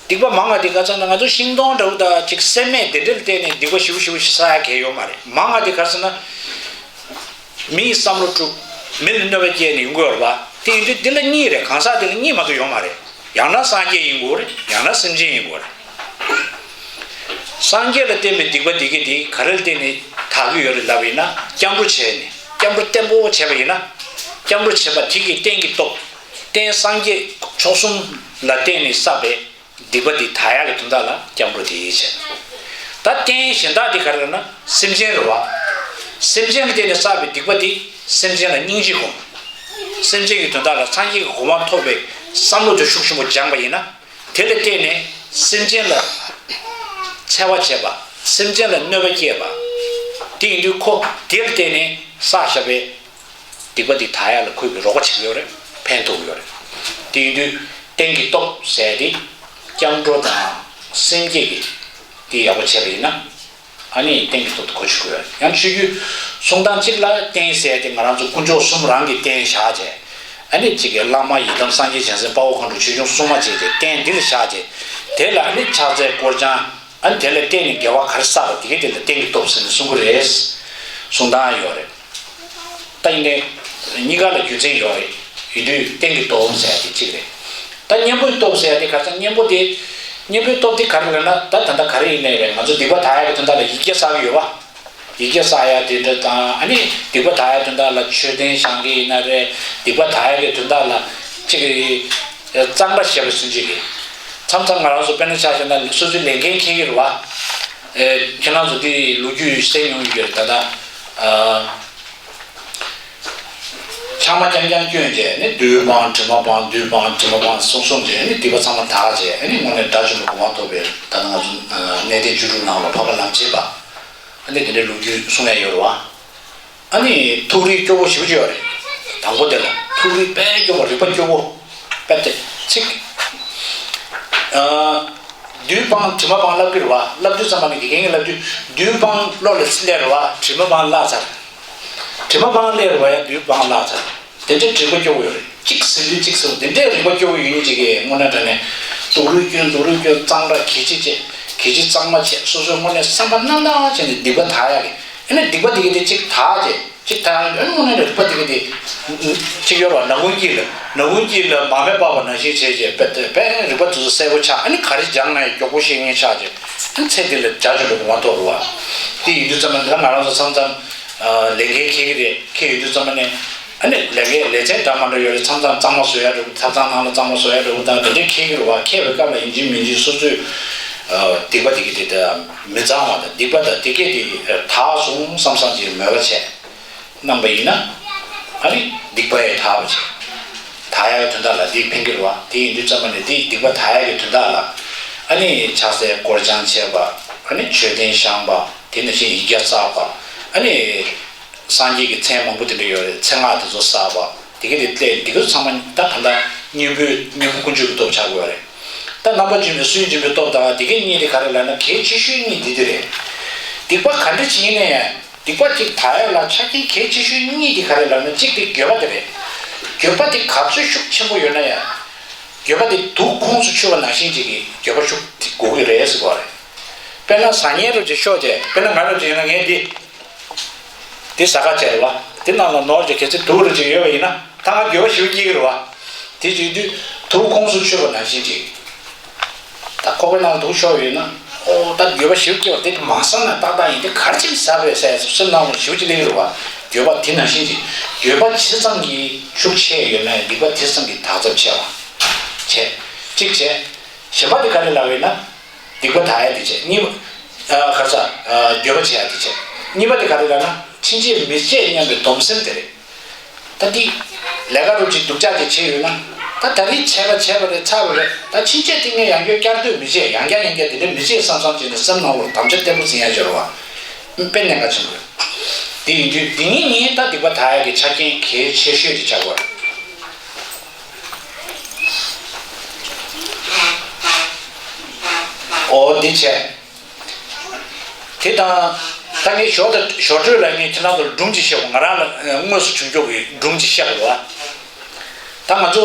སྡིག་པ་མང་བ་དེ་ག་ཚོད་ན་ང་ཚོ་ཤིང་སྡོང་འདྲ་བོ་དང་ཅིག་སེམས་མེད་དེ་འདྲ་ལ་བརྟེན་ནས་སྡིག་པ་ཞེ་པོ་ཞེ་པོ་ཞིག་བསགས་ཡ་གང་ཡང་ཡོད་མ་རེད། མང་བ་དེ་ག་ཚོད་ན་མི་ཡི་བསམ་བློ་དཀྲུགས། མི་ལ་གནོད་པ་སྐྱེལ་ནས་ཡོང་གི་ཡོད་རེད་པ། དེ་ཡིན་དུས་འདི་ལ་གཉིས་རེད། གང་ཟག་དེ་ལ་གཉིས་མ་གཏོགས་ཡོད་མ་རེད། ཡང་ན་སངས་རྒྱས་ཡིན་དགོས་རེད། ཡང་ན་སེམས་ཅན་ཡིན་དགོས་རེད། སངས་རྒྱས་ལ་བརྟེན་པའི་སྡིག་པ་འདི་གས་དེ་ག་རེ་ལ་བརྟེན་ནས་དག་གི་ཡོད་རེད་ལབ་པ་ཡིན་ན། སྐྱབས་འགྲོ་བྱས་ནས། སྐྱབས་འགྲོ་བརྟན་པོ་བྱས་པ་ཡིན་ན། སྐྱབས་འགྲོ་བྱས་པ་དེ་གི་རྟེན་གྱི་སྟོབས། རྟེན་སངས་རྒྱས་མཆོག་གསུམ་ལ་བརྟེན་ནས་བསགས་པའི་སྡིག་པ་འདི་དག་ཡག་གི་དོན་དག་ལ་སྐྱབས་འགྲོ་དེ་བྱས། ད་རྟེན་གཞན་དག་འདི་ག་རེ་ལབ་ན་སེམས་ཅན་རེད་བ། སེམས་ཅན་ལ་བརྟེན་ནས་བསགས་པའི་སྡིག་པ་འདི་སེམས་ཅན་ལ་སྙིང་རྗེ་སྒོམ། སེམས་ཅན་གྱི་དོན་དག་ལ་སངས་རྒྱས་ཀྱི་གོ་འཕང་ཐོབ་པའི་བསམ་བློ་དེ་ཤུགས་ཆེན་པོ་སྦྱངས་པ་ཡིན་ན། དེ་ལ་བརྟེན་ནས་སེམས་ཅན་ལ་འཚེ་བ་བྱེད་པ། སེམས་ཅན་ལ་གནོད་པ་སྐྱེལ་བ། དེ་ཡིན་དུས་ཁོ་དེ་ལ་བརྟེན་ནས་བསགས་བཞག་པའི་སྡིག་པ་འདི་དག་ཡག་ལ་ཁོས་ཀྱི་རོགས་པ་བྱེད་ཀྱི་ཡོད་རེད། ཕན་ཐོགས་ཀྱི་ཡོད་རེད། དེ་ཡིན་དུས་རྟེན་གྱི་སྟོབས་ཟེར་ཏེ་སྐྱབས་འགྲོ་དང་སེམས་བསྐྱེད་ཀྱི་དེ་ཡག་པོ་བྱས་པ་ཡིན་ན། ཨ་ནི་རྟེན་གྱི་སྟོབས་དེ་གོ་ཆོད་ཀྱི་ཡོད། ཡང་ཆོས་བརྒྱུད་གསུང་སྟངས་གཅིག་ལ་རྟེན་ཟེར་ཏེ་ང་རང་ཚོ་དཀོན་མཆོག་གསུམ་རང་གི་རྟེན་བཞག་བྱས། ཨ་ནི་གཅིག་གི་བླ་མ་ཡི་དམ་སངས་རྒྱས་བྱང་སེམས་དཔའ་བོ་མཁའ་འགྲོ་ཆོས་སྐྱོང་སྲུང་མ་བཅས་ཀྱི་རྟེན་འདི་ལ་བཞག་བྱས། དེ་ལ་ཨ་ནི་ཕྱག་འཚལ་སྐོར་སྦྱང་། ཨ་ནི་དེ་ལ་བརྟེན་ནས་དགེ་བ་ག་རེ་བསགས་པ་དེ་གས་དེ་ལ་རྟེན་གྱི་སྟོབས་ཟེར་ནས་གསུང་གི་རེད། གསུང་སྟངས་ཡོད་རེད། ད་ཡིན་ནའི་གཉིས་ཀ་ལ་རྒྱུ་མཚན་ཡོད་རེད། ཡིན་དུས་རྟེན་གྱི་སྟོབས་ཟེར་ཡ་དེ་གཅིག་རེད། ད་གཉེན་པོའི་སྟོབས་ཟེར་ཡ་དེ་ག་ཚོད། གཉེན་པོ་དེ། གཉེན་པོའི་སྟོབས་དེ་ག་རེ་ལབ་ན། ད་ད་ལྟ་ག་རེ་ཡིན་ནའི་རེད། ང་ཚོ་སྡིག་པ་དག་ཡག་གི་དོན་དག་ལ་ཡིག་བརྒྱ་བསགས་ཀྱི་ཡོད་པ། ཡིག་བརྒྱ་བསགས་ཡ་དེ་འདྲ་དང་། ཨ་ནི་སྡིག་པ་དག་ཡག་དོན་དག་ལ་མཆོད་རྟེན་བཞེངས་ཀྱི་ཡིན་ན་རེད། སྡིག་པ་དག་ཡག་གི་དོན་དག་ལ་ཅིག་གི་གཙང་སྦྲ་བྱས་པ་སུན་འབྱིན་གྱི། མཚམས་མཚམས་ང་རང་ཚོ་དཔེར་ན་ཆ་བཞག་ན་སོ་སོའི་ལས་འགན་འཁྱེར་གྱི་རེད་བ། ཨེ། ཁྱེད་རང་ཚོ་དེ་ལོ་རྒྱུས་གསན་མྱོང་ཡོད་ཀྱི་རེད། ད་ལྟ། ཨ། ཕྱགས་མ་རྐྱང་རྐྱང་བསྐྱོན་བྱས་ནས་མདུན་སྤངས་གྲིབ་མ་སྤངས། མདུན་སྤངས་གྲིབ་མ་སྤངས་གསུངས་གསུངས་བྱས་ནས་སྡིག་པ་ཚང་མ་དག་བྱས། ཨ་ནི་དངོས་གནས་དགྲ་བཅོམ་པའི་གོ་འཕང་ཐོབ་པའི། ད་ལྟ་ང་ཚོ་གནས་བརྟན་བཅུ་དྲུག་ནང་ལ་འཕགས་པ་ལམ་འབྱེད་པ། ཨ་ནི་དེ་འདྲའི་ལོ་རྒྱུས་གསུང་ཡ་ཡོད་རེད་བ། ཨ་ནི་ཐུགས་རིག་སྐྱོ་བོ་ཞེ་པོ་ཅིག་ཡོད་རེད། དང་པོ་དེ་ལ་ཐུགས་རིག་དཔེ་སྐྱོ་བོ། རིག་པ་སྐྱོ་བོ། དཔེ་དེ་ཚིག་ཨ། མདུན་སྤངས་གྲིབ་མ་སྤངས་ལབ་ཀྱི་རེད་བ། ལབ་དུས་ཙམ་པ་ནི་དགེ་རྒན་གྱིས་ལབ་དུས། མདུན་སྤངས་བློ་ལ་སླེབས་རེད་བ། གྲིབ་མ་སྤངས་བརླག་ཚར། གྲིབ་མ་སྤངས་སླེབས་རེད་བ། ཡང་མདུན་སྤངས་བརླག་ཚར། དེ་འདྲའི་རིག་པ་སྐྱོ་བོ་ཡོད་རེད། གཅིག་ཟེར་དུས་གཅིག་ཟེར་བ། དེ་འདྲའི་རིག་པ་སྐྱོ་བོ་ཡོད་མཁན་ཅིག་གིས་དངོས་གནས་དྲང་གནས་སྡུག་རུས་སྐྱོན་སྡུག་རུས་སྐྱོན། གཙང་སྦྲ་གལ་ཆེ་བྱས། གལ་ཆེ་གཙང་མ་བྱས། སོ་སོའི་དངོས་གནས་བསམ་པ་རྣམ་དག་བྱས་ནས་སྡིག་པ་དག་ཡག་གི། ཨ་ནི་སྡིག་པ་དེ་ག་དེ་གཅིག་དག་བྱས། གཅིག་དག་ཡག་གི། ཨ་ནི་དངོས་གནས་རིག་པ་དེ་ག་དེ་གཅིག་ཡོད་རེད་བ། ནག་ཁུང་དཀྱིལ་ལ། ནག་ཁུང་དཀྱིལ་ལ་མ་སྨད་པ་ནང་བཞིན་བྱས་བྱས། དཔེ་དཔེ་རིག་པ་དེ་ཚོ་གསལ་པོ་ཆགས། ཨ་ནི་ག་རེ་སྦྱངས་ན་ཡང་མགྱོགས་པོ་ཤེས་མཁན་ཆགས་བྱས། ཨ་ནི་ཚེ་འདི་ལ་དགྲ་བཅོམ་པའི་གོ་འཕང་ཐོབ་རེད་བ། དེ་ཡིན་དུས་ཙམ་པ་ནི་ད་ང་རང་ཚོ་མཚམས་མཚམས་ལས་འགན་འཁྱེར་གྱི་རེད། འཁྱེར་ཡོང་དུས་ཙམ་པ་ནི། ཨ་ནི་ལས་འགན་ལས་ཚན་འདྲ་མི་འདྲ་ཡོད་རེད། མཚམས་མཚམས་གཙང་མ་བཟོ་ཡ་འདྲ་བོ། ཐབ་ཚང་ནང་ལ་གཙང་མ་བཟོ་ཡ་འདྲ་བོ་དང་དེ་འདྲ་འཁྱེར་གྱི་རེད་བ། འཁྱེར་བའི་སྐབས་ལ་ཡིན་གཅིག་མིན་གཅིག་སོ་སོའི་ཨ་སྡིག་པ་དེ་ག་དེ་ད་མི་གཙང་བ་དང་སྡིག་པ་དང་དེ་ག་དེ་དག་སོང་བསམ་བསམ་གྱི་མོས་པ་བྱས་གནང་པ་ཡིན་ན། ཨ་ནི་སྡིག་པ་ཡང་དག་པ་བྱས། དག་ཡག་གི་དོན་དག་ལ་དེ་ཕན་གྱི་རེད་བ། དེ་ཡིན་དུས་ཙམ་པ་ནི་དེ་སྡིག་པ་དག་ཡག་གི་དོན་དག་ལ། ཨ་ནི་ཕྱག་འཚལ་སྐོར་སྦྱང་བྱས་པ། ཨ་ནི་མཆོད་རྟེན་བཞེངས་པ། དེ་ནང་བཞིན་ཡིག་བརྒྱ་བསགས་པ། ཨ་ནི་སངས་རྒྱས་ཀྱི་མཚན་མང་པོ་དེ་འདྲ་ཡོད་རེད། མཚན་སྔགས་དེ་ཚོ་བསགས་པ། དེ་ག་དེ་སླེབས། དེ་ག་ཚོ་ཚང་མ་ད་ག་ད་གཉེན་པོའི། གཉེན་པོ་དཀོན་མཆོག་གི་སྟོབས་ཆགས་ཀྱི་ཡོད་རེད། ད་རྣམ་པར་སྦྱིན་པའི། སུན་འབྱིན་པའི་སྟོབས་དང་དེ་ག་གཉིས་དེ་ག་རེ་ལབ་ན་གལ་ཆེ་ཤོས་གཉིས་དེ་དེ་རེད། སྡིག་པ་ག་འདྲ་ཅིག་ཡིན་ན་ཡང་། སྡིག་པ་གཅིག་དག་ཡག་ལ་ཆ་རྐྱེན་གལ་ཆེ་ཤོས་གཉིས་དེ་ག་རེ་ལབ་ན། གཅིག་དེ་འགྱོད་པ་དེ་རེད། འགྱོད་པ་དེ་ག་ཚོད་ཤུགས་ཆེན་པོ་ཡོད་ན་ཡང་། འགྱོད་པ་དེ་དུག་ཁོངས་སུ་ཆུད་པ་ནང་བཞིན་ཅིག་གི་འགྱོད་པ་ཤུགས་དེ་དགོས་ཀྱི་རེད་ཟེར་གོ་རེད། དཔེར་ན་བཟང་ངན་རུ་ཅིག་ཤོག་ཅེས། དཔེར་ན་ང་རུ་ཅིག་ཡིན་ན་ངས་འདི། འདི་ཟ་ཁ་བྱས་རེད་བ། འདི་ནང་ལ་ནོར་ཅིག་གལ་སྲིད་དུག་རུ་ཅིག་ཡོད་པ་ཡིན་ན། ད་ང་འགྱོད་པ་ཞེ་པོ་སྐྱེ་གི་རེད་བ། དེ་བྱེད་དུས་དུག་ཁོངས་སུ་ཆུད་པ་ནང་བཞིན་ཅིག་ད་ཁོག་པའི་ནང་ལ་དུག་ཤོར་ཡོད་ན། ཨོ་ད་འགྱོད་པ་ཞེ་པོ་སྐྱེ་བ་དེ་མ་ཟ་ན་ཏག་ཏག་ཡིན། དེ་ག་རེ་བྱས་ནས་ཟ་དགོས་ཟེར་སེམས་ནང་ལ་ཞེ་པོ་ཅིག་སླེབས་ཀྱི་རེད་བ། འགྱོད་པ་དེ་ནང་བཞིན་ཅིག་འགྱོད་པ་ཇི་ཙམ་གྱིས་ཤུགས་ཆེ་ཡོད་ན་ཡང་སྡིག་པ་དེ་ཙམ་གྱིས་དག་ཚབས་ཆེ་བ། བྱས། གཅིག་བྱས། གཞན་པ་དེ་ག་རེ་ལབ་ཡོད་ན། སྡིག་པ་དག་ཡ་དེ་བྱས། གཉིས་པ། ཨ། ག་རེ་ཟ། ཨ། འགྱོད་པ་བྱེད་ཡ་དེ་བྱས། གཉིས་པ་དེ་ག་རེ་ལབ་ན། ཕྱིན་ཆད་མི་བྱེད་སྙམ་པའི་སྡོམ་སེམས་དེ་རེད། ད་འདི་ལས་ཀ་རུ་ཅིག་སྡུག་ཅག་ཅིག་བྱས་ཡོད་ན། ད་ད་རེས་བྱས་པ་བྱས་པ་རེད། ཚར་བ་རེད། ད་ཕྱིན་ཆད་དེ་ངས་ཡང་བསྐྱར་བསྐྱར་ཟློས་མི་བྱེད། ཡང་བསྐྱར་ཡང་བསྐྱར་དེ་འདྲ་མི་བྱེད་བསམ་བསམ་བྱས་ནས་སེམས་ནང་ལ་དམ་བཅའ་བརྟན་པོ་འཛིན་ཡ་ཅིག་ཡོད་རེད་བ། དཔེ་གནད་འགག་ཆེན་པོ་རེད། དེ་ཡིན་དུས་འདི་གཉིས་ནི་ད་སྡིག་པ་དག་ཡ་གི་ཆ་རྐྱེན་གལ་ཆེ་ཤོས་དེ་ཆགས་པ་རེད། འོ་འདི་བྱས། དེ་དང་། ད་ངས་ཞོར་དུ་ཞོར་འཕྲོས་ལ་ངས་ཁྱེད་རང་ཚོར་སྒྲུང་ཅིག་བཤད་དགོས། ང་རང་ལ་དངོས་སུ་བྱུང་ཆོག་གི་སྒྲུང་ཅིག་བཤད་དགོས་བ། ད་ང་ཚོ་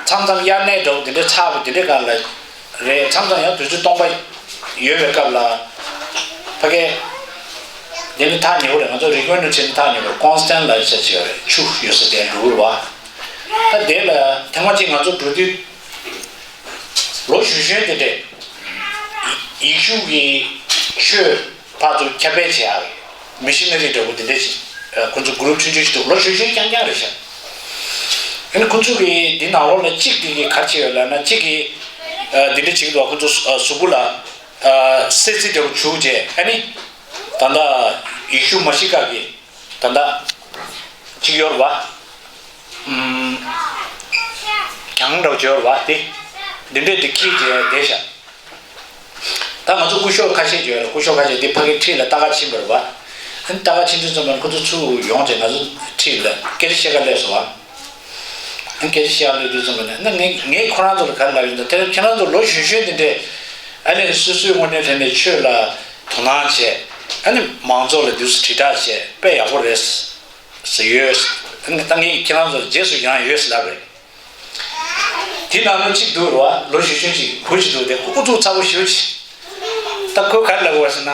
མཚམས་མཚམས་དབྱར་གནས་འདྲ་བོ་དེ་འདྲའི་ཚ་བ་དེ་འདྲའི་སྒང་ལ་ རེད། མཚམས་མཚམས་ཡང་དུས་ཚོད་སྟོང་པ་ཡོད་པའི་སྐབས་ལ། ཕ་གི་འདི་ནི་ཐག་ཉེ་པོ་རེད། ང་ཚོ་རི་ཀོན་ནི་ཆེ་ནི་ཐག་ཉེ་པོ་རེད། ཀོན་སི་ཊན་ལ་ཆ་ཆེ་བ་རེད། ཆུ་ཡོད་ས་དེ་འགྲོ་གི་རེད་བ། ད་དེ་ལ་ཐེངས་མ་གཅིག་ང་ཚོ་འགྲོ་དུས། ལོ་གཞོན་གཞོན་དེ་འདྲས་ཡེ་ཤུ་གི་ཆོས་ཕར་ཚུར་ཁྱབ་སྤེལ་བྱེད་ཡག་མི་ཤི་ན་རི་འདྲ་བོ་དེ་འདྲས་ཅིག་ཁོ་ཚོ་གུ་རུབ་ཆུང་ཆུང་ཞིག་འདུག་ལོ་གཞོན་གཞོན་རྐྱང་རྐྱང་རེད་ཤག་ཨ་ནི་ཁོ་ཚོ་གི་འདི་ནང་ལོགས་ལ་གཅིག་དེ་གི་ག་རེ་བྱས་ཡོད་ལབ་ན། གཅིག་གི་འདི་འདྲས་བྱེད་ཀྱི་འདུག་ཁོ་ཚོ་གཟུགས་པོ་ལ་སེར་རྩི་འདྲ་བོ་བྱུགས་བྱས། ཨ་ནི་ད་ལྟ་ཡེ་ཤུ་མ་ཤི་ཀ་གི་ད་ལྟ་གཅིག་ཡོད་རེད་བ། ཨུམ། གྱང་འདྲ་བོ་ཅིག་ཡོད་རེད་བ། དེ་འདི་འདྲས་དེ་འཁྱེར་བྱས་བསྡད་ཤག་ད་ང་ཚོ་སྐུ་ཞབས་ཁ་ཤས་ཅིག་ཡོད་རེད། སྐུ་ཞབས་ཁ་ཤས་དེ་ཕ་གི་ཁྲིད་ལ་ལྟ་ག་ཕྱིན་པ་རེད་བ། ཨ་ནི་ལྟ་ག་ཕྱིན་དུས་ཙམ་པ་ཁོ་ཚོ་ཚུར་ཡོང་བྱས་ང་ཚོ་ཁྲིད་ལ་སྐད་ཆ་བཤད་ག་སླེབས་སོང་བ། ཨ་ནི་སྐད་ཆ་བཤད་ག་སླེབས་དུས་ཙམ་པ་ནས་ཨ་ནི་ངས་ངས་ཁོ་རང་ཚོ་ལ་ག་རེ་ལབ་ཡོད་ད། དེ་ཁྱེད་རང་ཚོ་ལོ་གཞོན་གཞོན་དེ་འདྲས་ཨ་ནི་སོ་སོའི་དངོས་གནས་དྲང་གནས་ཆོས་ལ་དོ་སྣང་བྱས། ཨ་ནི་མང་ཚོགས་ལ་དུས་སུ་དྲིལ་བསྒྲགས་བྱས་དཔེ་ཡག་པོ་རེད་ཟེར་ཡོད། ཨ་ནི་ད་ངས་ཁྱེད་རང་ཚོ་ལ་རྗེས་སུ་ཡི་རང་ཡོད་ཟེར་ལབ་རེད། དེ་ནང་ལོ་གཅིག་འདུག་རེད་བ། ལོ་གཞོན་གཞོན་ཅིག་བུ་ཅིག་འདུག་དེ་ཨུ་ཚུགས་ཚ་པོ་ཞེ་པོ་ཅིག་ད་ཁོས་ག་རེ་ལབ་དགོས་ཟེར་ན།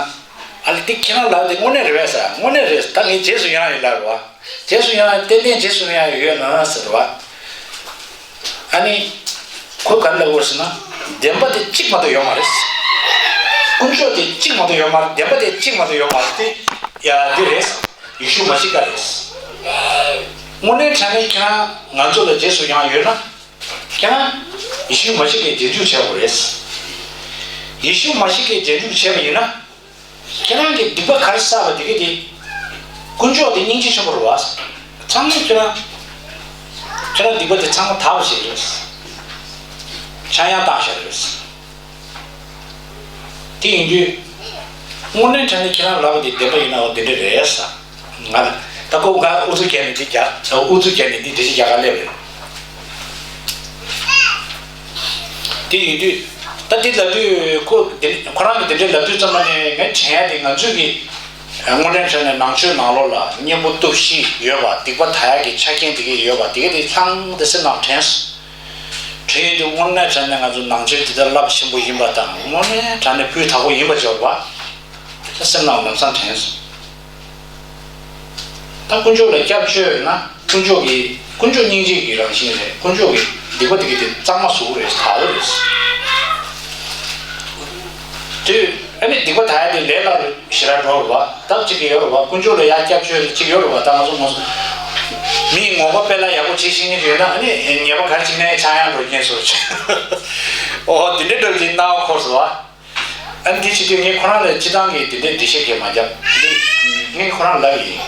ཨ་ལེ་དེ་ཁྱེད་རང་ལབ་དེ་དངོས་གནས་རེད་པས་ཟེར། དངོས་གནས་རེད། ད་ངས་རྗེས་སུ་ཡི་རང་ཡོད་ལབ་རེད་བ། རྗེས་སུ་ཡི་རང་ཏན་ཏན་རྗེས་སུ་ཡི་རང་ཡོད་ན་ཟེར་བ། ཨ་ནི་ཁོས་ག་རེ་ལབ་དགོས་ཟེར་ན། བདེན་པ་དེ་གཅིག་མ་གཏོགས་ཡོད་མ་རེད། དཀོན་མཆོག་དེ་གཅིག་མ་གཏོགས་ཡོད་མ་རེད། བདེན་པ་དེ་གཅིག་མ་གཏོགས་ཡོད་མ་རེད། དེ་ཡ་འདི་རེད། ཡེ་ཤུ་མ་ཤི་ཀ་རེད། དངོས་གནས་དྲང་གནས་ཁྱེད་རང་ང་ཚོ་ལ་རྗེས་སུ་ཡི་རང་ཡོད་ན། ཁྱེད་རང་ཡེ་ཤུ་མ་ཤི་ཀའི་རྗེས་འཇུག་བྱེད་དགོས་རེད། ཡེ་ཤུ་མ་ཤི་ཀའི་རྗེས་འཇུག་བྱས་པ་ཡིན་ན། ཁྱེད་རང་གིས་སྡིག་པ་ག་རེ་བསགས་པ་དེ་ག་དེ། དཀོན་མཆོག་དེ་སྙིང་རྗེ་ཆེན་པོ་རེད་བ། ཚང་མས་ཁྱེད་རང་ཁྱེད་རང་སྡིག་པ་དེ་ཚང་མ་དག་པ་བྱས་རེད། ཆག་ཡང་བཏང་བཞག་རེད། དེ་ཡིན་དུས། དངོས་གནས་དྲང་གནས་ཁྱེད་རང་ལབ་པ་དེ་བདེན་པ་ཡིན་ན་འོ་དེ་འདྲ་རེད་ས། ང་ལ་ད་ཁོ་ང་ཨུ་ཚུགས་བརྒྱབ་ནས་འདི་རྒྱག་ཨུ་ཚུགས་བརྒྱབ་ནས་འདི་འགྲེལ་བཤད་རྒྱག་ག་སླེབས་རེད། དེ་ཡིན་དུས། ད་འདི་ལབ་དུས་ཁོ་འདི་ཁོ་རང་གིས་དེ་འདྲ་ལབ་དུས་ཙམ་པ་ནས་ངས་དྲན་ཡ་དེ་ང་ཚོས་ཀྱི། དངོས་གནས་དྲང་གནས་ནང་ཆོས་ནང་ལོགས་ལ་གཉེན་པོ་སྟོབས་བཞི་ཡོད་པ། སྡིག་པ་དག་ཡ་གི་ཆ་རྐྱེན་དེ་གས་ཡོད་པ་དེ་གས་དེ་ཚང་དེ་སེམས་ནང་དྲན་སོང་། དྲན་ཡོད་དུས་དངོས་གནས་དྲང་གནས་ང་ཚོ་ནང་ཆོས་འདི་ལྟར་རླབས་ཆེན་པོ་ཡིན་པ་དང་དངོས་གནས་དྲང་གནས་སྤུས་དག་པོ་ཡིན་པ་འབྱོར་བ། ད་སེམས་ནང་ལམ་སང་དྲན་སོང་། ད་དཀོན་མཆོག་ལ་སྐྱབས་བཅོལ་ཡོད་ན་དཀོན་མཆོག་གིས་དཀོན་མཆོག་སྙིང་རྗེ་གི་རང་བཞིན་རེད། དཀོན་མཆོག་གིས་སྡིག་པ་དེ་གས་དེ་གཙང་མ་བཟོ་གི་རེད། དག་གི་རེད། དེ་ཨ་ནི་སྡིག་པ་དག་ཡ་དེ་ལས་སླ་རུ་ཞེ་དྲག་འགྲོ་རུ་བ། སྟབས་གཅིག་གི་ཡོད་རུ་བ། དཀོན་མཆོག་ལ་ཡ་སྐྱབས་བཅོལ་གཅིག་ཡོད་རུ་བ། ད་ང་ཚོ་ངོ་མི་ངོ་མ་དཔེ་ལ་ཡག་པོ་བྱེད་ཤེས་མཁན་ཅིག་ཡོད་ན་ཨ་ནི་ཉེས་པ་ག་རེ་བྱེད་ནའི་ཆག་ཡང་འགྲོ་མཁན་བཟོ་ཅིག་ཨོ་དེ་འདྲའི་འགྲོ་གི་སྣང་བ་འཁོར་སོང་བ། ཨ་ནི་དེ་བྱེད་དུས་ངས་ཁོ་རང་ལ་སྤྱི་བཏང་གི་དེ་འདྲའི་འགྲེལ་བཤད་གང་ཡང་མ་བརྒྱབ། འདི་ངས་ཁོ་རང་ལབ་ཡིན།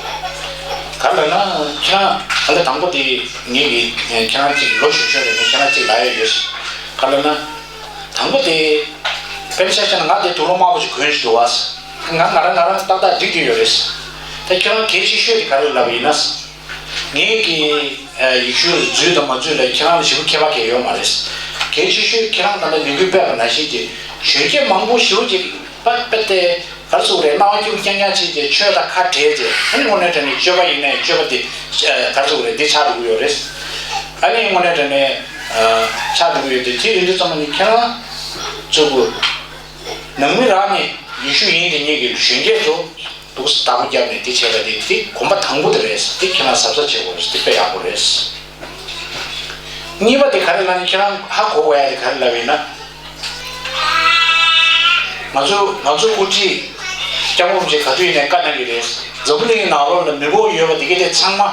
ག་རེ་ལབ་ན་ཁྱེད་རང་ཨ་ལེ་དང་པོ་དེ་ངས་ཀྱི་ཁྱེད་རང་གཅིག་ལོ་གཞོན་གཞོན་རེད། ངས་ཁྱེད་རང་གཅིག་ལབ་ཡ་ཡོད། ག་རེ་ལབ་ན། དང་པོ་དེ། དཔེར་ན་ཆ་བཞག་ན་ང་དེ་དུག་ལོག་དམར་པོ་ཞིག་གོན་བཞིན་འདུག་བ། ང་ང་རང་ང་རང་ཏག་ཏག་འགྲིག་བསྡད་ཡོད་རེད། ད་ཁྱེད་རང་གལ་ཆེ་ཤོས་དེ་ག་རེ་ལབ་ཡིན་ན། ངས་ཀྱི་ཡེ་ཤུ་འཛུལ་དང་མ་འཛུལ་ལ་ཁྱེད་རང་ལ་ཞེ་པོ་ཁྱད་པར་གང་ཡང་ཡོད་མ་རེད། གལ་ཆེ་ཤོས་ཁྱེད་རང་ད་ལྟ་ནུས་ཁུངས་སྤེལ་བ་ནང་བཞིན་གྱི་གཞོན་སྐྱེས་མང་པོ་ཞེ་པོ་ཅིག་པ་དཔེ་དེ་ག་རེ་ཟེར་དགོས་རེད། སྣང་བ་སྐྱིད་པོ་རྐྱང་རྐྱང་བྱས་རྗེས་ཆོས་དང་ཁ་བྲལ་རྗེས་ཨ་ནི་དངོས་གནས་དྲང་གནས་སྤྱོད་པ་ཡིན་ནའི་སྤྱོད་པ་དེ་ག་རེ་ཟེར་དགོས་རེད། འདི་ཆགས་འགྲོ་གི་ཡོད་རེད། ཨ་ནི་དངོས་གནས་དྲང་གནས་ཆགས་འགྲོ་གི་ཡོད་དེ་དེ་ཡིན་དུས་ཙམ་པ་ནི་ཁྱེད་རང་ཚོ་གི་ནང་མི་རང་ནས་ཡེ་ཤུ་ཡིན་དེ་ཉིད་ཀྱི་གཞོན་སྐྱེས་ཚོ་འདུག་སེ་བདག་པོ་བརྒྱབ་ནས་དེ་བྱས་པ་དེ་དེ་གོམ་པ་དང་པོ་དེ་རེད། དེ་ཁྱེད་རང་གཟབ་གཟབ་བྱེད་དགོས་རེད། དེ་དཔེ་ཡག་པོ་རེད། གཉིས་པ་དེ་ག་རེ་ལབ་ན་ཁྱེད་རང་ཧ་གོ་དགོས་ཡ་དེ་ག་རེ་ལབ་ཡིན་ན། ང་ཚོ་ང་ཚོ་དབུ་ཁྲིད་སྐྱབས་མགོན་རིན་པོ་ཆེ་ག་དུས་ཡིན་ནའི་བཀའ་གནང་གི་རེད། འཛམ་བུ་གླིང་ནང་ལོགས་ལ་མི་ཕོག་ཡོད་པ་དེ་ག་དེ་ཚང་མ་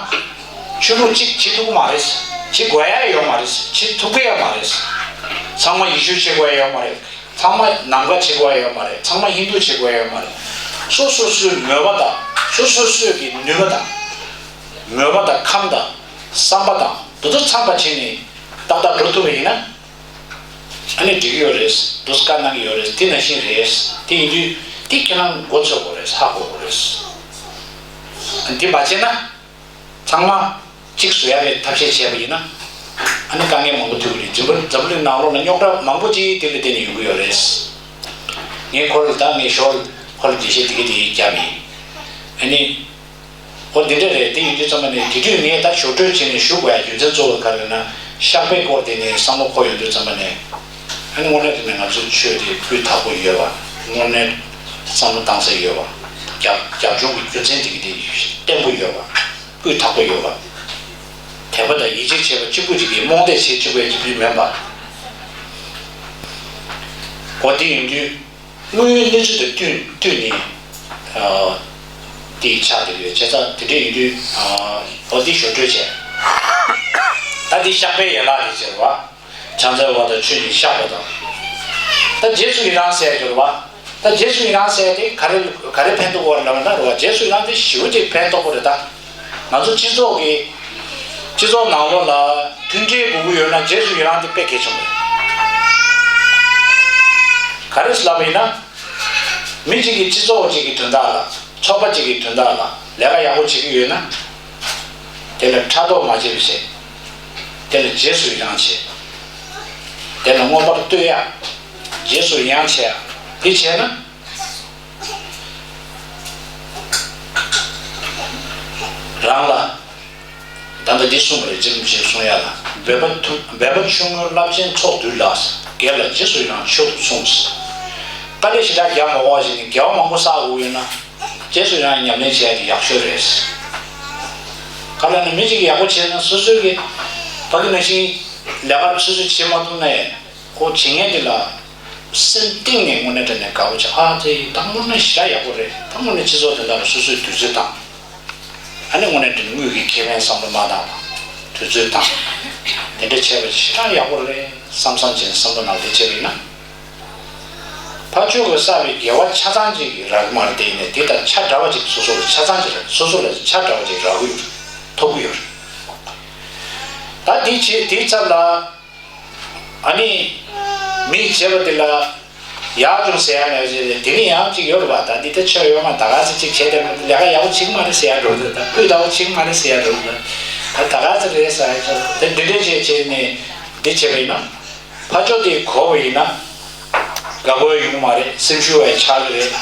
ཆོས་ལུགས་གཅིག་བྱེད་ཐུབ་ཀྱི་མ་རེད། བྱེད་དགོས་ཡ་ཡོད་མ་རེད། བྱེད་ཐུབ་ཀྱི་ཡ་མ་རེད། ཚང་མ་ཡེ་ཤུ་བྱེད་དགོས་ཡ་ཡོད་མ་རེད། ཚང་མ་ནམ་མཁའ་བྱེད་དགོས་ཡ་ཡོད་མ་རེད། ཚང་མ་ཧིན་དུ་བྱེད་དགོས་ཡ་ཡོད་མ་རེད། སོ་སོ་སོའི་མོས་པ་དང་སོ་སོ་སོ་སོའི་གི་ནུས་པ་དང་། མོས་པ་དང་ཁམས་དང་བསམ་པ་དང་དེ་ཚོ་ཚང་བ་བྱས་ནས་ཏག་ཏག་འགྲོ་ཐུབ་པ་ཡིན་ན། ཨ་ནི་འགྲིག་གི་ཡོད་རེད། འདུག་སེ་བཀའ་གནང་གི་ཡོད་རེད། དེ་ནང་བཞིན་རེད། དེ་ཡིན་དུས་དེ་ཁྱེད་རང་མགོ་ཚོད་དགོས་རེད། ཧ་གོ་དགོས་རེད། དེ་མ་བྱས་ན། ཚང་མ་གཅིག་བཟོ་ཡ་གི་ཐབས་ཤེས་བྱས་པ་ཡིན་ན། ཨ་ནི་དཀའ་ངལ་མང་པོ་ཐུག་གི་རེད། འཛམ་བུ་འཛམ་བུ་གླིང་ནང་ལོགས་ལ་རྙོག་དྲ་མང་པོ་ཅིག་དེ་ལ་བརྟེན་ནས་ཡོང་གི་ཡོད་རེད། ངས་ཁོ་ལ་ད་ངས་ཞོར་ཁོ་ལ་འགྲེལ་བཤད་དེ་ག་དེ་བརྒྱབ་ཡིན། ཨ་ནི། ཨོ་འདི་འདྲ་རེད། དེ་ཡིན་དུས་ཙམ་པ་ནས་དེ་དུས་ངས་ད་ཞོར་འཕྲོས་བྱས་ནས་ཞུ་དགོས་ཡ་རྒྱུ་མཚན་གཙོ་བོ་ག་རེ་ན་བཤགས་པའི་སྐོར་དེ་ནས་བསམ་བློ་འཁོར་ཡོང་དུས་ཙམ་པ་ནས། ཨ་ནི་དངོས་གནས་དྲང་གནས་ང་ཚོའི་ཆོས་དེ་སྤུས་དག་པོ་ཡོད་པ། དངོས་གནས་བསམ་བློ་བཏང་ས་ཡོད་པ། རྒྱབ་རྒྱབ་ལྗོངས་ཀྱི་རྒྱུ་མཚན་དེ་གི་དེ་བརྟན་པོ་ཡོད་པ། སྤུས་དག་པོ་ཡོད་པ། དད་པ་དང་ཡིད་ཆེས་བྱེད་པ་གཅིག་པུ་གཅིག་གིས་རྨོངས་དད་བྱེད་གཅིག་པུ་གཅིག་པུ་མིན་པ། འོ་དེ་ཡིན་དུས། དངོས་ཡོད་གནས་ཚུལ་དང་བསྟུན་བསྟུན་ནས་ཨ་དེའི་ཆ་དེ་ཡོད། བྱས་ཙང་དེ་འདྲ་ཡིན་དུས་ཨ་འོ་དེ་ཞོར་འཕྲོས་བྱས། ད་དེ་བཤགས་པའི་ཡན་ལག་དེ་ཟེར་བ། ཕྱག་འཚལ་བ་དང་ཆོས་ཉིད་བཤགས་པ་དང་། ད་རྗེས་སུ་ཡི་རང་ཟེར་གྱི་རེད་བ། ད་རྗེས་སུ་ཡི་རང་ཟེར་དེ་ག་རེ་ག་རེ་ཕན་ཐོགས་པ་རེད་ལབ་ན་རེད་བ། རྗེས་སུ་ཡི་རང་དེ་ཞེ་པོ་ཅིག་ཕན་ཐོགས་པོ་རེད་ད། ང་ཚོ་སྤྱི་ཚོགས་ཀྱི་སྤྱི་ཚོགས་ནང་ལོགས་ལ་མཐུན་སྒྲིལ་དགོས་ཀྱི་ཡོད་ན་རྗེས་སུ་ཡི་རང་དེ་དཔེ་གལ་ཆེན་པོ་རེད། ག་རེ་ལབ་པ་ཡིན་ན། མི་གཅིག་གིས་སྤྱི་ཚོགས་གཅིག་གི་དོན་དག་ལ། ཚོགས་པ་གཅིག་གི་དོན་དག་ལ་ལས་ཀ་ཡག་པོ་བྱེད་ཀྱི་ཡོད་ན། དེ་ལ་ཕྲག་དོག་མ་བྱེད་པ་བྱེད། དེ་ལ་རྗེས་སུ་ཡི་རང་བྱེད། དེ་ལ་མངོན་པར་བསྟོད་ཡ། རྗེས་སུ་ཡི་རང་བྱེད་ཡ། དེ་བྱས་ན། རང་ལ། ད་ལྟ་འདི་གསུངས་པ་རེད། རྗེ་རིན་པོ་ཆེས་གསུང་ཡ་ལ། འབད་པ་ཐུ་འབད་པ་ཆུང་ངུས་རླབས་ཆེན་ཚོགས་སྡུད་ལ། སྒེར་ལ་རྗེས་སུ་ཡི་རང་མཆོག་ཏུ་གསུངས། དཀའ་ལས་ཞེ་དྲག་རྒྱག་མ་དགོས་པ་ཞིག་ནས་དགེ་བ་མང་པོ་བསགས་དགོས་ཡོད་ན། རྗེས་སུ་ཡི་རང་ཉམས་ལེན་བྱས་ཏེ་ཡག་ཤོས་རེད། ག་ལ་ནི་མི་གཅིག་གིས་ཡག་པོ་བྱས་ན་སོ་སོའི་གི་ཕ་གི་ནང་བཞིན་ལས་ཀ་སོ་སོས་བྱེད་མ་ཐུབ་ན་ཡང་ཁོ་བྱེད་མཁན་དེ་ལ་སེམས་གཏིང་ནས་དངོས་གནས་དྲང་གནས་དགའ་པོ་བྱས། ཨ་ཙི་ད་དངོས་གནས་ཞེ་དྲག་ཡག་པོ་རེད། ད་དངོས་གནས་སྤྱི་ཚོགས་དེ་འདྲ་ལ་སོ་སོས་དུས་ཚོད་བཏང་། ཨ་ནི་དངོས་གནས་དྲང་དངུལ་གྱི་ཁེ་ཕན་བསམ་བློ་མ་བཏང་བ། དུས་ཚོད་བཏང་། དེ་འདྲ་བྱས་པ་ཞེ་དྲག་ཡག་པོ་རེད་བསམ་བསམ་བྱས་བསམ་བློ་ནང་དེ་བྱས་པ་ཡིན་ན། ཕར་ཕྱོགས་ཀྱིས་བསགས་པའི་དགེ་བ་ཆ་ཚང་གཅིག་གིས་རག་གི་མ་རེད། དེ་ཡིན་ནའི་དེ་དང་ཆ་འདྲ་བ་ཅིག་སོ་སོ་ལ་ཆ་ཚང་གཅིག་རག་སོ་སོ་ལ་ཆ་འདྲ་བ་ཅིག་རག་གི་ཡོད་རེད། ཐོབ་གི་ཡོད་རེད། ད་དེ་བྱེད་དེའི་ཚབ་ལ། ཨ་ནི། མིས་བྱས་པ་དེ་ལ་ཡག་བྱུང་ཟེར་ཡ་མེད་ཟེར་ཏེ། དེ་ནི་ཡང་གཅིག་ཡོད་རེད་པ། ད་འདི་ལྟ་ཆོས་ཡོད་མ། ད་ག་ཚོད་ཅིག་བྱས་ཏེ་ལས་ཀ་ཡག་པོ་བྱེད་ཀྱི་མ་རེད་ཟེར་ཡ་འགྲོ་འདུག་ད་སྤུས་དག་པོ་བྱེད་ཀྱི་མ་རེད་ཟེར་ཡ་འགྲོ་འདུག་ད་ད་ག་ཚོད་རེད་ཟེར་ཡ་ཆོག་ད་འདི་འདྲས་བྱས་བྱས་ནས་འདི་བྱས་པ་ཡིན་ན། ཕར་ཕྱོགས་དེ་གོ་བ་ཡིན་ན། དགའ་པོ་ཡོང་གི་མ་རེད། སེམས་ཤུགས་བས་ཆག་གི་རེད།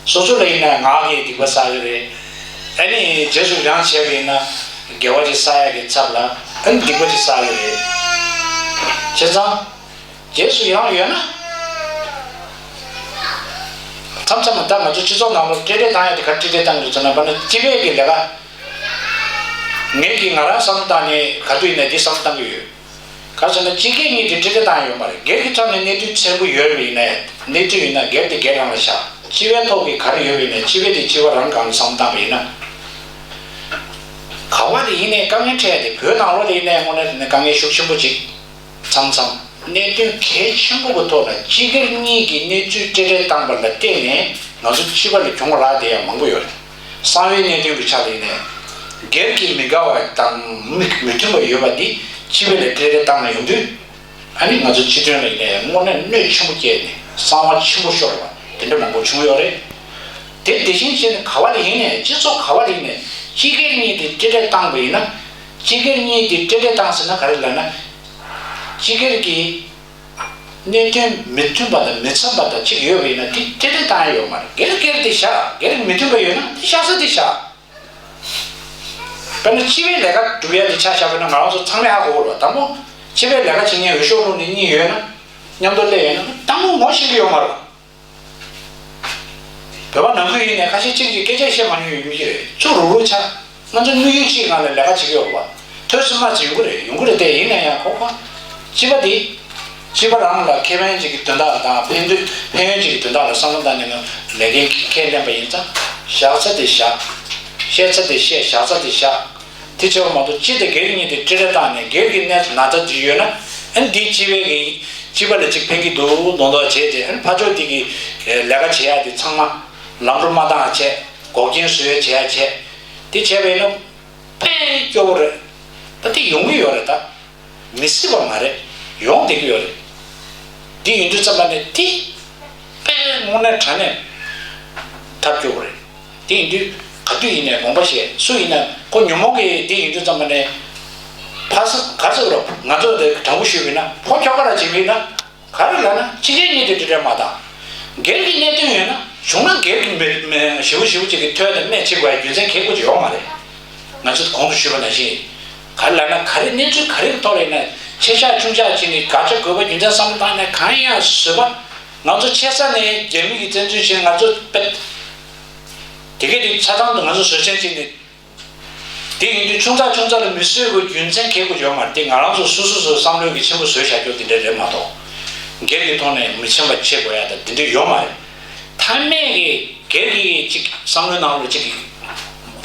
སོ་སོ་ལ་ཡིན་ན་ངག་གིས་སྡིག་པ་བསགས་ཀྱི་རེད། ཨ་ནི་རྗེས་སུ་ཡི་རང་བྱས་པ་ཡིན་ན་དགེ་བ་ཅིག་བསགས་ཡག་གི་ཚབ་ལ་ཨ་ནི་སྡིག་པ་ཅིག་བསགས་ཀྱི་རེད། བྱས་ཙང་རྗེས་སུ་ཡི་རང་ཡོད་ན། མཚམས་མཚམས་ད་ང་ཚོ་སྤྱི་ཚོགས་ནང་ལ་ཏྲེ་ཏྲེ་བཏང་ཡ་དེ་ག་ཏྲེ་ཏྲེ་བཏང་གི་རེད་ཟེར་ན། དཔེར་ན་སྤྱི་པའི་གི་ལས་ཀ། ངས་ཀྱིས་ང་རང་བསམ་བློ་བཏང་ནས་ག་དུས་ཡིན་ན་འདི་བསམ་བློ་བཏང་གི་ཡོད། ག་རེ་ཟེར་ན་སྤྱི་སྒེར་གཉིས་དེ་ཏྲེ་ཏྲེ་བཏང་ཡོད་མ་རེད། སྒེར་གྱི་ཐོག་ནས་གནས་ཚུལ་ཆེན་པོ་ཡོད་པ་ཡིན་ན་ཡང་། གནས་ཚུལ་ཡིན་ན་སྒེར་དེ་སྒེར་རང་ལ་བཞག་སྤྱི་པའི་ཐོག་གི་ག་རེ་ཡོད་པ་ཡིན་ན་སྤྱི་པའི་དེ་སྤྱི་པ་རང་སྒང་ལ་བསམ་བློ་བཏང་པ་ཡིན་ན། ག་བ་དེ་ཡིན་ནའི་དཀའ་ངལ་འཕྲད་ཡ་དེ་བོད་ནང་ལོགས་ལ་ཡིན་ནའི་དངོས་གནས་དྲང་གནས་དཀའ་ངལ་ཤུགས་ཆེན་པོ་ཅིག་མཚམས་མཚམས་གནད་དོན་གལ་ཆེན་པོ་གི་ཐོག་ལ་སྤྱི་སྒེར་གཉིས་ཀྱི་གནས་ཚུལ་ཏྲེ་ཏྲེ་བཏང་པ་ལ་བརྟེན་ནས་ང་ཚོ་སྤྱི་པ་ལ་གྱོང་རག་བསྡད་ཡ་མང་པོ་ཡོད་རེད། གསང་བའི་གནད་དོན་གྱི་ཆ་ལ་ཡིན་ནའི། སྒེར་གྱི་མི་དགའ་བ་དང་མི་མི་མཐུན་པ་ཡོད་པ་འདི་སྤྱི་པ་ལ་ཏྲེ་ཏྲེ་བཏང་ནས་ཡོང་དུས། ཨ་ནི་ང་ཚོ་སྤྱི་དོན་ལ་ཡིན་ནའི་དངོས་གནས་གནོད་ཆེན་པོ་སྐྱེལ་ནས་གསང་བ་ཆེན་པོ་ཤོར་བ་དེ་འདྲ་མང་པོ་བྱུང་ཡོད་རེད། དེ་དེ་བཞིན་བྱས་ནས་ག་བ་ལ་ཡིན་ནའི་སྤྱི་ཚོགས་ག་བ་ལ་ཡིན་ནའི་སྤྱི་སྒེར་གཉིས་དེ་ཏྲེ་ཏྲེ་བཏང་པ་ཡིན་ན། སྤྱི་སྒེར་གཉིས་དེ་ཏྲེ་ཏྲེ་བཏང་ཟེར་ན་ག་རེ་ལབ་ན། སྤྱི་སྒེར་གྱི་གནད་དོན་མི་མཐུན་པ་དང་མི་འཚམ་པ་དང་གཅིག་ཡོད་པ་ཡིན་ན་དེ་ཏྲེ་ཏྲེ་བཏང་ཡ་ཡོད་མ་རེད། སྒེར་སྒེར་དེ་བཞག་སྒེར་མི་མཐུན་པ་ཡོད་ན་དེ་བཞག་ས་དེ་བཞག་དཔེར་ན་སྤྱི་པའི་ལས་ཀ་སྒྲུབ་ཡ་དེ་ཆ་བཞག་པ་ཡིན་ན་ང་རང་ཚོ་ཚང་མས་ཧ་གོ་གི་རེད་པ། དང་པོ་སྤྱི་པའི་ལས་ཀ་བྱེད་མཁན་འོས་ཤོག་བླུགས་ནས་གཉིས་ཡོད་ན། མཉམ་དུ་སླེབས་ཡོད་ན་དང་པོ་ངོ་ཤེས་ཀྱི་ཡོད་མ་རེད་པ། བོད་པ་ནང་ཁུལ་ཡིན་ནའི་ཁ་ཤས་གཅིག་གིས་སྐད་ཆ་བཤད་མ་མྱོང་ཡོད་མཁན་ཅིག་རེད། ཚུར་རུག་རུག་ཆགས། ང་ཚོ་དངོས་ཡོད་གཅིག་ནང་ལ་ལས་ཀ་བྱེད་ཀྱི་ཡོད་རེད་པ། ཐོས་སུ་མ་ཚུད་ཡོང་གི་རེད། ཡོང་གི་རེད་དེ། ཡིན་ན་ཡང་ཁོ་ཁོ། སྤྱི་པ་འདི། སྤྱི་པ་རང་ལ་ཁེ་ཕན་ཅིག་གི་དོན་དག་དང་ཕན་ཐོགས་ཕན་ཡོན་ཅིག་གི་དོན་དག་ལ་བསམ་བློ་བཏང་ནས་ལས་འགན་ཁས་ལེན་པ་ཡིན་ཙང་བཞག་ས་དེ་བཞག་བཤད་ས་དེ་བཤད། བཞག་ས་དེ་བཞག་དེ་བྱས་པ་མ་གཏོགས་སྤྱི་དང་སྒེར་གཉིས་དེ་ཏྲེ་ཏྲེ་བཏང་ནས་སྒེར་གྱི་གནས་ན་ཚ་དེ་ཡོད་ན། ཨ་ནི་འདི་སྤྱི་པའི་གི་སྤྱི་པ་ལ་ཅིག་ཕན་གྱི་འདུག་མདོག་མདོག་བྱས་ཏེ། ཨ་ནི་ཕར་ཕྱོགས་དེ་གི་ལས་ཀ་བྱེད་ཡ་དེ་ཚང་མ་ལམ་འགྲོ་མ་བཏང་ཡ་བྱས། འགོག་རྐྱེན་བཟོ་ཡ་བྱེད་ཡ་བྱས། དེ་བྱས་པ་ཡིན་ན་དཔེ་སྐྱོ་བོ་རེད། ད་དེ་ཡོང་གི་ཡོད་རེད་ད། མི་སྲིད་པ་མ་རེད། ཡོང་བསྡད་ཀྱི་ཡོད་རེད། འདི་ཡིན་དུས་ཙམ་པ་ནས་དེ་དཔེ་དངོས་གནས་དྲང་གནས་ཐབས་སྐྱོ་བོ་རེད། དེ་ཡིན་དུས་ག་དུས་ཡིན་ནའི་དགོངས་པ་བཞེས། སུ་ཡིན་ན་ཁོ་ཉོན་མོངས་ཀྱི་དེ་ཡིན་དུས་ཙམ་པ་ནས་ཕ་ས་ག་ཚོད་རོགས་ང་ཚོ་དེ་དྲང་པོ་ཞུས་པ་ཡིན་ན་ཕོ་ཁྱོ་ག་ར་བྱེད་པ་ཡིན་ན། ག་རེ་ལབ་ན་ཕྱི་རྒྱལ་གཉིས་དེ་དྲི་བྲལ་མ་བཏང་། སྒེར་གྱི་གནད་དོན་ཡོད་ན་བྱུང་ན་སྒེར་གྱི་མི་མི་ཞེ་པོ་ཞེ་པོ་ཅིག་གི་ཐོས་དང་སྨྲས་བྱེད་དགོས་ཡ་རྒྱུ་མཚན་གལ་པོ་ཅིག་ཡོད་མ་རེད། ང་ཚོས་གོང་དུ་ཞུས་པ་ནང་བཞིན། ག་རེ་ལབ་ན་ག་རེ་གནས་ཚུལ་ག་རེ་གི་ཐོག་ལ་ཡིན་ན་ ཆེ་ཆག་ཆུང་ཆག་བྱས་ནས་དགག་བྱ་དགོས་པ་རྒྱུ་མཚན་བསམ་བློ་བཏང་ནས་གང་ཡང་བཟོས་པ། ང་ཚོ་ཆེ་ས་ནས་རྒྱ་མི་གིས་བཙན་འཛུལ་བྱས་ང་ཚོ་དཔེ། དེ་གས་དེ་ཆ་ཚང་དུ་ང་ཚོ་བཟོད་བསྲན་བྱས་ནས། དེ་ཡིན་དུས་ཆུང་ཚགས་ཆུང་ཚགས་ལ་མི་བཟོད་དགོས་རྒྱུ་མཚན་གལ་དགོས་ཡོད་མ་རེད་དེ། ང་རང་ཚོ་སོ་སོ་སོ་བསམ་བློའི་གི་ཆེན་པོ་བཟོས་བཞག་རྒྱུ་དེ་འདྲ་རེད་མ་གཏོགས། སྒེར་གྱི་ཐོག་ནས་མི་ཆེན་པ་བྱེད་དགོས་ཡ་དང་དེ་འདྲ་ཡོད་མ་རེད། མཐའ་མེད་ཀྱི་སྒེར་གྱི་ཅིག་བསམ་བློའི་ནང་ལ་ཅིག་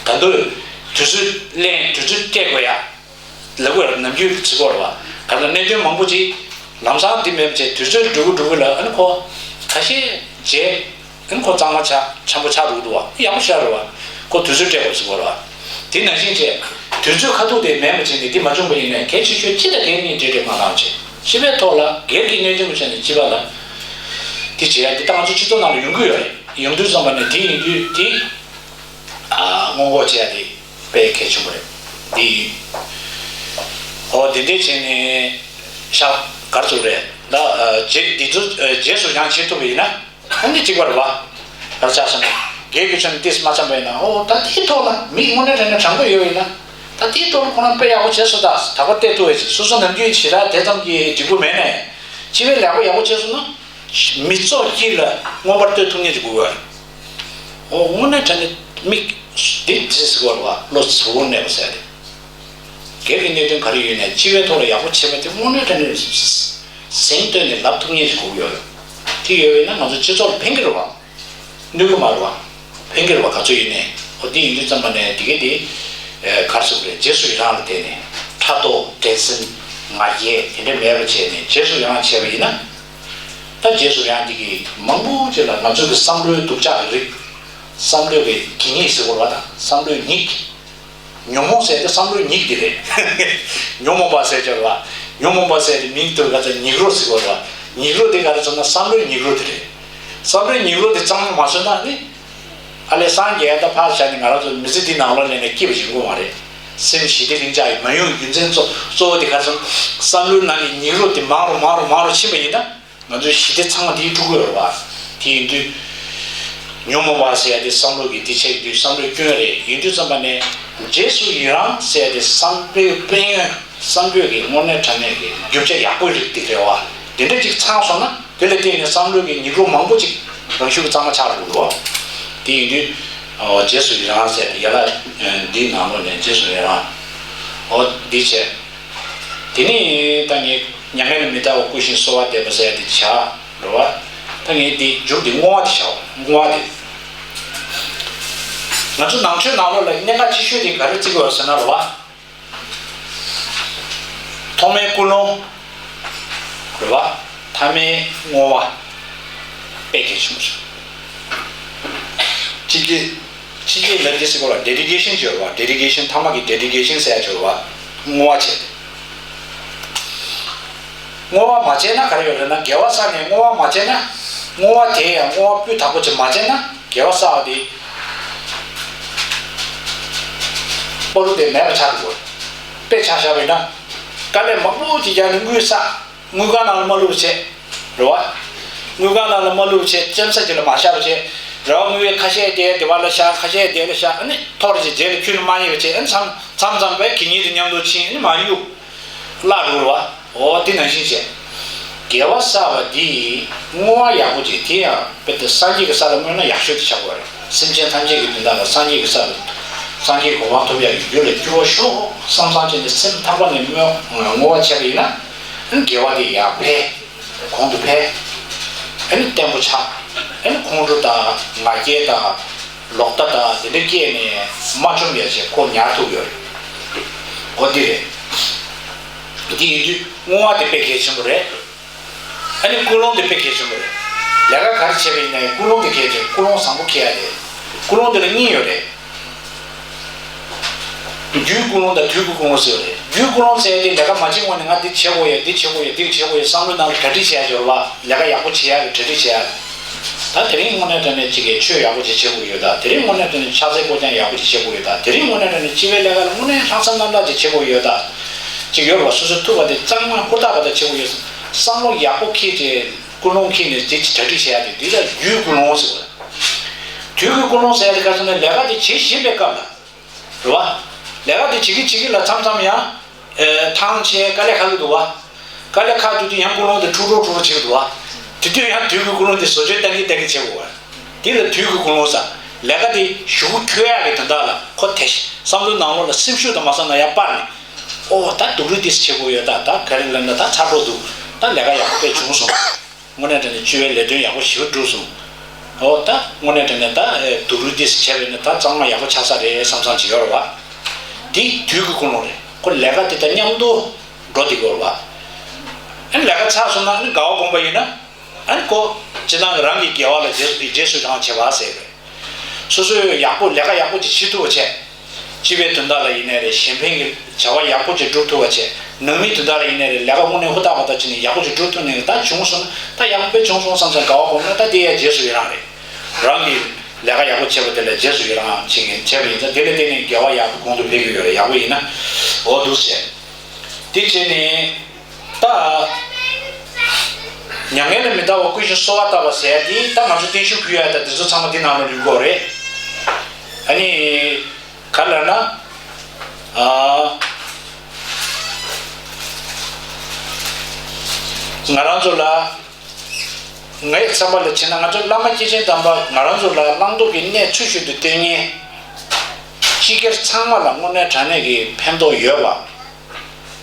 ད་དུང་དུས་ཚོད་ལེན་དུས་ཚོད་སྤྲད་དགོས་ཡ། ལབ་དགོས་ལ་ནམ་རྒྱུན་བྱེད་དགོས་རེད་བ། ག་ཚོད་གནད་དོན་མང་པོ་ཅིག་ལམ་སང་འདི་མེད་པ་བྱས་དུས་ཚོད་འགྲོ་གི་འགྲོ་གི་ལ་ཨ་ནི་ཁོ་ཁ་ཤས་བརྗེད། ཨ་ནི་ཁོ་གཙང་མ་ཆགས་འཆམ་པོ་ཆགས་འགྲོ་གི་འདུག་བ། ཡག་པོ་ཤར་རེད་བ། ཁོ་དུས་ཚོད་སྤྲད་དགོས་ཟེར་དགོས་རེད་བ། དེ་ནང་བཞིན་བྱས་དུས་ཚོད་ཁ་ཐུག་དེ་མེད་པ་བྱས་ནས་འདི་མ་བྱུང་པ་ཡིན་ནའི་གལ་ཆེ་ཤོས་སྤྱི་དང་སྒེར་གཉིས་འབྲེལ་འདྲིས་མ་བཏང་བྱས་སྤྱི་པའི་ཐོག་ལ་སྒེར་གྱི་གནད་དོན་དུ་བྱས་ནས་སྤྱི་པ་ལ་འདི་བྱེད་ཡ་འདི་ད་ང་ཚོ་སྤྱི་ཚོགས་ནང་ལ་ཡོང་གི་ཡོད་རེད། ཡོང་དུས་ཙམ་པ་ནས་དེ་ཡིན་དུས་དེ། ཨ་སྔོན་འགོག་བྱེད་ཡ་དེ་དཔེ་གལ་ཆེན་པོ་རེད། འདི་ཡིན། ཨོ་དེ་འདྲས་བྱས་ནས་ཤག་གར་ཚུགས་རེད་ད། རྗེས་འདི་ཚོ་རྗེས་སུ་ཡང་བྱེད་ཐུབ་པ་ཡིན་ན་ཨ་ནི་གཅིག་པ་རེད་བ། གར་ཆགས་སོང་ན་སྒེར་གྱི་ཆ་ནས་ཏིས་མ་འཆམ་པ་ཡིན་ན་ཨོ་ད་དེའི་ཐོག་ལ་མི་དངོས་གནས་དྲང་གནས་དྲང་པོ་ཡོད་ཡིན་ན་ད་དེའི་ཐོག་ལ་ཁོ་རང་དཔེ་ཡག་པོ་བྱས་སོང་། ད་ད་ག་བལྟས་ཐུབ་པ་ཡིན། སོ་སོ་ནམ་རྒྱུན་ཞེ་དྲག་དེ་ཙམ་གྱིས་འགྲིག་པོ་མེད་ནས་སྤྱི་པའི་ལེགས་པོ་ཡག་པོ་བྱས་སོང་ན། མི་ཚོགས་དཀྱིལ་ལ་མངོན་པར་བསྟོད་ཐུབ་མཁན་ཅིག་དགོས་པ། འོ་དངོས་གནས་དྲང་གནས་མིག་འདི་ཟེར་དགོས་པ་བློ་གཟུ་བོར་གནས་པ་ཟེར་ཏེ། སྒེར་གྱི་གནད་དོན་ག་རེ་ཡོད་ནའི་སྤྱི་པའི་ཐོག་ལ་ཡག་པོ་བྱེད་པ་དེ་དངོས་གནས་དྲང་གནས་གཟེངས་བསྟོད་ནས་ལབ་ཐུབ་མཁན་ཅིག་དགོས་ཀྱི་ཡོད་རེད། དེ་ཡོད་པས་ན་ང་ཚོ་སྤྱི་ཚོགས་ལ་ཕན་གྱི་རེད་བ། གནོད་ཀྱི་མ་རེད་བ། ཕན་གྱི་རེད་བ་ག་ཚོད་ཡིན་ནའི། འོ་དེ་ཡིན་དུས་ཙམ་པ་ནས་དེ་གས་དེ། ག་རེ་ཟེར་དགོས་རེད། རྗེས་སུ་ཡི་རང་ལ་བརྟེན་ནས་ཕྲག་དོག་འགྲན་སེམས་ང་རྒྱལ་དེ་འདྲ་མེད་པ་བྱས་ནས་རྗེས་སུ་ཡི་རང་བྱས་པ་ཡིན་ན། ད་རྗེས་སུ་ཡང་འདི་གི་མང་པོ་ཅིག་ལ་ང་ཚོའི་གི་བསམ་བློའི་སྡུག་ཅག་གི་རིགས། བསམ་བློའི་གི་གད་སྙིགས་ཟེར་དགོས་རེད་བ། ད་བསམ་བློའི་ཉིག་ཉོན་མོངས་ཟེར་དེ་བསམ་བློའི་ཉིག་དེ་རེད། ཉོན་མོངས་པ་ཟེར་ཅིག་ལ། ཉོན་མོངས་པ་ཟེར་དེ་མིང་དུ་ག་ཚོད་ཉིག་རོ་ཟེར་དགོས་རེད་བ། ཉིག་རོ་དེ་ག་རེ་ཟེར་ན་བསམ་བློའི་ཉིག་རོ་དེ་རེད། བསམ་བློའི་ཉིག་རོ་དེ་གཙང་མ་མ་བཟོས་ན་ནི། ཨ་ལས་སངས་རྒྱས་ད་ཕར་བཞག་ནས་ང་རང་ཚོ་མི་ཚེ་འདི་ནང་ལོགས་ལ་ནས་སྐྱིད་པ་ཞིག་ཡོང་གི་མ་རེད། སེམས་ཞི་བདེ་ལྷིང་འཇགས་ཡོང་མ་ཡོང་རྒྱུ་མཚན་གཙོ་གཙོ་བོ་དེ་ག་རེ་ཟེར་ན་བསམ་བློའི་ནང་གི་ཉིག་རོ་དེ་མང་རུ་མང་རུ་མང་རུ་ཕྱིན་པ་ཡིན་ན། ང་ཚོའི་ཞི་བདེ་ཚང་མ་དེའི་ཕྲུ་གུ་ཡོད་རེད་བ། དེ་ཡིན་དུས། ཉོན་མོངས་པ་ཟེར་ཡ་དེ་བསམ་བློ་གི་དེ་ཆེ་དུས་བསམ་བློའི་སྐྱོན་རེད། ཡིན་དུས་ཙམ་པ་ནས་རྗེས་སུ་ཡི་རང་ཟེར་ཡ་དེ་བསམ་པའི་དཔལ་ཡོན་བསམ་བློའི་གི་དངོས་གནས་དྲང་གནས་ཀྱི་རྒྱུ་ཆ་ཡག་པོའི་རིགས་དེ་རེད་བ། དེ་འདྲ་ཅིག་ཚང་སོང་ན་དེ་ལ་བརྟེན་ནས་བསམ་བློའི་གི་ཉིག་རོ་མང་པོ་ཅིག་རང་ཤུགས་ཀྱིས་གཙང་མ་ཆགས་འགྲོ་གི་འདུག་བ། དེ་ཡིན་དུས། རྗེས་སུ་ཡི་རང་ཟེར་ཡ་དེ་ཡ་ལ་འདིའི་ནང་ལོགས་ནས་རྗེས་སུ་ཡི་རང་། འོ་འདི་བྱས། དེ་ནས་ད་ངས་མྱ་ངན་ལས་མི་འདའ་བར་བསྐུལ་ཞིང་གསོལ་བ་འདེབས་པ་ཟེར་ཡ་དེ་བྱ། རེད་བ། ད་ངས་འདི་མཇུག་འདི་བསྔོ་བ་དེ་བྱའོ། བསྔོ་བ་དེ། ང་ཚོ་ནང་ཆོས་ནང་ལོགས་ལ་གནད་འགག་ཆེ་ཤོས་དེ་ག་རེ་བརྩི་དགོས་ཟེར་ན་རེད་བ། ཐོག་མའི་ཀུན་སློང་། རེད་བ། ཐ་མའི་བསྔོ་བ། དཔེ་གལ་ཆེན་པོ་རེད། གཅིག་གིས། ཕྱི་རྒྱལ་ལ་འདི་ཟེར་གོ་ལ་ཌེ་ཌི་ཀེ་ཤན་བརྗོད་པ། ཌེ་ཌི་ཀེ་ཤན་ཐ་མ་གི་ཌེ་ཌི་ཀེ་ཤན་ཟེར་ཡ་བརྗོད་པ། བསྔོ་བ་བྱས་ཏེ། བསྔོ་བ་མ་བྱས་ན་ག་རེ་ཡོད་ལབ་ན་དགེ་བ་བསགས་ནས་བསྔོ་བ་མ་བྱས་ན། བསྔོ་བ་དེ་ཡང་བསྔོ་བ་སྤུས་དག་པོ་ཅིག་མ་བྱས་ན་དགེ་བ་བསགས་པ་དེ། བློ་དེ་མེད་པ་ཆགས་འགྲོ། དཔེ་ཆ་བཞག་པ་ཡིན་ན། དཀའ་ལས་མང་པོ་ཅིག་རྒྱག་ནས་དངུལ་བསགས། དངུལ་ཁང་ནང་ལ་མ་བླུགས་བྱས། རེད་བ། དངུལ་ཁང་ནང་ལ་མ་བླུགས་བྱས་ལྕེམ་ས་ཅིག་ལ་མ་བཞག་བྱས། རེད་བ། དངུལ་ཁ་ཤས་དེ་དེ་བ་ལ་བཞག་ཁ་ཤས་དེ་ལ་བཞག་ཨ་ནི་ཐོར་ཅིག་རྗེས་ལ་ཁྱོན་ནས་མ་རྙེད་པ་བྱས་ཨ་ནི་མཚམས་མཚམས་མཚམས་པས་གད་སྙིགས་དེ་མཉམ་དུ་ཕྱིན་ཨ་ནི་མ་གཡུག་བརླག་འགྲོ་རེད་བ། འོ་དེ་ནང་བཞིན་བྱས། དགེ་བ་བསགས་པ་འདི་བསྔོ་བ་ཡག་པོ་ཅིག་དེ་ཡང་དཔེ་དེ་སངས་རྒྱས་ཀྱི་ས་ལ་བསྔོས་ན་ཡག་ཤོས་དེ་ཆགས་པ་རེད། སེམས་ཅན་ཐམས་ཅད་ཀྱི་དོན་དག་ལ་སངས་རྒྱས་ཀྱི་ས་ལ་སངས་རྒྱས་གོ་འཕང་ཐོབ་ཡག་གི་རྒྱུ་ལ་འགྱུར་བ་ཤོག་བསམ་བསམ་བྱས་ནས་སེམས་ཐག་པ་ནས་བསྔོ་བསྔོ་བ་བྱས་པ་ཡིན་ན་དགེ་བ་དེ་ཡར་འཕེལ། གོང་དུ་འཕེལ། ཨ་ནི་བརྟན་པོ་ཆགས། ཨ་ནི་ཁོང་ཁྲོ་དང་ང་རྒྱལ་དང་ལོག་ལྟ་དང་དེ་འདྲ་སྐྱེས་ནས་མ་བཅོམ་ཡ་བྱས་ཁོ་ཉར་ཐུབ་ཡོད་རེད། འོ་འདི་རེད། འདི་ཡིན་དུས་བསྔོ་བ་དེ་དཔེ་གལ་ཆེན་པོ་རེད། ཨ་ནི་ཀུན་སློང་དེ་དཔེ་གལ་ཆེན་པོ་རེད། ལས་ཀ་ག་རེ་བྱས་པ་ཡིན་ན་ཡང་ཀུན་སློང་དེ་གལ་ཆེ། ཀུན་སློང་བཟང་པོ་འཁྱེར་ཡ་རེད། ཀུན་སློང་དེ་ལ་གཉིས་ཡོད་རེད། རྒྱུའི་ཀུན་སློང་དང་དུས་ཀྱི་ཀུན་སློང་ཟེར་བ་རེད། རྒྱུའི་ཀུན་སློང་ཟེར་ཡ་དེ་ལས་ཀ་མ་བྱེད་སྔོན་ནས་ང་འདི་བྱེད་དགོས་ཡ་འདི་བྱེད་དགོས་ཡ་འདི་བྱེད་དགོས་ཡ་བསམ་བློའི་ནང་ལ་གྲ་སྒྲིག་བྱེད་ཡ་འབྱོར་བ་ལས་ཀ་ཡག་པོ་བྱེད་ཡ་གི་གྲ་སྒྲིག་བྱེད་ཡ། ད་དེ་རིང་དངོས་གནས་དྲང་གནས་གཅིག་གིས་ཆོས་ཡག་པོ་ཅིག་བྱེད་དགོས་ཡོད་ད། དེ་རིང་དངོས་གནས་དྲང་གནས་ཕྱག་འཚལ་སྐོར་ཀྱང་ཡག་པོ་ཅིག་བྱེད་དགོས་ཡོད་ད། དེ་རིང་དངོས་གནས་དྲང་གནས་སྤྱི་པའི་ལས་ཀ་ལ་དངོས་གནས་ལྷག་བསམ་རྣམ་དག་ཅིག་བྱེད་དགོས་ཡོད་ད། ཅིག་ཡོད་རེད་བ། སོ་སོ་ཐུབ་པ་དེ་གཙང་མ་ཧུར་ཐག་པ་དང་བྱེད་དགོས་ཡོད། བསམ་བློ་ཡག་པོ་འཁྱེར་བྱས་ཀུན་སློང་འཁྱེར་ནས་དེ་ཅིག་གྲ་སྒྲིག་བྱེད་ཡ་དེ་དེ་ལ་རྒྱུའི་ཀུན་སློང་ཟེར་བ། དུས་ཀྱི་ཀུན་སློང་ཟེར་ཡ་དེ་ག་ཚོད་ན་ལས་ཀ་དེ་བྱེད་བཞིན་པའི་སྐབས་ལ། རེད་བ། ལས་ཀ་དེ་བྱེད་ཀྱི་བྱེད་ཀྱི་ལ་མཚམས་མཚམས་ཡང་། ཨེ། ཐང་ཆད་དཀའ་ལས་ཁག་གི་འདུག་བ། དཀའ་ལས་ཁག་དུས་དུས་ཡང་ཀུན་སློང་དེ་འཁྲུག་འཁྲུག་འཁྲུག་འཁྲུག་བྱེད་ཀྱི་འདུག་བ། དེ་དུས་ཡང་དུས་ཀྱི་ཀུན་སློང་དེ་བཟོ་བཅོས་གཏང་གིན་གཏང་གིན་བྱེད་དགོས་བ། དེ་ལ་དུས་ཀྱི་ཀུན་སློང་ཟེར། ལས་ཀ་དེ་གཞུག་གུ་འཁྱོལ་ཡག་གི་དོན་དག་ལ་ཁོ་དེ་བསམ་བློའི་ནང་ལོགས་ལ་སེམས་ཤུགས་དང་མ་བསམ་ན་ཡང་སྤར་ནས། ཨོ་ད་སྡུག་རུས་དེ་བྱེད་དགོས་ཡོད། ད་ད་ག་རེ་ལབ་ན་ད་ཚ་འགྲོ་འདུག་ད་ལས་ཀ་ཡག་པོ་དཔེ་བྱུང་སོང་། དངོས་གནས་དྲང་གནས་སྤྱི་བའི་ལས་དོན་ཡག་པོ་ཞེ་པོ་བསྒྲུབས་སོང་། ཨོ་ད་དངོས་གནས་དྲང་གནས་ད་སྡུག་རུས་དེ་བྱས་པས་ན་ད་གཙང་མ་ཡག་པོ་ཆགས་ས་རེད་བསམ་བསམ་བྱེད་ཡོད་རེད་བ། དེ་དུས་ཀྱི་ཀུན་སློང་རེད། ཁོ་ལས་ཀ་དེ་དང་མཉམ་དུ་འགྲོ་བསྡད་ཀྱི་ཡོད་རེད་བ། ཨ་ནི་ལས་ཀ་ཚར་སོང་ན་ཨ་ནི་དགའ་བ་སྒོམ་པ་ཡིན་ན། ཨ་ནི་ཁོ་སྤྱིར་བཏང་རང་གི་དགེ་བ་ལ་རྗེས་རྗེས་སུ་ཡི་རང་བྱེད་པ་ཟེར་བས། སོ་སོས་ཡག་པོ་ལས་ཀ་ཡག་པོ་ཅིག་བྱེད་ཐུབ་པ་བྱས། སྤྱི་པའི་དོན་དག་ལ་ཡིན་ནའི་རེད། གཞན་ཕན་གྱི་བྱ་བ་ཡག་པོ་ཅིག་སྒྲུབ་ཐུབ་པ་བྱས། ནང་མིའི་དོན་དག་ལ་ཡིན་ནའི་རེད། ལས་ཀ་དངོས་གནས་ཧུར་ཐག་པ་ཐག་བྱས་ནས་ཡག་པོ་ཅིག་སྒྲུབ་ཐུབ་ནས་ད་བྱུང་སོང་ན་ད་ཡག་པོ་དཔེ་བྱུང་སོང་བསམ་བསམ་དགའ་བ་སྒོམ་ན་ད་དེ་ཡང་རྗེས་སུ་ཡི་རང་རེད། རང་གིས་ལས་ཀ་ཡག་པོ་བྱས་པ་དེ་ལ་རྗེས་སུ་ཡི་རང་བྱེད་མཁན་བྱས་པ་ཡིན་ཙང་དེ་ལ་བརྟེན་ནས་དགེ་བ་ཡག་པོ་གོང་དུ་འཕེལ་གྱི་ཡོད་རེད། ཡག་པོ་ཡིན་ན་འོ་འདུག་ཟེར། དེ་བྱས་ནས་ད། མྱ་ངན་ལས་མི་འདའ་བར་བསྐུལ་ཞིང་གསོལ་བ་བཏབ་པ་ཟེར་ཡ་དེ་ད་ང་ཚོ་བརྟན་བཞུགས་ཕུལ་ཡ་ད་དེ་ཚོ་ཚང་མ་འདི་ནང་ལ་ལུས་དགོས་རེད། ཨ་ནི། ག་ལབ་ན། ཨ། ང་རང་ཚོ་ལ། ངའི་བསམ་པ་ལ་བྱས་ན་ང་ཚོ་བླ་མ་སྐྱེས་ཆེན་དམ་པ་ང་རང་ཚོ་ལ་བླང་དོར་གྱི་གནས་ཚུལ་བཞིན་དུ་སྟོན་མཁན། སྤྱི་སྒེར་ཚང་མ་ལ་དངོས་གནས་དྲང་གནས་ཀྱི་ཕན་ཐོགས་ཡོད་པ།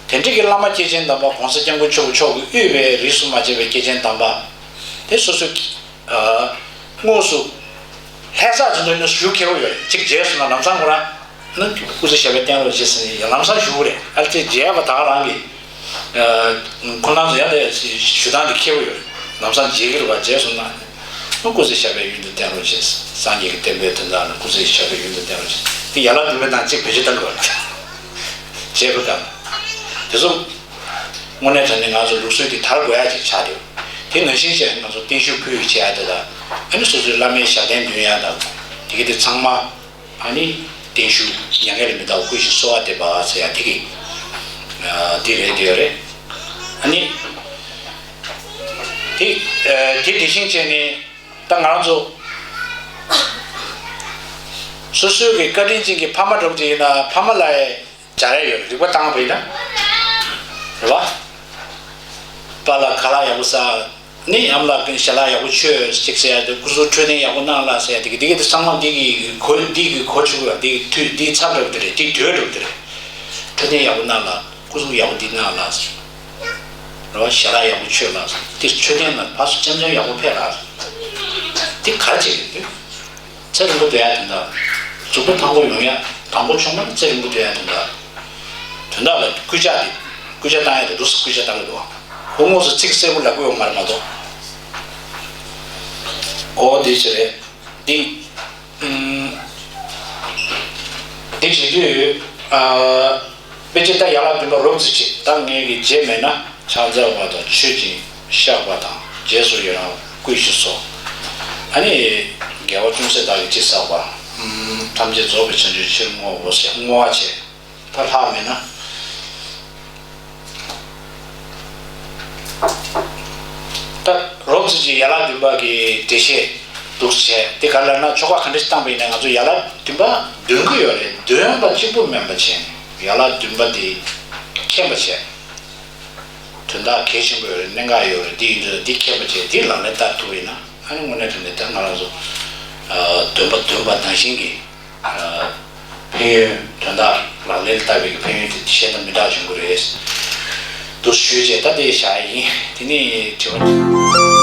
དེ་འདྲ་གི་བླ་མ་སྐྱེས་ཆེན་དམ་པ་༸གོང་ས་༸སྐྱབས་མགོན་ཆེན་པོ་མཆོག་གིས་དབུས་པའི་རིས་སུ་མ་ཆད་པའི་སྐྱེས་ཆེན་དམ་པ། དེ་སོ་སོའི། ཨ། དངོས་སུ། ལྷ་ས་ཚོ་ཚོ་ནི་ཞུ་ཁེལ་བོ་ཡོད་རེད། གཅིག་རྗེས་སུ་ན་ལམ་སང་ཁོ་རང་། ནི་སྐུ་ཚེ་ཞབས་པད་བརྟན་རོགས་བྱེད་ཟེར་ནས་ལམ་སང་ཞུ་བོ་རེད། ཨ་ཙི་རྗེས་པ་ད་ག་རང་གི། ཨ། ཁོ་རང་ཚོ་ཡང་དེ་ཞུ་སྟངས་དེ་ཁེལ་བོ་ཡོད་རེད། ལམ་སང་རྗེས་ཀྱི་རེད་བ། རྗེས་སུ་ན། ནི་སྐུ་ཚེ་ཞབས་པད་ཡུན་དུ་བརྟན་རོགས་བྱེད། སངས་རྒྱས་ཀྱི་བསྟན་པའི་དོན་དག་ལ་སྐུ་ཚེ་ཞབས་པད་ཡུན་དུ་བརྟན་རོགས་བྱེད། དེ་ཡན་ལག་བདུན་པའི་ནང་གཅིག་བེད་སྤྱོད་གཏང་དགོས་རེད། བྱས་པ་དང་། དེ་ཚོ། དངོས་གནས་དྲང་གནས་ང་ཚོ་ལུགས་སྲོལ་འདི་དར་དགོས་ཡ་ཅིག་ཆགས་འདུག་དེ་ནང་བཞིན་བྱས་ང་ཚོ་བརྟན་བཞུགས་ཕུལ་བྱེད་ཡ་དེ་དང་། ཨ་ནི་སོ་སོའི་བླ་མའི་ཞབས་བརྟན་འདོན་ཡ་དང་། དེ་གི་དེ་ཚང་མ། ཨ་ནི་བརྟན་བཞུགས་མྱ་ངན་ལས་མི་འདའ་བར་བསྐུལ་ཞིང་གསོལ་བ་འདེབས་པ་ཟེར་ཡ་དེ་གི། ཨ། དེ་རེད་དེ་རེད། ཨ་ནི། དེ། ཨ། དེ་དེ་བཞིན་བྱས་ནས་ད་ང་རང་ཚོ། སོ་སོའི་གི་བཀའ་དྲིན་ཅན་གྱི་ཕ་མ་འདྲ་བོ་ཅིག་ཡིན་ན་ཕ་མ་ལ་ཡ། སྦྱར་ཡ་ཡོད་རེད། རིག་པ་བཏང་བ་ཡིན་ན། རེད་བ། པཱ་ལགས་ཁ་ལག་ཡག་པོ་ཟ། ནི་ཨ་མ་ལགས་ཀྱིས་ཞལ་ལག་ཡག་པོ་མཆོད་ཅིག་ཟེར་ཡ་དེ། སྐུ་གཟུགས་འཕྲོད་བསྟེན་ཡག་པོ་གནང་ལགས་ཟེར་ཡ་དེ་གི་དེ་གི་དེ་ཚང་མ་འདི་གི་གོ་འདི་གི་གོ་ཆོད་ཡ་དེ་གི་དུས་འདི་ཚར་འགྲོ་གི་དེ་རེད། འདི་དུས་འགྲོ་གི་དེ་རེད། འཕྲོད་བསྟེན་ཡག་པོ་གནང་ལགས། སྐུ་གཟུགས་ཡག་པོ་འདི་གནང་ལགས། རེད་བ། ཞལ་ལག་ཡག་པོ་མཆོད་ལགས། དེ་འཕྲོད་བསྟེན་ལ་ཕར་ཚུར་འཆམ་འཆམ་ཡག་པོ་ཕེབས་ལགས། དེ་ག་ཅིག་རེད་དེ། ཚེ་རིང་པོ་སྡོད་ཡ་དོན་དག་གཟུགས་པོ་ཐང་པོ་ཡོང་ཡ། དང་པོ་ཆུང་མ་ནི་ཚེ་རིང་པོ་སྡོད་ཡ་དོན་དག་དོན་དག་ལ་སྐུལ་ལྕག་དེ། སྐུལ་ལྕག་བཏང་ཡ་དེ་འདུག་སེ་སྐུལ་ལྕག་བཏང་གི་འདུག་ཁོ་དངོས་སུ་ཚིག་གསལ་པོ་ལབ་ཀྱི་ཡོད་མ་རེད་མ་གཏོགས། ཨོ་དེ་ཅི་རེད། འདི། ཨུམ། འདི་བྱེད་དུས། ཨ། དཔེ་ཆ་ད་ཡན་ལག་བདུན་པ་རོབ་ཙམ་བྱེད། ད་ངས་ཀྱི་རྗེས་མེད་ན་ཕྱག་འཚལ་བ་དང་མཆོད་ཅིང་བཤགས་པ་དང་རྗེས་སུ་ཡི་རང་བསྐུལ་ཞིང་གསོལ། ཨ་ནི་དགེ་བ་ཅུང་ཟད་བདག་གིས་ཅི་བསགས་པ། ཐམས་ཅད་རྫོགས་པའི་བྱང་ཆུབ་ཕྱིར་བསྔོའོ་ཞེས་བསྔོ་བ་བྱེད། ད་ལྷག་མེད་ན། ད་རོབ་ཙམ་གྱི་ཡན་ལག་བདུན་པ་གི་འགྲེལ་བཤད་འདུག་བྱས་དེ་ག་ལ་ན་ཆོ་ག་ག་འདྲ་ཞིག་བཏང་པ་ཡིན་ན་ང་ཚོ་ཡན་ལག་བདུན་པ་འདོན་གྱི་ཡོད་རེད། འདོན་པ་གཅིག་པུ་མིན་པ་བྱས་ནས་ཡན་ལག་བདུན་པ་དེ་མཁྱེན་པ་བྱས། དོན་དག་གལ་ཆེན་པོ་ཡོད་རེད། གནད་འགག་ཡོད་རེད། འདི་ཡིན་དུས་འདི་མཁྱེན་པ་བྱས་འདི་ལག་ལེན་བསྟར་ཐུབ་པ་ཡིན་ན་ཨ་ནི་དངོས་གནས་དྲང་གནས་ད་ང་རང་ཚོ་འདོན་པ་འདོན་པ་ནང་བཞིན་གྱི། ཕན་ཡོན་དོན་དག་ལག་ལེན་བསྟར་བའི་ཕན་ཡོན་དེ་གཞན་དང་མི་འདྲ་བ་བྱུང་གི་རེད། འདུག་ཞུས་རྗེས་ད་དེ་བཞག་ཡིན། དེ་ནས་དྲི་བ།